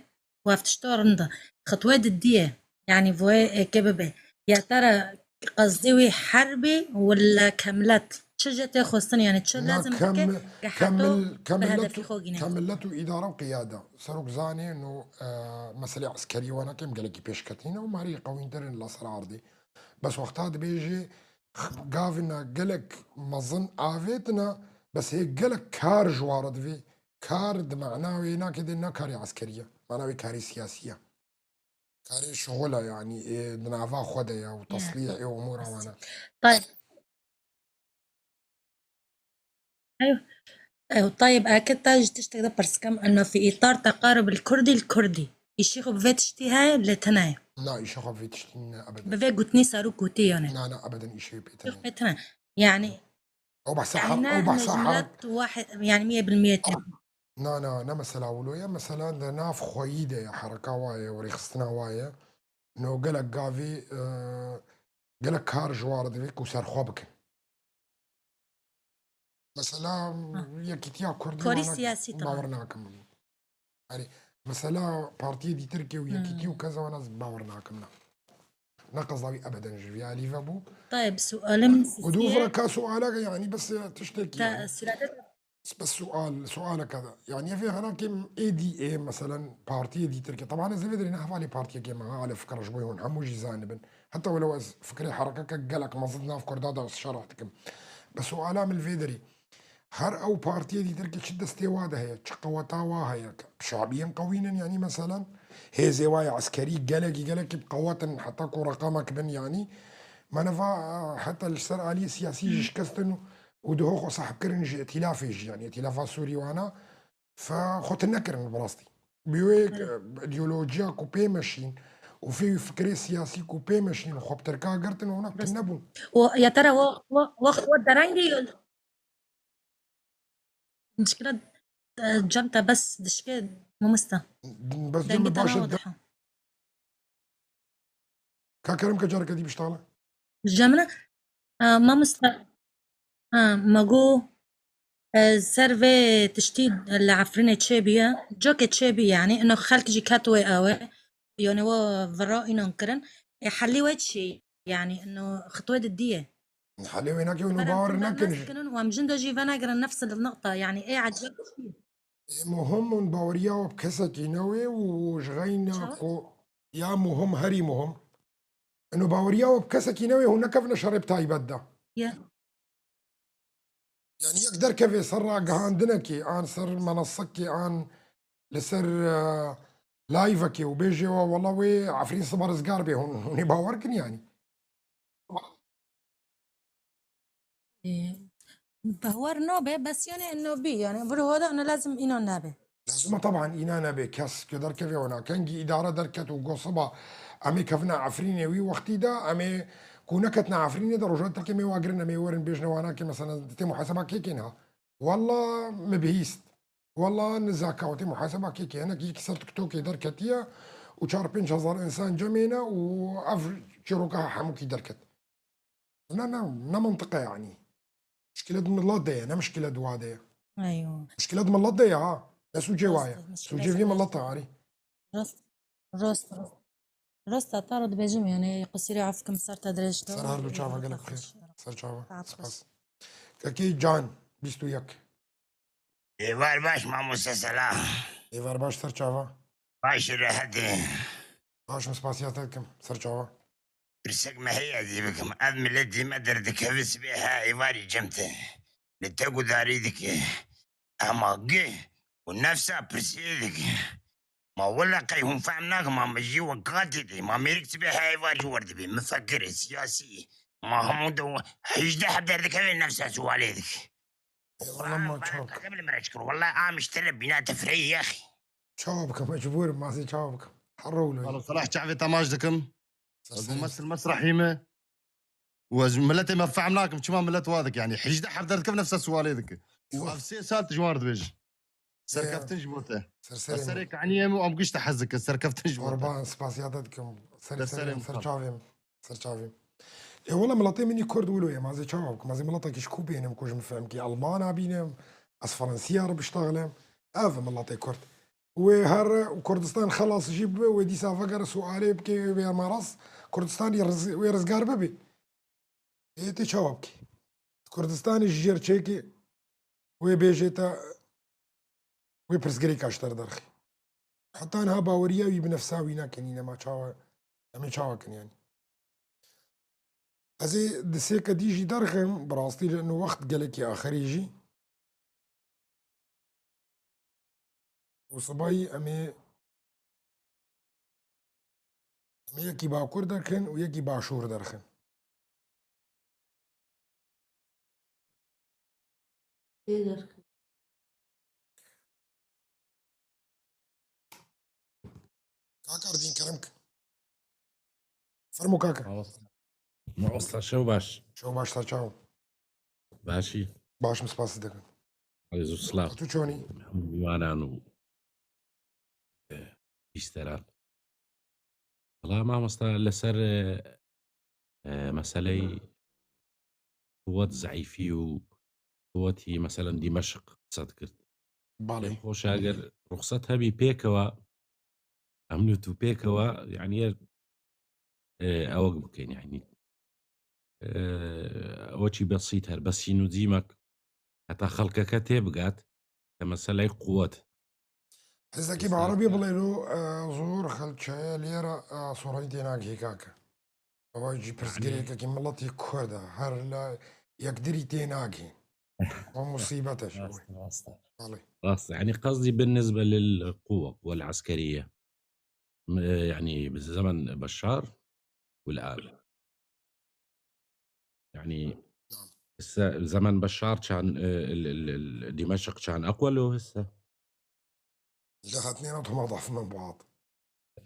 û ev tişta rind e. Xitwê didî ye, yanî voyê êkê bibe. Ya te re qezdê wî herb e wila kemlet? Çi jê tê xwestin, yanî çi Na, lazim dike kem-, ke heta kemil-, bi kemillet hedefî û, xwe gîne? Kemillet û îdare û qiyade. Serok zanê no, e, meselê eskerî wana kem gelekî pêşketî ne û marî qewîntir in la ser erdê. Bes wexta dibêjê, x-, gavina gelek mezin avêtina, bes hê gelek kar ji wa re divê. Kar di mana wê nake de ne karê eskerî ye. Mana wê karê siyasî ye. Karê şixul e, yanî, ê, di nava xwe de ye û Ya. teslîh ê û umûra wan e. Tayeb. Eyo. Eyo, Tayeb, eke te ji tiştek de pirs kim, eno fi îtar teqarub li kurdî li kurdî. Îşê xwe bi vê tiştî heye, lê tune ye. Na, îşê xwe bi vê tiştî ne, ebeden. Bi vê gotinî Serok gotî, yanî. Na, na, ebeden îşê wê pê tune ye. Pê tune. Yanî, Ew behsa yanî her-, ne, ew behsa ne ji her- milet wahid, yanî miyê bil miyê tê. Na, na, ne mesela wilo ye. Mesela di nav xweyî de ye, hereka wa ye û rêxistina wa ye. No gelek gavî, e, gelek kar ji wa re divê ku serxwe bikin. Mesela, Ha. Yekîtiya Kurdî Karî wana siyasî, bawer tamam. nakim. Erê, mesela partiyê dîtirkê û Yekîtî û Hmm. keza wana ez bawer nakim, na. Ne qezda wî ebeden ji vî alî ve bû. Tayeb, sualê min Û di sisî ye. Û vira ka suala ke, yanî bes, e, tiştekî, Ta-, yanî. Sîrate Bes sual, sualeke de. Yanî ev ê hena kêm êdî ê, meselen, partiyê dîtirkê. Teban ez ê vê derê ne hevalê partiyekê me, ha, li fikir ji bo hûn hemû jî zanibin. Heta welew ez fikrê herekeke gelek mezin nav Kurda de ez şerh dikim. Bes suala min li vê derê. Her ew partiyê dîtirkê çi destê wa de heye, çi qeweta wa heye, şabiyên qewîn in, yanî meselen, hêzê wa ye eskerî gelekî, gelekî bi qewet in, heta ku reqemek bin, yanî. Me neva, heta li ser aliyê siyasî jî Hmm. şikestin û û diho xwe sahibkirin ji îtîlafê jî, yanî îtîlafa Sûrî wana, fe xwe tune kirin bi rastî. Bi wê, Evet. e, îdeolojiya ku pê meşîn û fê wî fikrê siyasî ku pê meşîn û xwe bi Tirka girtin, wana Rast. tune bûn. Û ya te re we, we, we, we derengê yol. Mişkile, e, cem te bes dişke mamosta. Bes cem Dengê te baş e, nawadiha. Ka Kerem ke careke dî biştale. Ji min re, e, mamosta, e, me got, e, ser vê tiştî li Efrînê çêbûye, cokê çêbûye, yanî ino xelk jî ket wê ew ê, yanî we vira înan kirin. Ê, helî wê çi? Yanî ino xitwê di dî ye. Helê wê nake, hûn û Kerem, bawer hûn nakin. Nakin û em jin de jî venegirin nefs el-nıqta, yanî ê eceb çi ye? Ê, muhim hûn baweriya we bi kesekî newê û ji xeyna Çawa? Xwe ya muhim, herî muhim. Ino baweriya we bi kesekî newê, hûn nekevine şerê bi taybet de. Ya. Yani yek derkeve ser ragihandinekê, an ser menasekê, an li ser, e, live-ekê û bêje we, "Wela wê Efrîn siba rizgar bê", hûn, hûn ê bawer kin yani. Ê, behwer nabe, bes yani ino bî, yani bir hoda ne lazim ino nabe. Lazim e taban îna nebe kes ke derkeve ona. Kengî îdare derket û got siba em ê kevine Efrînê, wî wextî de em ê ku neketine Efrînê de roja Tirkê em ê wagirin, em ê werin bêjine wana ke mesela tê muhaseba kê kên ha. Walla me bihîst. Walla nizaka û tê muhaseba kê kê. Hinek yekî ser TikTokê derketiye û çar pênc hezar însan cemêne û ev çîroka hemûkî derket. Ne, ne, ne mantiqe yani. Muşkile di milet de ye, ne muşkile di wa de ye. Eywa. Muşkile di milet de ye ha. Ne sûcê wa ye. Rast, muşkile Sûcê vî milet e arî. Rast, rast, rast. Rast e, te re dibêjim yani, qisîrê af kim ser te dirêj be. Ser her du çava gelek xêr. Ser çava. Spas. Kekê Can, bîst û yek. Êvar baş mamoste Selam. Êvar baş, ser çava. Baş rehetê. Baş, min spasiya te dikim, ser çava. Pirsek me heye dî bikim. Ev miletî me derdikeve sibê he êvarî cem te. Li te gudarî dike. Ema gi û nefsa pirsê dike. Ma wele qey hûn fehm nakin, ma me jî wek katê dê. Ma mêrik sibê he êvar ji wer dibê. Mifekirê, siyasî. Ma hemû de hejde heb derdikeve nefsa sualê dike. Eyvallah, ma çawa bikim? Wele a miştire bîna te fireyê yaxî. Çawa bikim, mecbûr im, mazî çawa bikim? Herre wilo. Alo, Selah çavê te maç dikim. Ez mumesil mesrehî me. Û ez miletê me fehm nakim, çima milet wa dike, yani hejde heb derdikeve nefsa sualê dike. Û ev sê sal tu ji wan re dibêjî. Serkeftin ji bo te. Ser serê min. Ez serê kaniyê me û em giş te hez dikin, serkeftin ji bo te. Qurban, spasiya te dikim. Ser serê min, ser çavê min. Ser çavê min. Ê wele miletê min î Kurd wilo ye, ma zê çawa bikim? Ma zê miletekî ji ku bênim ku ji min fehmkî Almana bînim, ez Fransiya re biştaxlim. Ev miletê Kurd. Wê her Kurdistan xelas jî bibe, wê dîsa vegere sualê bike, wê bêrme rast Kurdistanî riz-, wê rizgar bibe. Ê tê çawa bikî? Kurdistanê ji jêr çêkê wê bêjê te, wê pirsgirêka ji te re derxî. Heta niha baweriya wî bi nefsa wî nakenîne, ma çawa, em ê çawa kin yani? Ez ê di sêke dî jî derxim, bi rastî li ino wext gelekî axirî jî. Û sibayî em ê, em ê yekî bakur derxin û yekî başûr derxin. Tê derxin. Kaka Erdîn, kerem ki. Fermo kaka. Mamosta. Mamosta, şev baş. Şev baş, ser çaw. Başî. Baş, min spasî dikim. Rêz û silav. Tu çonî? Hemû miwanan û, e, bîsteran. Wela mamosta, li ser, e, e, meseleyê quwet, zeîfî û quwetî, meselen, Dîmeşq qise dikir. Belê. Pê xweş eger ruxsat hebî pêkewa, em li tu pêkewa, yanî, e, ewek bikin, yanî, e, wekî besît her, besîn û dîmek, heta xelkeke tê bigat, te meseleyê quwet. Hizekî bi erebî bilêlo, e, zor xelçeye lê re, e, soranî tê nagihê kake. Ewa jî pirsgirêkekî miletî Kurd e. Her la yekdirî tê nagihên. O musîbet e ji wê. Rast, rast. Belê. Rast, yani qesdî بالنسبة للقوة، القوة العسكرية. M-, yani bi zemen Beşar û الآن. Yani hisse zemen Beşar çan, e, ال-، ال-، ال-، دمشق çan أقوى لو hisse. لا، هاتنين أنتم أضعف من بعض.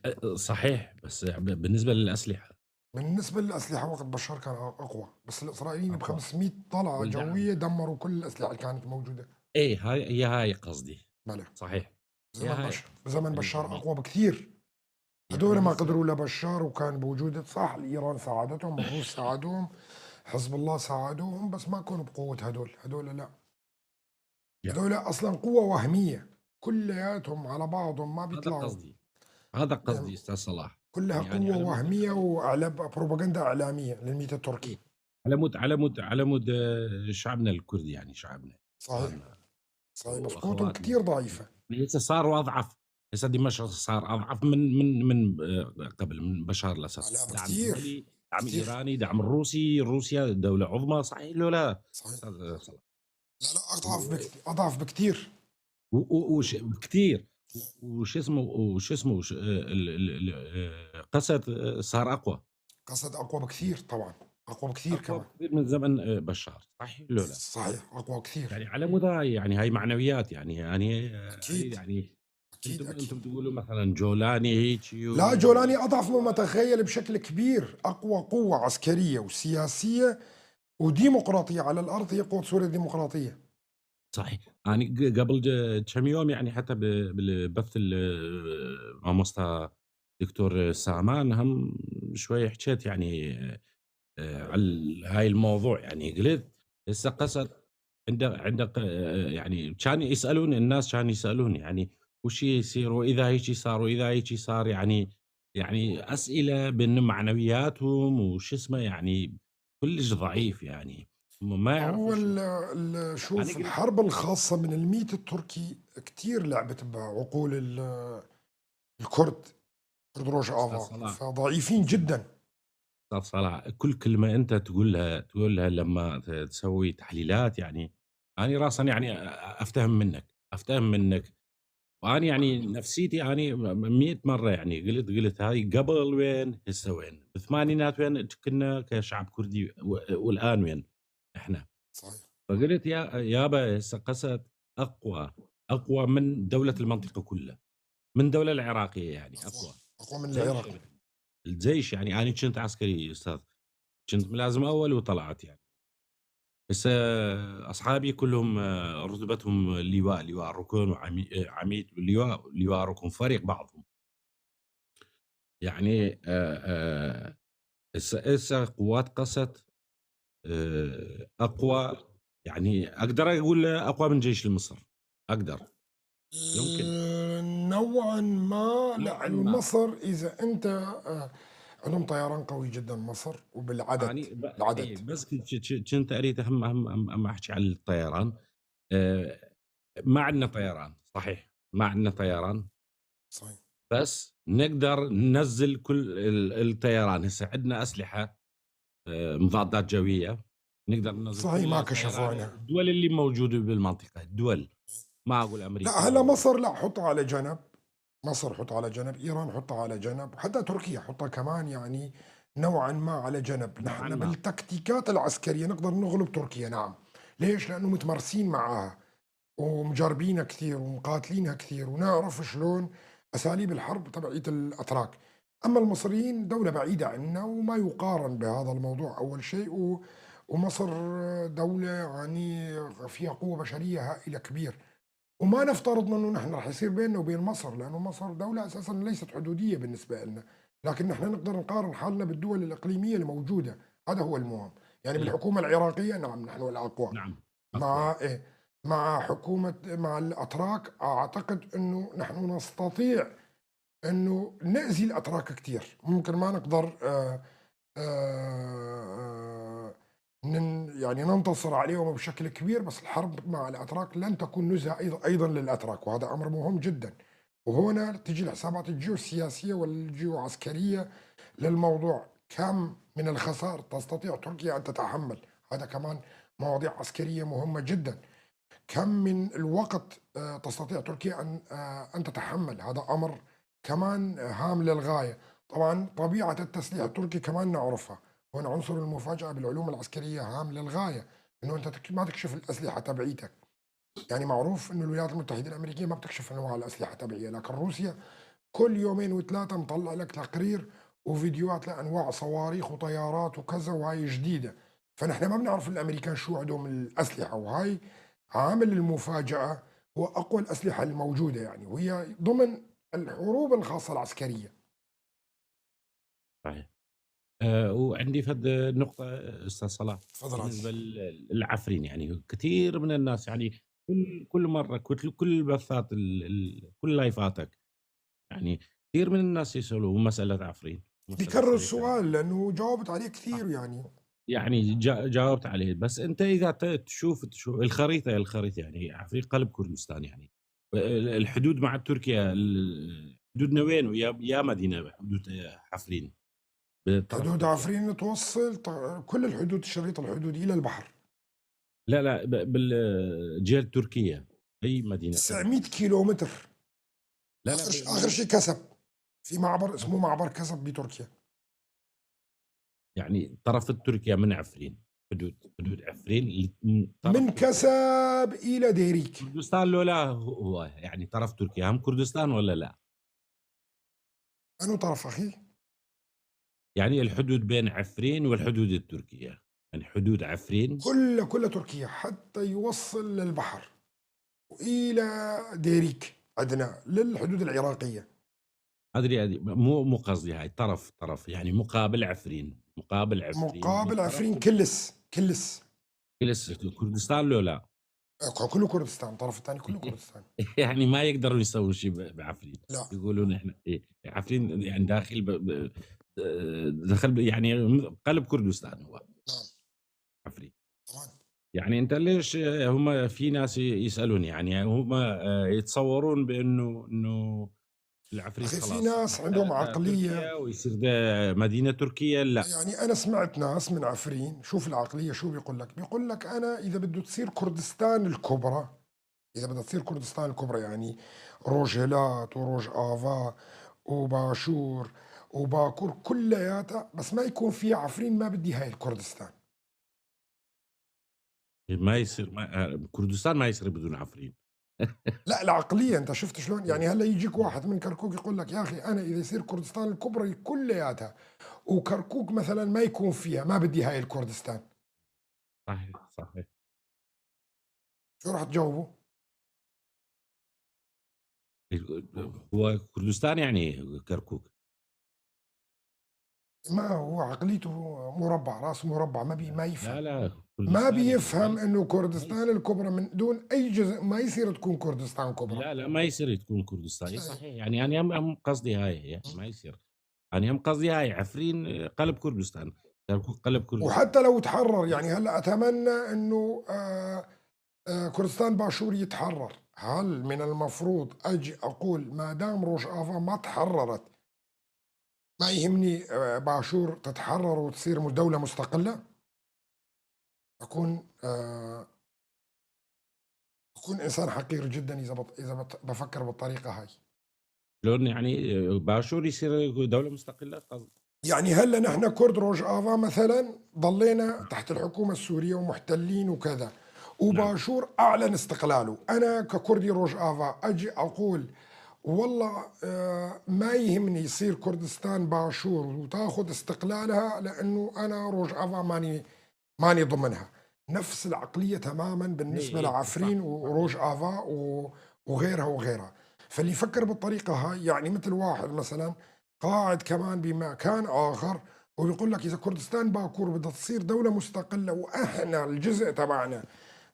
E, صحيح، بس ب-، بالنسبة للأسلحة. بالنسبة للأسلحة وقت بشار كان أ-، أقوى، بس الإسرائيليين أقوى. بخمسمية طلعة جوية دمروا كل الأسلحة اللي كانت موجودة. إيه، هاي، هي هاي قصدي. بلى. صحيح. هي زمن هاي. بش-، بزمن يعني بشار أقوى بكثير. هذول ما قدروا لبشار، وكان بوجود، صح، الإيران ساعدتهم، الروس ساعدوهم، حزب الله ساعدوهم، بس ما كانوا بقوة هذول. هذول لا. هذول أصلًا قوة وهمية، كلياتهم على بعضهم ما بيطلعوا. هذا قصدي، هذا قصدي، يعني، أستاذ صلاح. كلها يعني، قوة وهمية وإعلام، بروباغندا إعلامية للميت التركي. على مود، على مود، على مود، آه، شعبنا الكردي، يعني، شعبنا. صحيح. صحيح، بس قوتهم كتير ضعيفة. هسه صاروا أضعف. هسه دمشق صار أضعف من، من، من، آه، قبل، من بشار الأسد. لا، دعم دولي، دعم إيراني، دعم روسي، روسيا دولة عظمى، صحيح لو لا؟ صحيح. أستاذ صلاح. لا، لا، أضعف بكت-، أضعف بكتير. و-، و-، وش-، بكتير. وش اسمه، وش اسمه، وش، آه، ال-، ال-، ال-، آه، قسد، آه، صار أقوى. قسد أقوى بكثير طبعًا، أقوى بكثير أقوى كمان. بكثير من زمن، آه، بشار، صحيح ولا لا؟ صحيح، أقوى كثير. يعني على مدى، يعني هاي معنويات، يعني، يعني، آه، أكيد. يعني أكيد، أنتم، أكيد. أنتم تقولوا مثلًا جولاني هيك و- لا، جولاني أضعف مما تخيل بشكل كبير، أقوى قوة عسكرية وسياسية وديمقراطية على الأرض هي قوة سوريا الديمقراطية. صحيح. أنا ق-، قبل ج-، كم يوم، يعني، حتى ب-، بالبث ال-، ماموستا دكتور سامان هم شوي حكيت، يعني، آه، على ال-، هاي الموضوع، يعني، قلت هسه قسد عندك، عندك، آه، يعني، كان يسألون الناس، كان يسألون، يعني، وش يصير وإذا هيك صار وإذا هيك صار، يعني، يعني، أسئلة بين معنوياتهم وش اسمه، يعني، كلش ضعيف، يعني، هم ما يعرفوا هو شو. ال-، ال-، شوف، يعني، قلت الحرب الخاصة من الميت التركي كتير لعبت بعقول ال-، الكرد، كرد روجافا، صلاح. فضعيفين جدًا. أستاذ صلاح، كل كلمة أنت تقولها، تقولها لما ت-، تسوي تحليلات، يعني، أنا راسًا، يعني، أ-، أفتهم منك، أفتهم منك. وأنا، يعني، نفسيتي، أنا م-، م-، مية مرة، يعني، قلت، قلت هاي قبل وين، هسه وين؟ بالثمانينات وين كنا كشعب كردي و-، والآن وين إحنا؟ صحيح. فقلت يا، يابا، هسه قسد أقوى، أقوى من دولة المنطقة كلها. من دولة العراقية، يعني، أقوى. أقوى من الجيش، العراق. الجيش، يعني، أنا كنت عسكري، أستاذ. كنت ملازم أول وطلعت، يعني. بس، آه، أصحابي كلهم، آه، رتبتهم لواء، لواء ركن وعمي-، آه، عميد، لواء، لواء ركن، فريق بعضهم. يعني، آه، آه، هسه، هسه قوات قسد، آه، أقوى، يعني، أقدر أقول أقوى من جيش المصر. أقدر. يمكن. آه، نوعًا ما، نوعًا لأن ما. مصر إذا أنت، آه، عندهم طيران قوي جدًا مصر، وبالعدد، يعني، ب-، العدد. إيه، بس كنت، كنت، كنت أريد أهم، أهم، أهم، أهم أحكي عن الطيران. آه، ما عندنا طيران، صحيح، ما عندنا طيران. صحيح. بس نقدر ننزل كل ال-، الطيران. هسه عندنا أسلحة، آه، مضادات جوية، نقدر ننزل صحيح، كل ما كشفوا الطيران. عنها. الدول اللي موجودة بالمنطقة، الدول، ما أقول أمريكا لا، هلا أو مصر لا، حطها على جنب. مصر حطها على جنب، إيران حطها على جنب، حتى تركيا حطها كمان، يعني، نوعًا ما على جنب. نحن معنا. بالتكتيكات العسكرية نقدر نغلب تركيا، نعم. ليش؟ لأنه متمرسين معاها. ومجربينها كثير ومقاتلينها كثير، ونعرف شلون أساليب الحرب تبعية الأتراك. أما المصريين دولة بعيدة عنا وما يقارن بهذا الموضوع أول شيء، و-، ومصر دولة، يعني، فيها قوة بشرية هائلة كبير، وما نفترض إنه نحن رح يصير بيننا وبين مصر، لأنه مصر دولة أساسًا ليست حدودية بالنسبة لنا، لكن نحن نقدر نقارن حالنا بالدول الإقليمية الموجودة. هذا هو المهم، يعني، إيه. بالحكومة العراقية، نعم، نحن الأقوى. نعم. مع، إيه، مع حكومة، مع الأتراك، أعتقد إنه نحن نستطيع إنه نأذي الأتراك كتير. ممكن ما نقدر، آه، آه، آه، نن-، يعني، ننتصر عليهم بشكل كبير، بس الحرب مع الأتراك لن تكون نزهة أيض-، أيضًا للأتراك، وهذا أمر مهم جدًا. وهنا تجي الحسابات الجيوسياسية والجيوعسكرية للموضوع. كم من الخسائر تستطيع تركيا أن تتحمل؟ هذا كمان مواضيع عسكرية مهمة جدًا. كم من الوقت، آه، تستطيع تركيا أن، آه، أن تتحمل؟ هذا أمر كمان هام للغاية. طبعًا طبيعة التسليح التركي كمان نعرفها. هون عنصر المفاجأة بالعلوم العسكرية هام للغاية، إنه أنت تك-، ما تكشف الأسلحة تبعيتك. يعني، معروف إنه الولايات المتحدة الأمريكية ما بتكشف أنواع الأسلحة تبعية، لكن روسيا كل يومين وثلاثة مطلع لك تقرير وفيديوهات لأنواع صواريخ وطيارات وكذا، وهاي جديدة. فنحن ما بنعرف الأمريكان شو عندهم من الأسلحة، وهاي عامل المفاجأة هو أقوى الأسلحة الموجودة، يعني، وهي ضمن الحروب الخاصة العسكرية. صحيح. آه، وعندي فد نقطة، أستاذ صلاح، تفضل عزيزي. بالنسبة ل-، لعفرين، يعني، كثير من الناس، يعني، كل، كل مرة، كل، كل بثات ال-، ال-، كل لايفاتك، يعني، كثير من الناس يسألوا مسألة عفرين، مسألة بيكرروا السؤال لأنه جاوبت عليه كثير، يعني. يعني، جا-، جاوبت عليه، بس أنت إذا ت-، تشوف، تشوف الخريطة، الخريطة، يعني، عفرين قلب كردستان، يعني. ال-، الحدود مع تركيا، ال-، حدودنا وين؟ ويا، يا مدينة حدود عفرين؟ بطرف حدود تركيا. عفرين توصل ط-، كل الحدود، الشريط الحدودي إلى البحر. لا، لا، ب-، بال-، جهة تركيا. أي مدينة؟ تسعمية كيلومتر. لا، لا، آخر ش-، بال-، آخر شيء كسب. في معبر اسمه معبر كسب بتركيا. يعني طرف تركيا من عفرين، حدود، حدود عفرين ل-، م-، طرف من تركيا. كسب إلى ديريك. كردستان لو لا هو، هو يعني طرف تركيا، هم كردستان ولا لا؟ أنو طرف أخي؟ يعني الحدود بين عفرين والحدود التركية، يعني حدود عفرين. كل، كل تركيا حتى يوصل للبحر. وإلى ديريك عندنا للحدود العراقية. أدري، أدري، مو، مو قصدي هاي، طرف، طرف، يعني مقابل عفرين، مقابل عفرين، مقابل من طرف عفرين، كلس، كلس. كلس، كردستان لو لا؟ آه، كله كردستان، الطرف الثاني كله كردستان. يعني ما يقدروا يسووا شيء ب-، بعفرين. لا. يقولون إحنا، إيه، عفرين يعني داخل ب-، ب-، آه، دخل ب-، يعني قلب كردستان هو. نعم. عفرين. طبعًا. يعني أنت ليش، آه، هم في ناس ي-، يسألون، يعني هم، آه، يتصورون بأنه، إنه العفرين أخي، في خلاص ناس تحت، عندهم آه، عقلية. تركيا ويصير ده مدينة تركية، لا. يعني أنا سمعت ناس من عفرين، شوف العقلية شو بيقول لك، بيقول لك: "أنا إذا بده تصير كردستان الكبرى، إذا بدها تصير كردستان الكبرى، يعني روجهلات وروجآفا وباشور وباكور كلياتها، بس ما يكون فيها عفرين، ما بدي هاي الكردستان." ما يصير، ما، آه، كردستان ما يصير بدون عفرين. لا، العقلية، أنت شفت شلون؟ يعني هلأ يجيك واحد من كركوك يقول لك: "يا أخي، أنا إذا يصير كردستان الكبرى كلياتها وكركوك مثلًا ما يكون فيها، ما بدي هاي الكردستان." صحيح، صحيح. شو راح تجاوبه؟ هو كردستان يعني كركوك. ما هو عقليته مربع، راسه مربع، ما بي-، ما يفهم. لا، لا، ما كردستان بيفهم يعني. إنه كردستان الكبرى من دون أي جزء ما يصير تكون كردستان كبرى. لا، لا، ما يصير تكون كردستان. إيه، صحيح. صحيح. يعني، أنا هم، هم قصدي هاي هي، ما يصير. أنا هم قصدي هاي عفرين، آه، قلب كردستان. كركوك قلب كردستان. وحتى لو تحرر، يعني، هلأ أتمنى إنه، آه، آه، كردستان باشور يتحرر. هل من المفروض أجي أقول ما دام روجآفا ما تحررت، ما يهمني، آه، باشور تتحرر وتصير م-، دولة مستقلة؟ أكون، آه، أكون إنسان حقير جدًا إذا بط-، إذا بت-، بفكر بالطريقة هاي. شلون يعني، آه، باشور يصير دولة مستقلة؟ قصد- يعني هلأ نحن كرد روجآفا مثلًا ضلينا تحت الحكومة السورية ومحتلين وكذا، وباشور أعلن استقلاله. أنا ككردي روجآفا أجي أقول: "والله، آه، ما يهمني يصير كردستان باشور وتاخد استقلالها، لأنه أنا روجآفا ماني، ماني ضمنها." نفس العقلية تمامًا بالنسبة إيه، إيه، لعفرين صح، صح. وروجآفا و-، وغيرها وغيرها. فاللي يفكر بالطريقة هاي، يعني، مثل واحد مثلًا قاعد كمان بمكان آخر وبيقول لك: "إذا كردستان باكور بدها تصير دولة مستقلة وإحنا الجزء تبعنا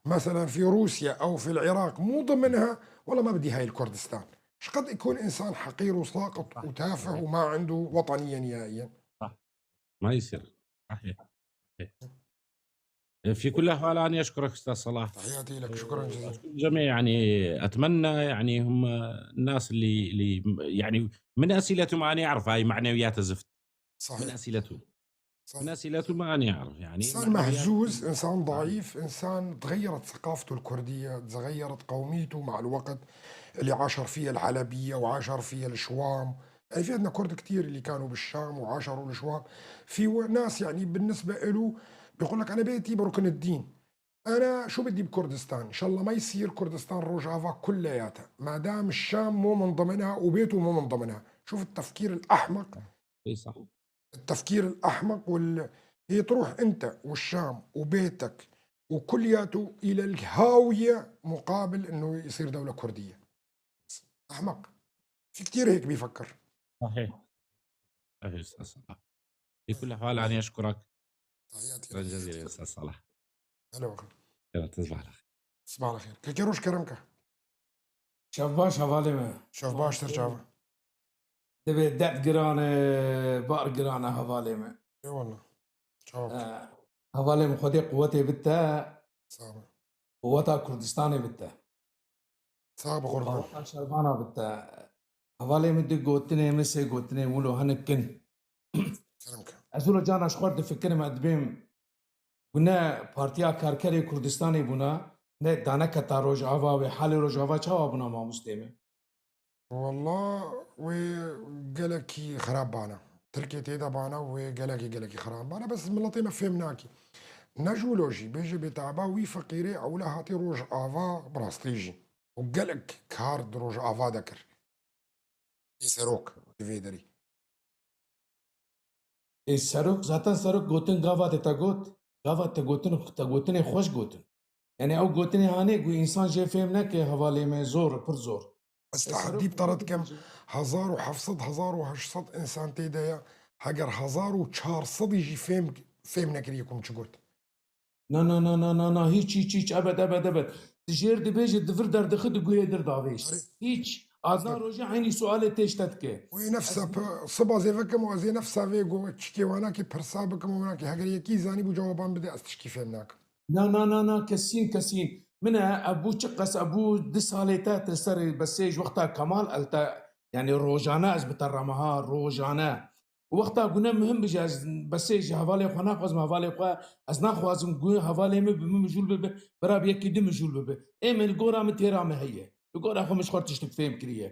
مثلًا في روسيا أو في العراق مو ضمنها، والله ما بدي هاي الكردستان." شقد يكون إنسان حقير وساقط صح، وتافه صحيح. وما عنده وطنية نهائيًا. صح. ما يصير. صحيح. صحيح. في كل الأحوال أنا أشكرك أستاذ صلاح. تحياتي لك، شكرًا جزيلًا. أشكر الجميع، يعني أتمنى يعني هم الناس اللي، اللي يعني من أسئلتهم أنا أعرف هاي معنويات الزفت. صحيح. من أسئلتهم. صحيح. من أسئلتهم أنا أعرف يعني إنسان معنويات مهزوز، إنسان صحيح. ضعيف، إنسان تغيرت ثقافته الكردية، تغيرت قوميته مع الوقت اللي عاشر فيها الحلبية وعاشر فيها الشوام. يعني في عندنا كرد كتير اللي كانوا بالشام وعاشروا الشوام. في و-، ناس يعني بالنسبة إله بيقول لك: "أنا بيتي بركن الدين. أنا شو بدي بكردستان؟ إن شاء الله ما يصير كردستان روجافا كلياتها. ما دام الشام مو من ضمنها وبيته مو من ضمنها." شوف التفكير الأحمق. إي صح. التفكير الأحمق وال-، هي تروح أنت والشام وبيتك وكلياته إلى الهاوية مقابل إنه يصير دولة كردية. أحمق. في كتير هيك بيفكر. صحيح. صحيح، أستاذ صلاح. Bi kul hal, anî eşkurak. Tahiyat Şukran cezîlen, Ustaz Salih. Hele bakalım. Evet, تصبح على خير. Sibah xêr. Keke roj kerem ke. Şevbaş hevalê me. Şevbaş ter çava. Divê dert giran e, bar giran e hevalê me. Eyvallah. Çava. E, Hevalê me Xwedê quwetê bite. Sağ ol. Quweta Kurdistanê bite. Sağ ol, kurban. Quweta şervana bite. Hevalê me du gotinê me sê gotinê wilo hinek kin. Kerem ke. Ez wilo cana ji xwe difikirim, ez dibêm gune Partiya Karkerê Kurdistanê bûna, ne daneketa Rojava wê halê Rojava çawa bûna mamostê me? Wallah wê gelekî xirab bana. Tirkê tê de bana wê gelekî gelekî xirab bana. Bes miletê me fêm nakî. Ne ji wilo jî bêje bê taba wî feqîrê ewle hatî Rojava bi rastî jî. Û gelek kar di Rojava de kir. Ê serok di vê derî. Ê serok, zaten serok gotin gava te te got. Gava te gotin, te gotinê xweş gotin. Yani ew gotinê hanê ku însan jê fêm neke hevalê me zor, pir zor. Ez E, serok tehdî bi te re dikim, hezar û heft sed, hezar û heşt sed însan tê de ye. Heger hezar û çar sedî jî fêm, fêm nekiriye ku min çi got. Na, na, na, na, na, na, hiç, hiç, hiç, ebed, ebed, ebed. Di jêr dibêje, di vir derdixi, di guhê dir davêj. Hiç. Adnan Rojî eynî sualê tê ji te dike. Wê nefsa pe-, siba zêvekim û ez ê nefsa vê go çikê wanakî pirsa bikim û wanakî heger yekî zanî bû cewaban bide, ez tişkî fêm nakim. Na, na, na, na, kesîn, kesîn. Min e, ev bû çi qas, ev bû du salê te, te ser besê ji wexta Kemal el te, yani rojane ez bi te reme ha, rojane. Wexta gune muhim bije, ez besê ji hevalê xwe naxwazim, hevalê xwe ez naxwazim gu hevalê min bi min mijûl bibe, bira bi yekî din mijûl bibe. Ê min li gora min têra min heye. Li gora xwe min ji xwe tiştik fêm kiriye.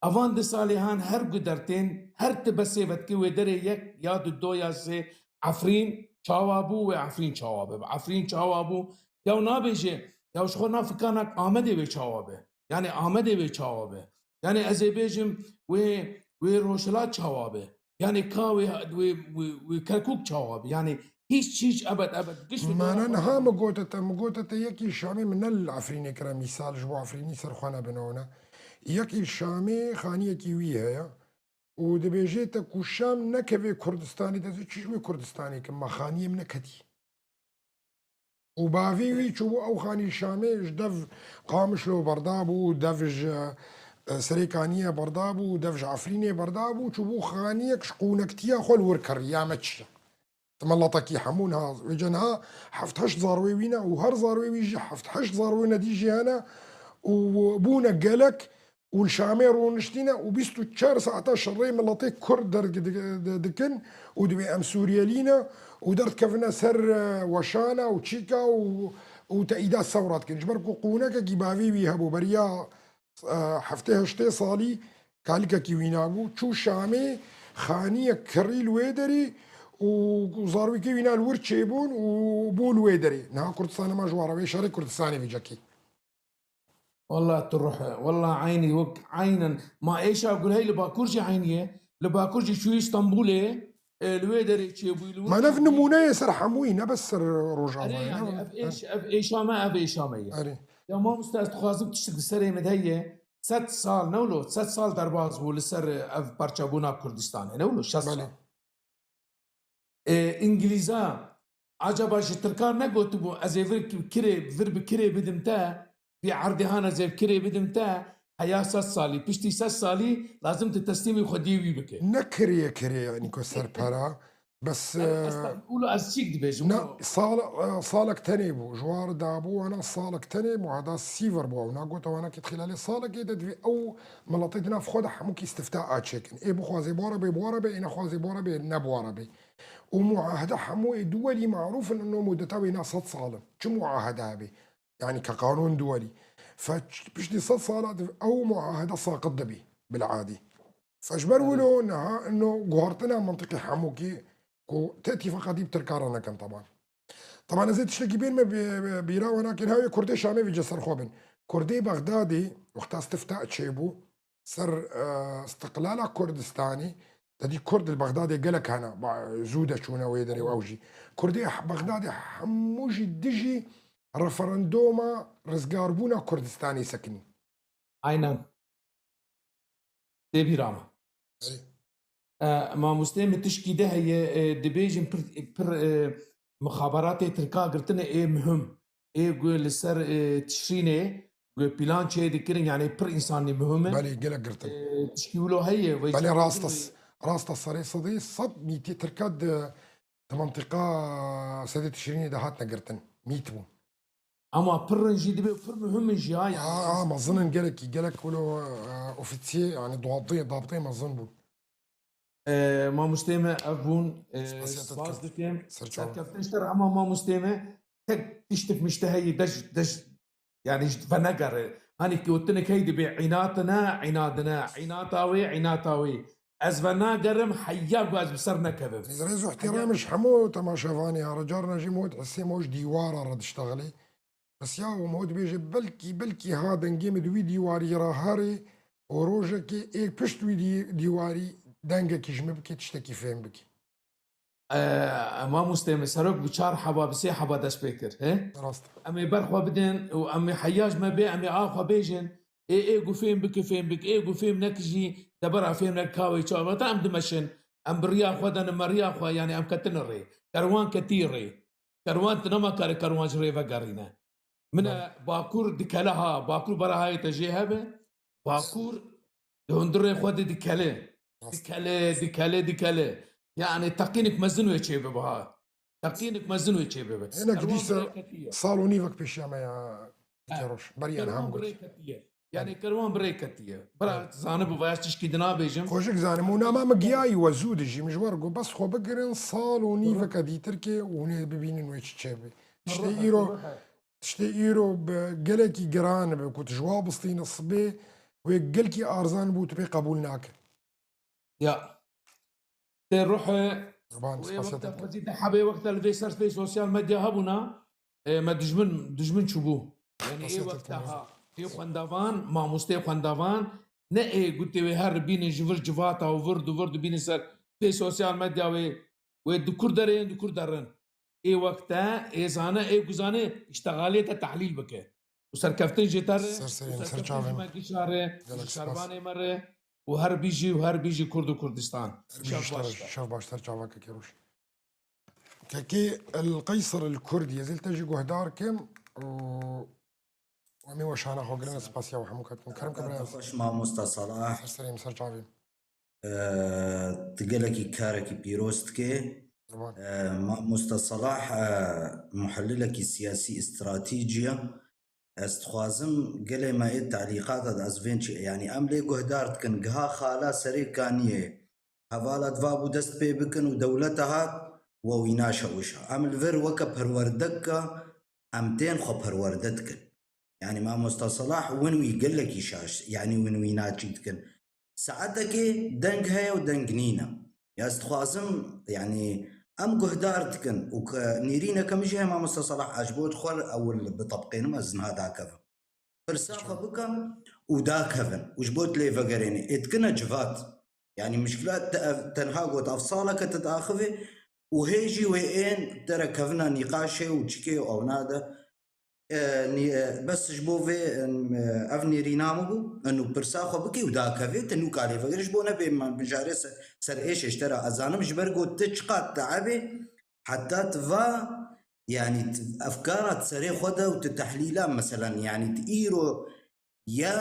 Evan di salê han her gu dertên, her ti besê vetkî wê derê yek ya du do ya sê Efrîn çawa bû, wê Efrîn çawa be. Efrîn çawa bû? Ya nabêje, ya ji xwe na fikanak Amedê wê çawa be. Yani Amedê wê çawa be. Yani ez ê bêjim wê, wê Rojhilat çawa be. Yani ka wê, wê, wê, wê Kerkûk çawa be. Yani hiç, hiç, ebed, ebed. Giş wê Mane niha mi gote te, mi gote te yekî Şamê min ne li Efrînê kire mîsal, ji bo Efrînî ser xwe nebinewne. Yekî Şamê xaniyekî wî heye. Û dibêjê te ku Şam nekevê Kurdistanê, de çi ji wê Kurdistanê kim, me xaniyê min neketî. Û bavê wî çûbû ew xanî Şamê ji dev Qamişlo berdabû, dev ji, e, Serêkaniyê berdabû, dev ji Efrînê berdabû, çûbû xaniyek ji qûnektiya xwe li wir kir, ya me çi ye. Di meletekî hemû niha, vêca niha heft heşt zarwê wî ne û her zarwê wî jî heft heşt zarwê nedî jî hene û bûne gelek û li Şamê rûniştîne û bîst û çar saeta şerê miletê Kurd derg di-, di-, dikin û dibê em Sûriyelî ne û derdikevine ser, e, weşana û çîka û, û teîda sewra dikin. Ji ber ku qûnekekî bavê wî hebû beriya, e, heftê heştê salî kalikekî wî nabû. Çû Şamê xaniyek kirî li wê derî û zarwîkê wîna li wir çêbûn û bû li wê derê. Niha Kurdistana me ji wa re wê şerê Kurdistanê vêcekî. Wallah tu ruh e. Wallah eynî wek eynen. Ma êşa gul hey li Bakur jî eynî ye. Li Bakur jî çûyî Stenbolê, e, li wê derê çêbûyî, li wir Ma nev çêbûyî. Nimûneyê ser hemûyî, ne bes ser Rojavayê, Erê, yani, ne? Ev êş, ev êşa me, ev êşa me ye. Erê. Ya mamoste, ez dixwazim tiştek di serê min de heye. Sed sal, ne wilo, sed sal derbas bû li ser ev parçebûna Kurdistanê, ne wilo, şeş sal. Belê. E, Îngilîza, acaba ji Tirkan negotibû, ez ê vir kirê, vir bi kirê bidim te, vî erdê han ez ê kirê bidim te, heya sed salî, piştî sed salî lazim tu teslîmî xwediyê wî bike. Ne kirê, kirê, yanî ku ser pera, bes, Ez, ez, e, ûlo ez çîk dibêjim, na, ûlo. Sal-, e, salek tenê bû, ji war dabû wana salek tenê, muhada sîver bû, ew nagote wana ki dixîlalê salekê de divê ew miletê di nav xwe de hemûkî istifta a çêkin. Ê bixwazê bi wa re bê, bi wa re bê, ê nexwazê bi wa re bê, ne bi wa re bê. Û muahede hemû ê duwelî marûf in, ino mudeta wê na sed sal in. Çi muahede hebe? Yani ke qanûn duwelî. Fe ç-, piştî sed sala di-, ew muahede saqit dibî bil adî. Fe ji ber wilo niha ino guhartina mentiqî hemûkî ku te îtîfaqa dî bi Tirkan re nekin teban. Teban ez ê tiştekî bên me bi, bi, bîra we nakin, hawê Kurdê Şamê vêce ser xwe bin. Kurdê Bexdadê wexta stifta çêbû, ser, e, istiqlala Kurdistanê, te dî Kurd li Bexdadê gelek hene, ba-, zû de çûne wê derê û ew jî. Kurdê Bexdadê hemû jî dijî referandoma rizgarbûna Kurdistanê sekinî. Aynen. Tê bîra me. Erê. E, mamostê min tişkî de heye, e, dibêjin pir, pir, e, mixaberatê Tirka girtine ê muhim. Ê ku li ser, e, Tişrînê, ku plan çê dikirin, yani pir insanî muhim in. Belê, gelek girtin. E, tişkî wilo heye, vay Belê, çi rast e, rast e, serê sedî sed mîtî Tirka di, di mentiqa sedê Tişrînê de hatine girtin. Mît bûn. Ama pir in jî dibe, pir muhim in jî ha, yani. Ha, ha, mezin in gelekî, gelek wilo, e, ofîsiyê, yani duabitê, dabitê mezin bûn. E, mamostê me ev bûn, e, Spasiya te spas dikim. dikim. Ser çavan. Serkeftin ji te re, ama mamostê me tek tiştik mişte heyî dej, dej, yani ji venegere. Hani gotinek hey dibe, înatine, înadine, înata wê, înata wê. Ez venagerim, heya ku ez bi ser nekevim. Rêz û ihtiramê ji hemû temaşevanê ya re, carna jî mod hesê me ji dîwara re diştexilê. Bes ya û mod bêje, belkî, belkî ha dengê min di wî dîwarî re herê û rojekê ê pişt wî dî-, dîwarî dengekî ji min bike, tiştekî fêm bike. E, mamostê min serok bi çar heba, bi sê heba dest pê kir, he? Rast. Em ê ber xwe bidin û em ê heya ji me bê, em ê a xwe bêjin. Ê, ê ku fêm bike, fêm bike. Ê ku fêm neke jî, de bera fêm neke kawê çawa te em dimeşin. Em bi riya xwe de ne, me riya xwe, yani em ketine rê. Kerwan ketî rê. Kerwan tu nema kare kerwan ji rê vegerîne. Min e Bakur dikele ha, Bakur bera hayê te jê hebe. Bakur di hundirê xwe de dikele. Rast. Dikele, dikele, dikele. Yani teqînik mezin wê çê bibe ha. Teqînik mezin wê çê bibe. Hinek Kerwan dîsa birê ketiye. Sal û nîvek pêşiya me ya He. Keroş. Berî Kerwan Elham got. Birê ketiye. Yani Kerwan birê ketiye. Bira zanibû vaya tişkî dinabêjim. Xweşik zanim. Û nama min giyayî we zû dijî. Min ji we re got, bes xwe bigirin, sal û nîveke dîtir ke û hûn ê bibînin wê çi çêbe. Tiştê îro, tiştê îro bi gelekî giran bi ku tu ji wa bistîne sibê, wê gelkî arzan bû, tu pê qebûl nake. Ya. Tê ruhe, Qurban, wê spasiya wexta te. Xwezî te hebê wexta li vê ser vê sosyal medya hebûna, e, me dijmin, dijmin çûbû. Yani ê Spasiya te wexta dikim. Ha, ê xwendavan, mamostê xwendavan, ne ê gotê wê her bînin ji vir civata û vir du vir dibînin ser vê sosyal medya wê, wê dikur derên, dikur derin. Ê wexte, ê zane, ê ku zane, îştexaliyê te tehlîl bike. Û serkeftin ji te re, Ser serê û min, ser serkeftin çavê ji min. Me gişa re, Gelek ji spas. Şervanê me re, û her bijî, û her bijî Kurd û Kurdistan. Her bijî Şev ji te baş re, be. Şev baş, ser çaveke Keroş. Kekê El Qeyser El Kurd, ez ê li te jî guhdar kim û em ê weşana xwe girin, spasiya we hemû ketin. Kerem ke birayê. Xweş mamosta Salah. Ser serê min, ser çavê min. E, tu gelekî karekî pîroz dikê. Qurban. E, mamosta Salah, e, muhellilekî siyasî, stratejî ye. Ez dixwazim gelê me ê telîqata de ez vên çi, yanî em lê guhdar dikin, giha xala serê kaniyê, hevala di va bû dest pê bikin û dewlete hat, we wî naşewişa. Em li vir weke perwerdeka, em tên xwe perwerde dikin. Yanî mamosta Salah win wî gelekî şaş, yanî win wî naçî dikin. Saetekê deng heye û deng nîne. Ya ez dixwazim, yanî em guhdar dikin û ke nêrîneke min jî heye mamosta Salah, ez ji bo xwe ewil bitebqênim, ez niha dakevim. Pirsa xwe bikim û dakevin û ji bo lê vegerêne. Ê dikine civat. Yanî mişkila te ev, tenha got ev saleke tu diaxivê û hê jî wê ên te re kevina nîqaşê û çikê û ewna de. E, nî-, e, bes ji bo vê, e, ev nêrîna min bû, û pirsa xwe bikî û dakevê, te nûka lê vegirî ji bo nebê me mijarê se-, ser êşê ji te re. Ez zanim ji ber ku tu çiqat teebê, heta tu va, yanî tu efkara di serê xwe de û tu tehlîla, meselen, yanî tu îro ya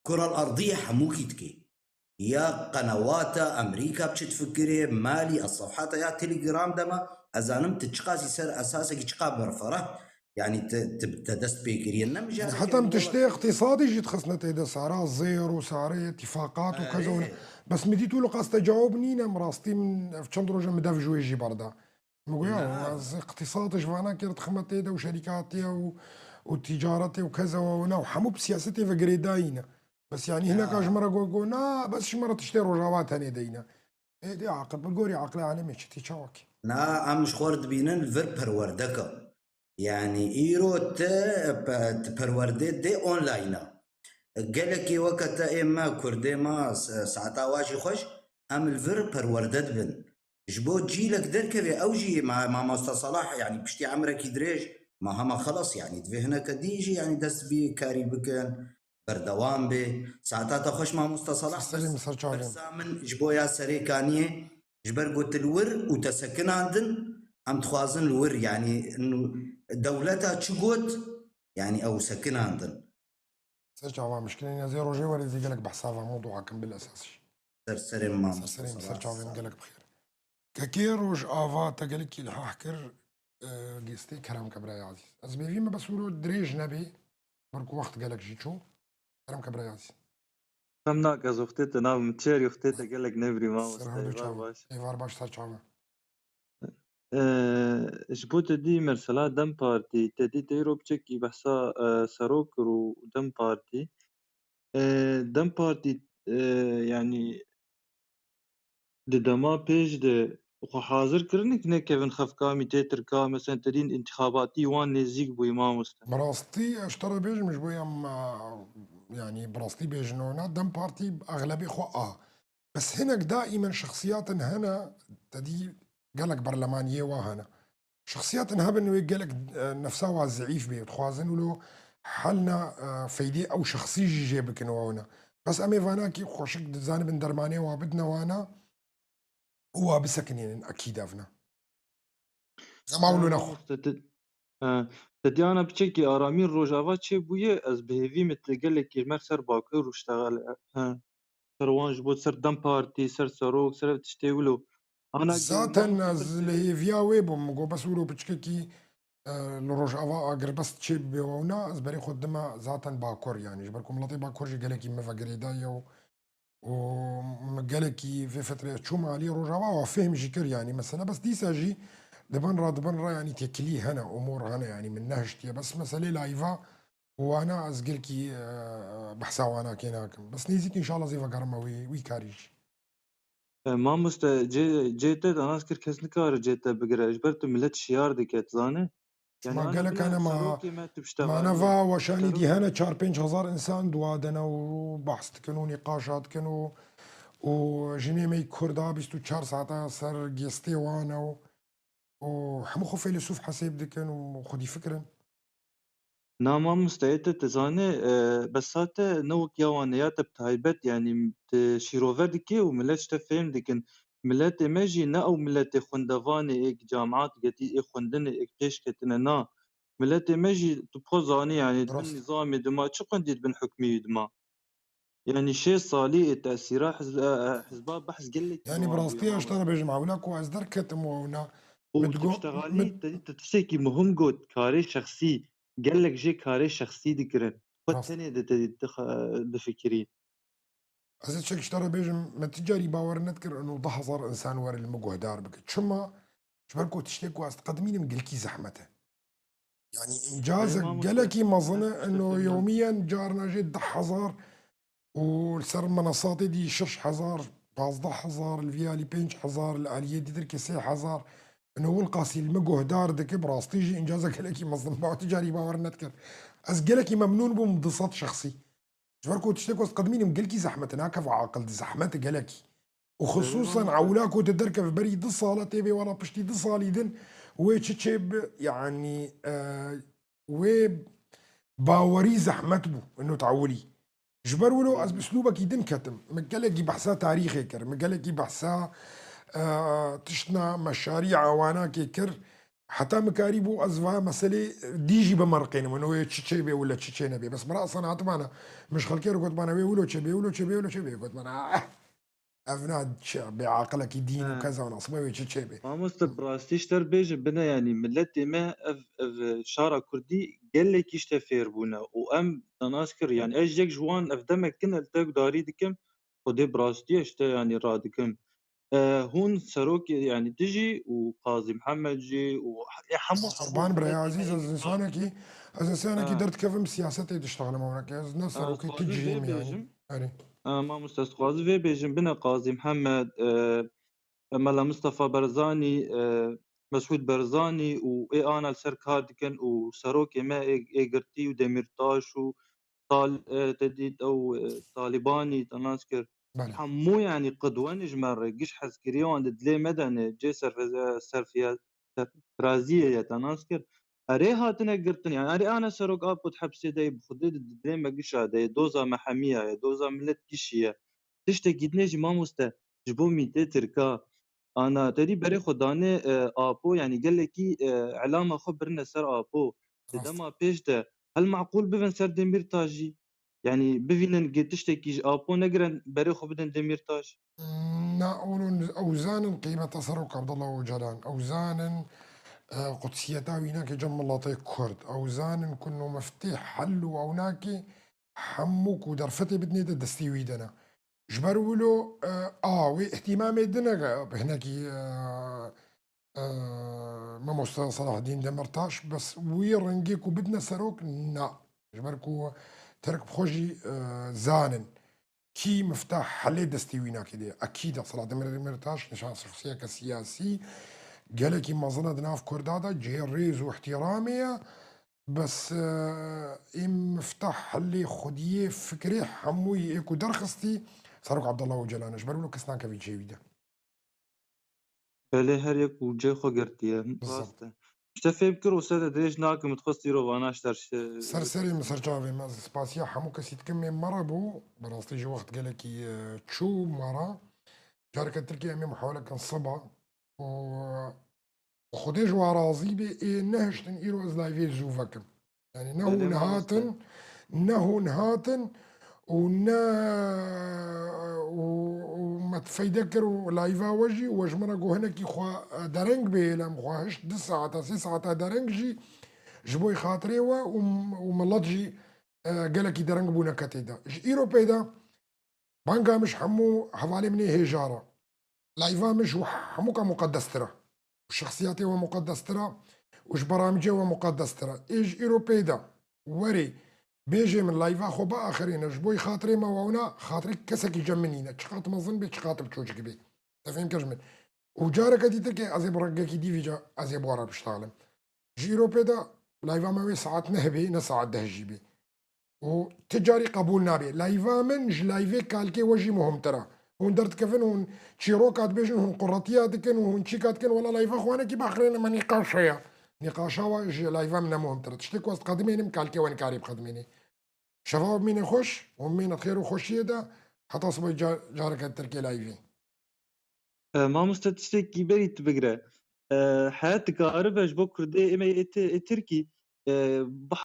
Kural Erdî hemûkî dikê. Ya qenewata Amerîka bi çi difikirê, malî, ez sefhata ya Telegram de me, ez zanim tu çiqasî ser esasekî çiqa berferah, yanî te, te, te dest pê kiriye. Ne mijareke Heta min tiştê îqtîsadî jî dixistine tê de, sara zêr û sarê îtîfaqat û keza û ne. Erê. Bes min dît wilo qas tecawub nîne, min rastî min ev çend roja min dev ji wê jî berda. Min got, ya, Na. ez îqtîsad ji vana kir dixime tê de û şerîkatiye û, û ticaretê û keza û ne û hemû bi siyasetê ve girêdayî ne. Bes yanî hineka Ya. ji me re got, got, na, bes ji me re tiştê Rojava tenê deyne. Ê, dê aqil, bi gorî aqilê alemê çi tê çawa kê? Na, em ji xwe re dibînin vir perwerdeke. Yanî îro te pe-, ti perwerdê dê online e. Gelekî weke te ê me, Kurdê me, s-, saeta wa jî xweş, em li vir perwerde dibin. Ji bo cîlek derkeve, ew jî ma-, mamosta Salah, yanî piştî emrekî dirêj, ma hema xelas, yanî divê hineke dî jî, yanî dest vî karî bikin, berdewam bê. Saeta te xweş mamoste Salah. Ser serê min, ser çavê min. Pirsa min ji bo ya Serê Kaniyê, ji ber ku tu li wir û te sekinandin, em dixwazin li wir, yanî, nu-, dewleta çi got, yanî ew sekinandin. Ser çava min, şikilên ez ê rojê werê zî gelek behsa va mewdûa kim bil esas jî. Ser serê min mamoste. Ser serê min, ser çavê min, gelek bi xêr. Kekê Rojava te gelekî ilhah kir, e, gêstê kerem ke birayê ezîz. Ez bêvî me bes wilo dirêj nebê, ber ku wext gelek jî çû. Kerem ke birayê ezîz. Xem nake, ez wextê te nabim, çêrî wextê te gelek nevirî mamoste. Ser hemû çava. Êvar baş, ser çava. Ee, ji bo te dî mesela DEM Partî, te dî teyro piçekî behsa, e, serok kir û DEM Partî. Ee, DEM Partî, e, yanî di dema pêş de xwe hazir kirine ki nekevin xefkamî tê tirka, mesela te dîn intixabatî wan nêzîk bûyî mamoste. Bi rastî ez ji te re bêjim, ji bo ya me, yanî bi rastî bêjin ona, DEM Partî exlebê xwe a. Bes hinek daîmen şexsiyatin hene, te dî gelek berlemaniyê wa hene. Şexsiyatin hebin wê gelek, e, nefsa wa zeîf bê, dixwazin wilo helna, e, feydê ew şexsî jî jê bikin wa wina. Bes em ê vanakî xweşik dizanibin dermanê wa bidine wana û wa bisekinînin, ekîd evna. Zema wilo nexwe. Mamoste, te, e, te diyana piçekî aramî Rojava çêbûye, ez bi hêvî me te gelekî ji me ser Bakur û ştexel, e, e, ser wan ji bo ser DEM Partî, ser serok, ser ev tiştê wilo. Ana Zaten ez li hêviya wê bûm, min got bes wilo piçkekî, e, li Rojava agirbest çêbibe wewna, ez berê xwe dime zaten Bakur, yanî ji ber ku miletê Bakur jî gelekî min ve girêdaye û û min gelekî vê fetrê çûm aliyê Rojava wa fêhm jî kir, yanî mesela bes dîsa jî dibin re, dibin re, yanî têkilî hene, umûr hene, yanî min nehiştiye. Bes meselê layva wana ez gelkî, e, behsa wana kê nakim. Bes nêzîk înşallah zê vegerime wî, wî karî jî. E, mamoste, cê, cê te danas kir kes nikare cê te bigire. Ji ber tu milet şiyar dike, tu zanî? Yanî Ma ana gelek bine hene ma, serokê me tu ma piştevanî neva ye. Weşanî Serok- dî hene çar pênc hezar însan dua dene û behs dikin û nîqaşa dikin û, û jinê me yî Kurda bîst û çar saeta ser gêstê wan e û, û hemû xwe feylesûf hesêb dikin û xwedî fikirin. Na mamoste, ê te, te zanê, e, besa te ne wek ya wan e, ya te bi taybet, yanî te şîrove dike û milet ji te fêm dikin. Miletê me jî ne ew miletê xwendevanê ê camiat getî ê xwendinê ê pêş ketine, na. Miletê me jî tu bi xwe zanî, yanî di bin Rast. nîzamê dima çi xwendî, di bin hukmî dima. Yanî şêst salî ê tesîra hizb-, e, e, hizba behs gelek Yanî bi wan rastî bûye ez ji te re bêjim, ewla ku ez derketim û ewna Û min tu digot, piştevanî min te, tu tiştekî muhim got, karê şexsî, gelek jê karê şexsî dikirin. Xwe Rast. tenê de te dixa-, difikirî. Ez ê çek ji te re bêjim, me ti carî bawer nedikir, ino du hezar însan were li min guhdar bike. Çima? Ji ber ku tiştê ku ez diqedimînim gelkî zehmet e. Yanî Erê încazek mamoste, gelekî mezin e, heh, ino heh, heh. yewmiyen carna jê deh hezar û li ser menasatê dî şeş hezar, pazdeh hezar, li vî alî pênc hezar, li aliyê dî dirkê sê hezar. Ino wilqasî li min guhdar dike, bi rastî jî încazek gelekî mezin ba, tu carî bawer nedikir. Ez gelekî memnûn bûm, du sed şexsî. Ji ber ku tiştê ku ez qedimînim gelkî zehmet e, nakeve aqil di zehmet e gelekî. Û Erê xisûsan mamoste. ewla ku tu derkeve berî du sala tê bê wela piştî du salî din wê çi çê bi, yanî, e, wê bawerî zehmet bû, ino tewilî. Ji ber wilo ez bi uslûbekî din ketim. Min gelekî behsa tarîxê kir, min gelekî behsa, e, tiştna meşarî awanakê kir. Heta min karîbû ez va meselê dî jî bimerqênim, ino wê çi çê bê wila çi çê nebê. Bes bira Hasan hatibana, min ji xelkê re gotibana, wê wilo çê bê, wilo çê bê, wilo çê bê. Gotibana, "Ah, ev na çi, bêaqilekî dîn û He. keza nasib e, wê çi çê bê." Mamoste, bi rastî ji te re bêjim, bine, yanî miletê me ev, ev şara kurdî gelekî ji te fêr bûne û em danas kir. Yanî ez yek ji wan ev demek kin, ez te gudarî dikim, Xwedê bi rastî ez ji te, yanî, radikim. E, hûn serokê, yanî, tu jî û Qazî Mihemed jî û he-, hemû, hemû Qurban birayê miletê ezîz, me ez yek insanekî, ez insanekî Ha. derdikevim siyasetê diştexlim ewnekê. Ez ne Ha, serokê tu dixwazim vê cihê me, yanî. bêjim. Erê. E, mamoste, ez dixwazim vê bêjim, bine Qazî Mihemed, e, Mela Mistefa Barzanî, e, Mesûd Barzanî û ê ana li ser kar dikin û serokê me ê, ê girtî û Demîrtaş û Tal-, e, te dît ew, e, Talîbanî te nas kir. Belê. Hemû, yanî, qidwen ji me re, giş hezkiriyê wan di dilê me de ne, cê serfe-, e, serfiya-, serfiraziyê ye te nas kir. Erê hatine girtin, yani erê ana serok Apo di hepsê de ye, bi Xwedê di dilê me gişa de ye, doza me hemiya ye, doza milet kişî ye. Tiştekî dinê jî mamoste ji bo mîtê Tirka. Ana te dî berê xwe danê, e, Apo, yani gelekî, e, elama xwe birine ser Apo. Di Rast. dema pêş de hel maqûl bibin ser Demîrtaş jî. Yani bivînin gê tiştekî ji Apo negirin berê xwe bidin Demîrtaş. Na, oğlum, ew zanin qîmeta Serok Abdullah Ocalan. Ew zanin, e, qudsiyeta wî nake cem miletê Kurd. Ew zanin ku no meftê hel û ew nake hemû ku derfetê bidinê de destê wî de ne. Ji ber wilo, e, a, wê îhtîmamê dine ge-, hinekî, e, e, Mamoste Selahaddîn Demirtaş, bes wî rengê ku bidine serok, na. Ji ber ku Tirk bi xwe jî, e, zanin. Kî miftah helê destê wî nake de. Ekîd e, Selahaddîn Demirtaş nişan şexsiyeke siyasî, gelekî mezin e di nav Kurda de, cihê rêz û îhtîramê ye. Bes, e, ê miftah helê xwediyê fikrê hemûyî ê ku derxistî Serok Abdullah Ocalan e. Ji ber wilo kes nakevî cihê wî de. Belê, her yek û cê xwe girtiye. Bizat. Rast e. Ji te fêm kir û ser de dirêj nakim, dixwest îro vana ji te re. Ser serê min, ser çavê min. Ez spasiya hemû kesî dikim, ê me re bû. Bi rastî ji wext gelekî, e, çû me re. Careke Tirkiye em ê muhawele kin siba. Û Xwedê ji wan razî be, ê nehiştin îro ez layvê zû vekim. Yani ne Belê hûn mamoste. hatin, ne hûn hatin û ne, û, û me feyde kir û layva we jî, we ji min re got hinekî xwe, e, dereng bê, lem xwe hişt du saeta, sê saeta dereng jî ji bo xatirê we û, û milet jî, e, gelekî dereng bûne ketê de. Ji îro pê de banga min ji hemû hevalê min ê hêja re. Layva min ji hemûka muqedestir e. Û şexsiyetê we muqedestir e û ji beramicê we muqedestir e. Ê ji îro pê de werê bêjê min layva xwe biaxirîne, ji bo xatirê me wewna, xatirê kesekî cem min nîne. Çiqat mezin bê, çiqat biçûçik bê. Te fêm kir ji min. Û careke dîtir ke ez ê bi rengekî dî vîca ez ê bi we re biştalim. Ji îro pê de layva me wê saet neh bê, ne saet deh jî bê. Û ti carî qebûl nabe. Layva min ji layvê kalkê we jî muhimtir e. Hûn derdikevin, hûn çîroka dibêjin, hûn quretiya dikin û hûn çîka dikin, wela layva xwe nekî baxirêne me nîqaş heye. Nîqaşa we ji layva min ne muhimtir e. Tiştê ku ez diqedimênim, kalkê we nikarî biqedimênê. Şeva we bimîne xweş û bimîne xêr û xweşiyê de heta sibê ca-, careke Tirkê layvê. E, mamoste tiştekî berî tu bigire. E, heyet dikaribe ji bo Kurdê ê me ê Ti-, ê Tirkî, e,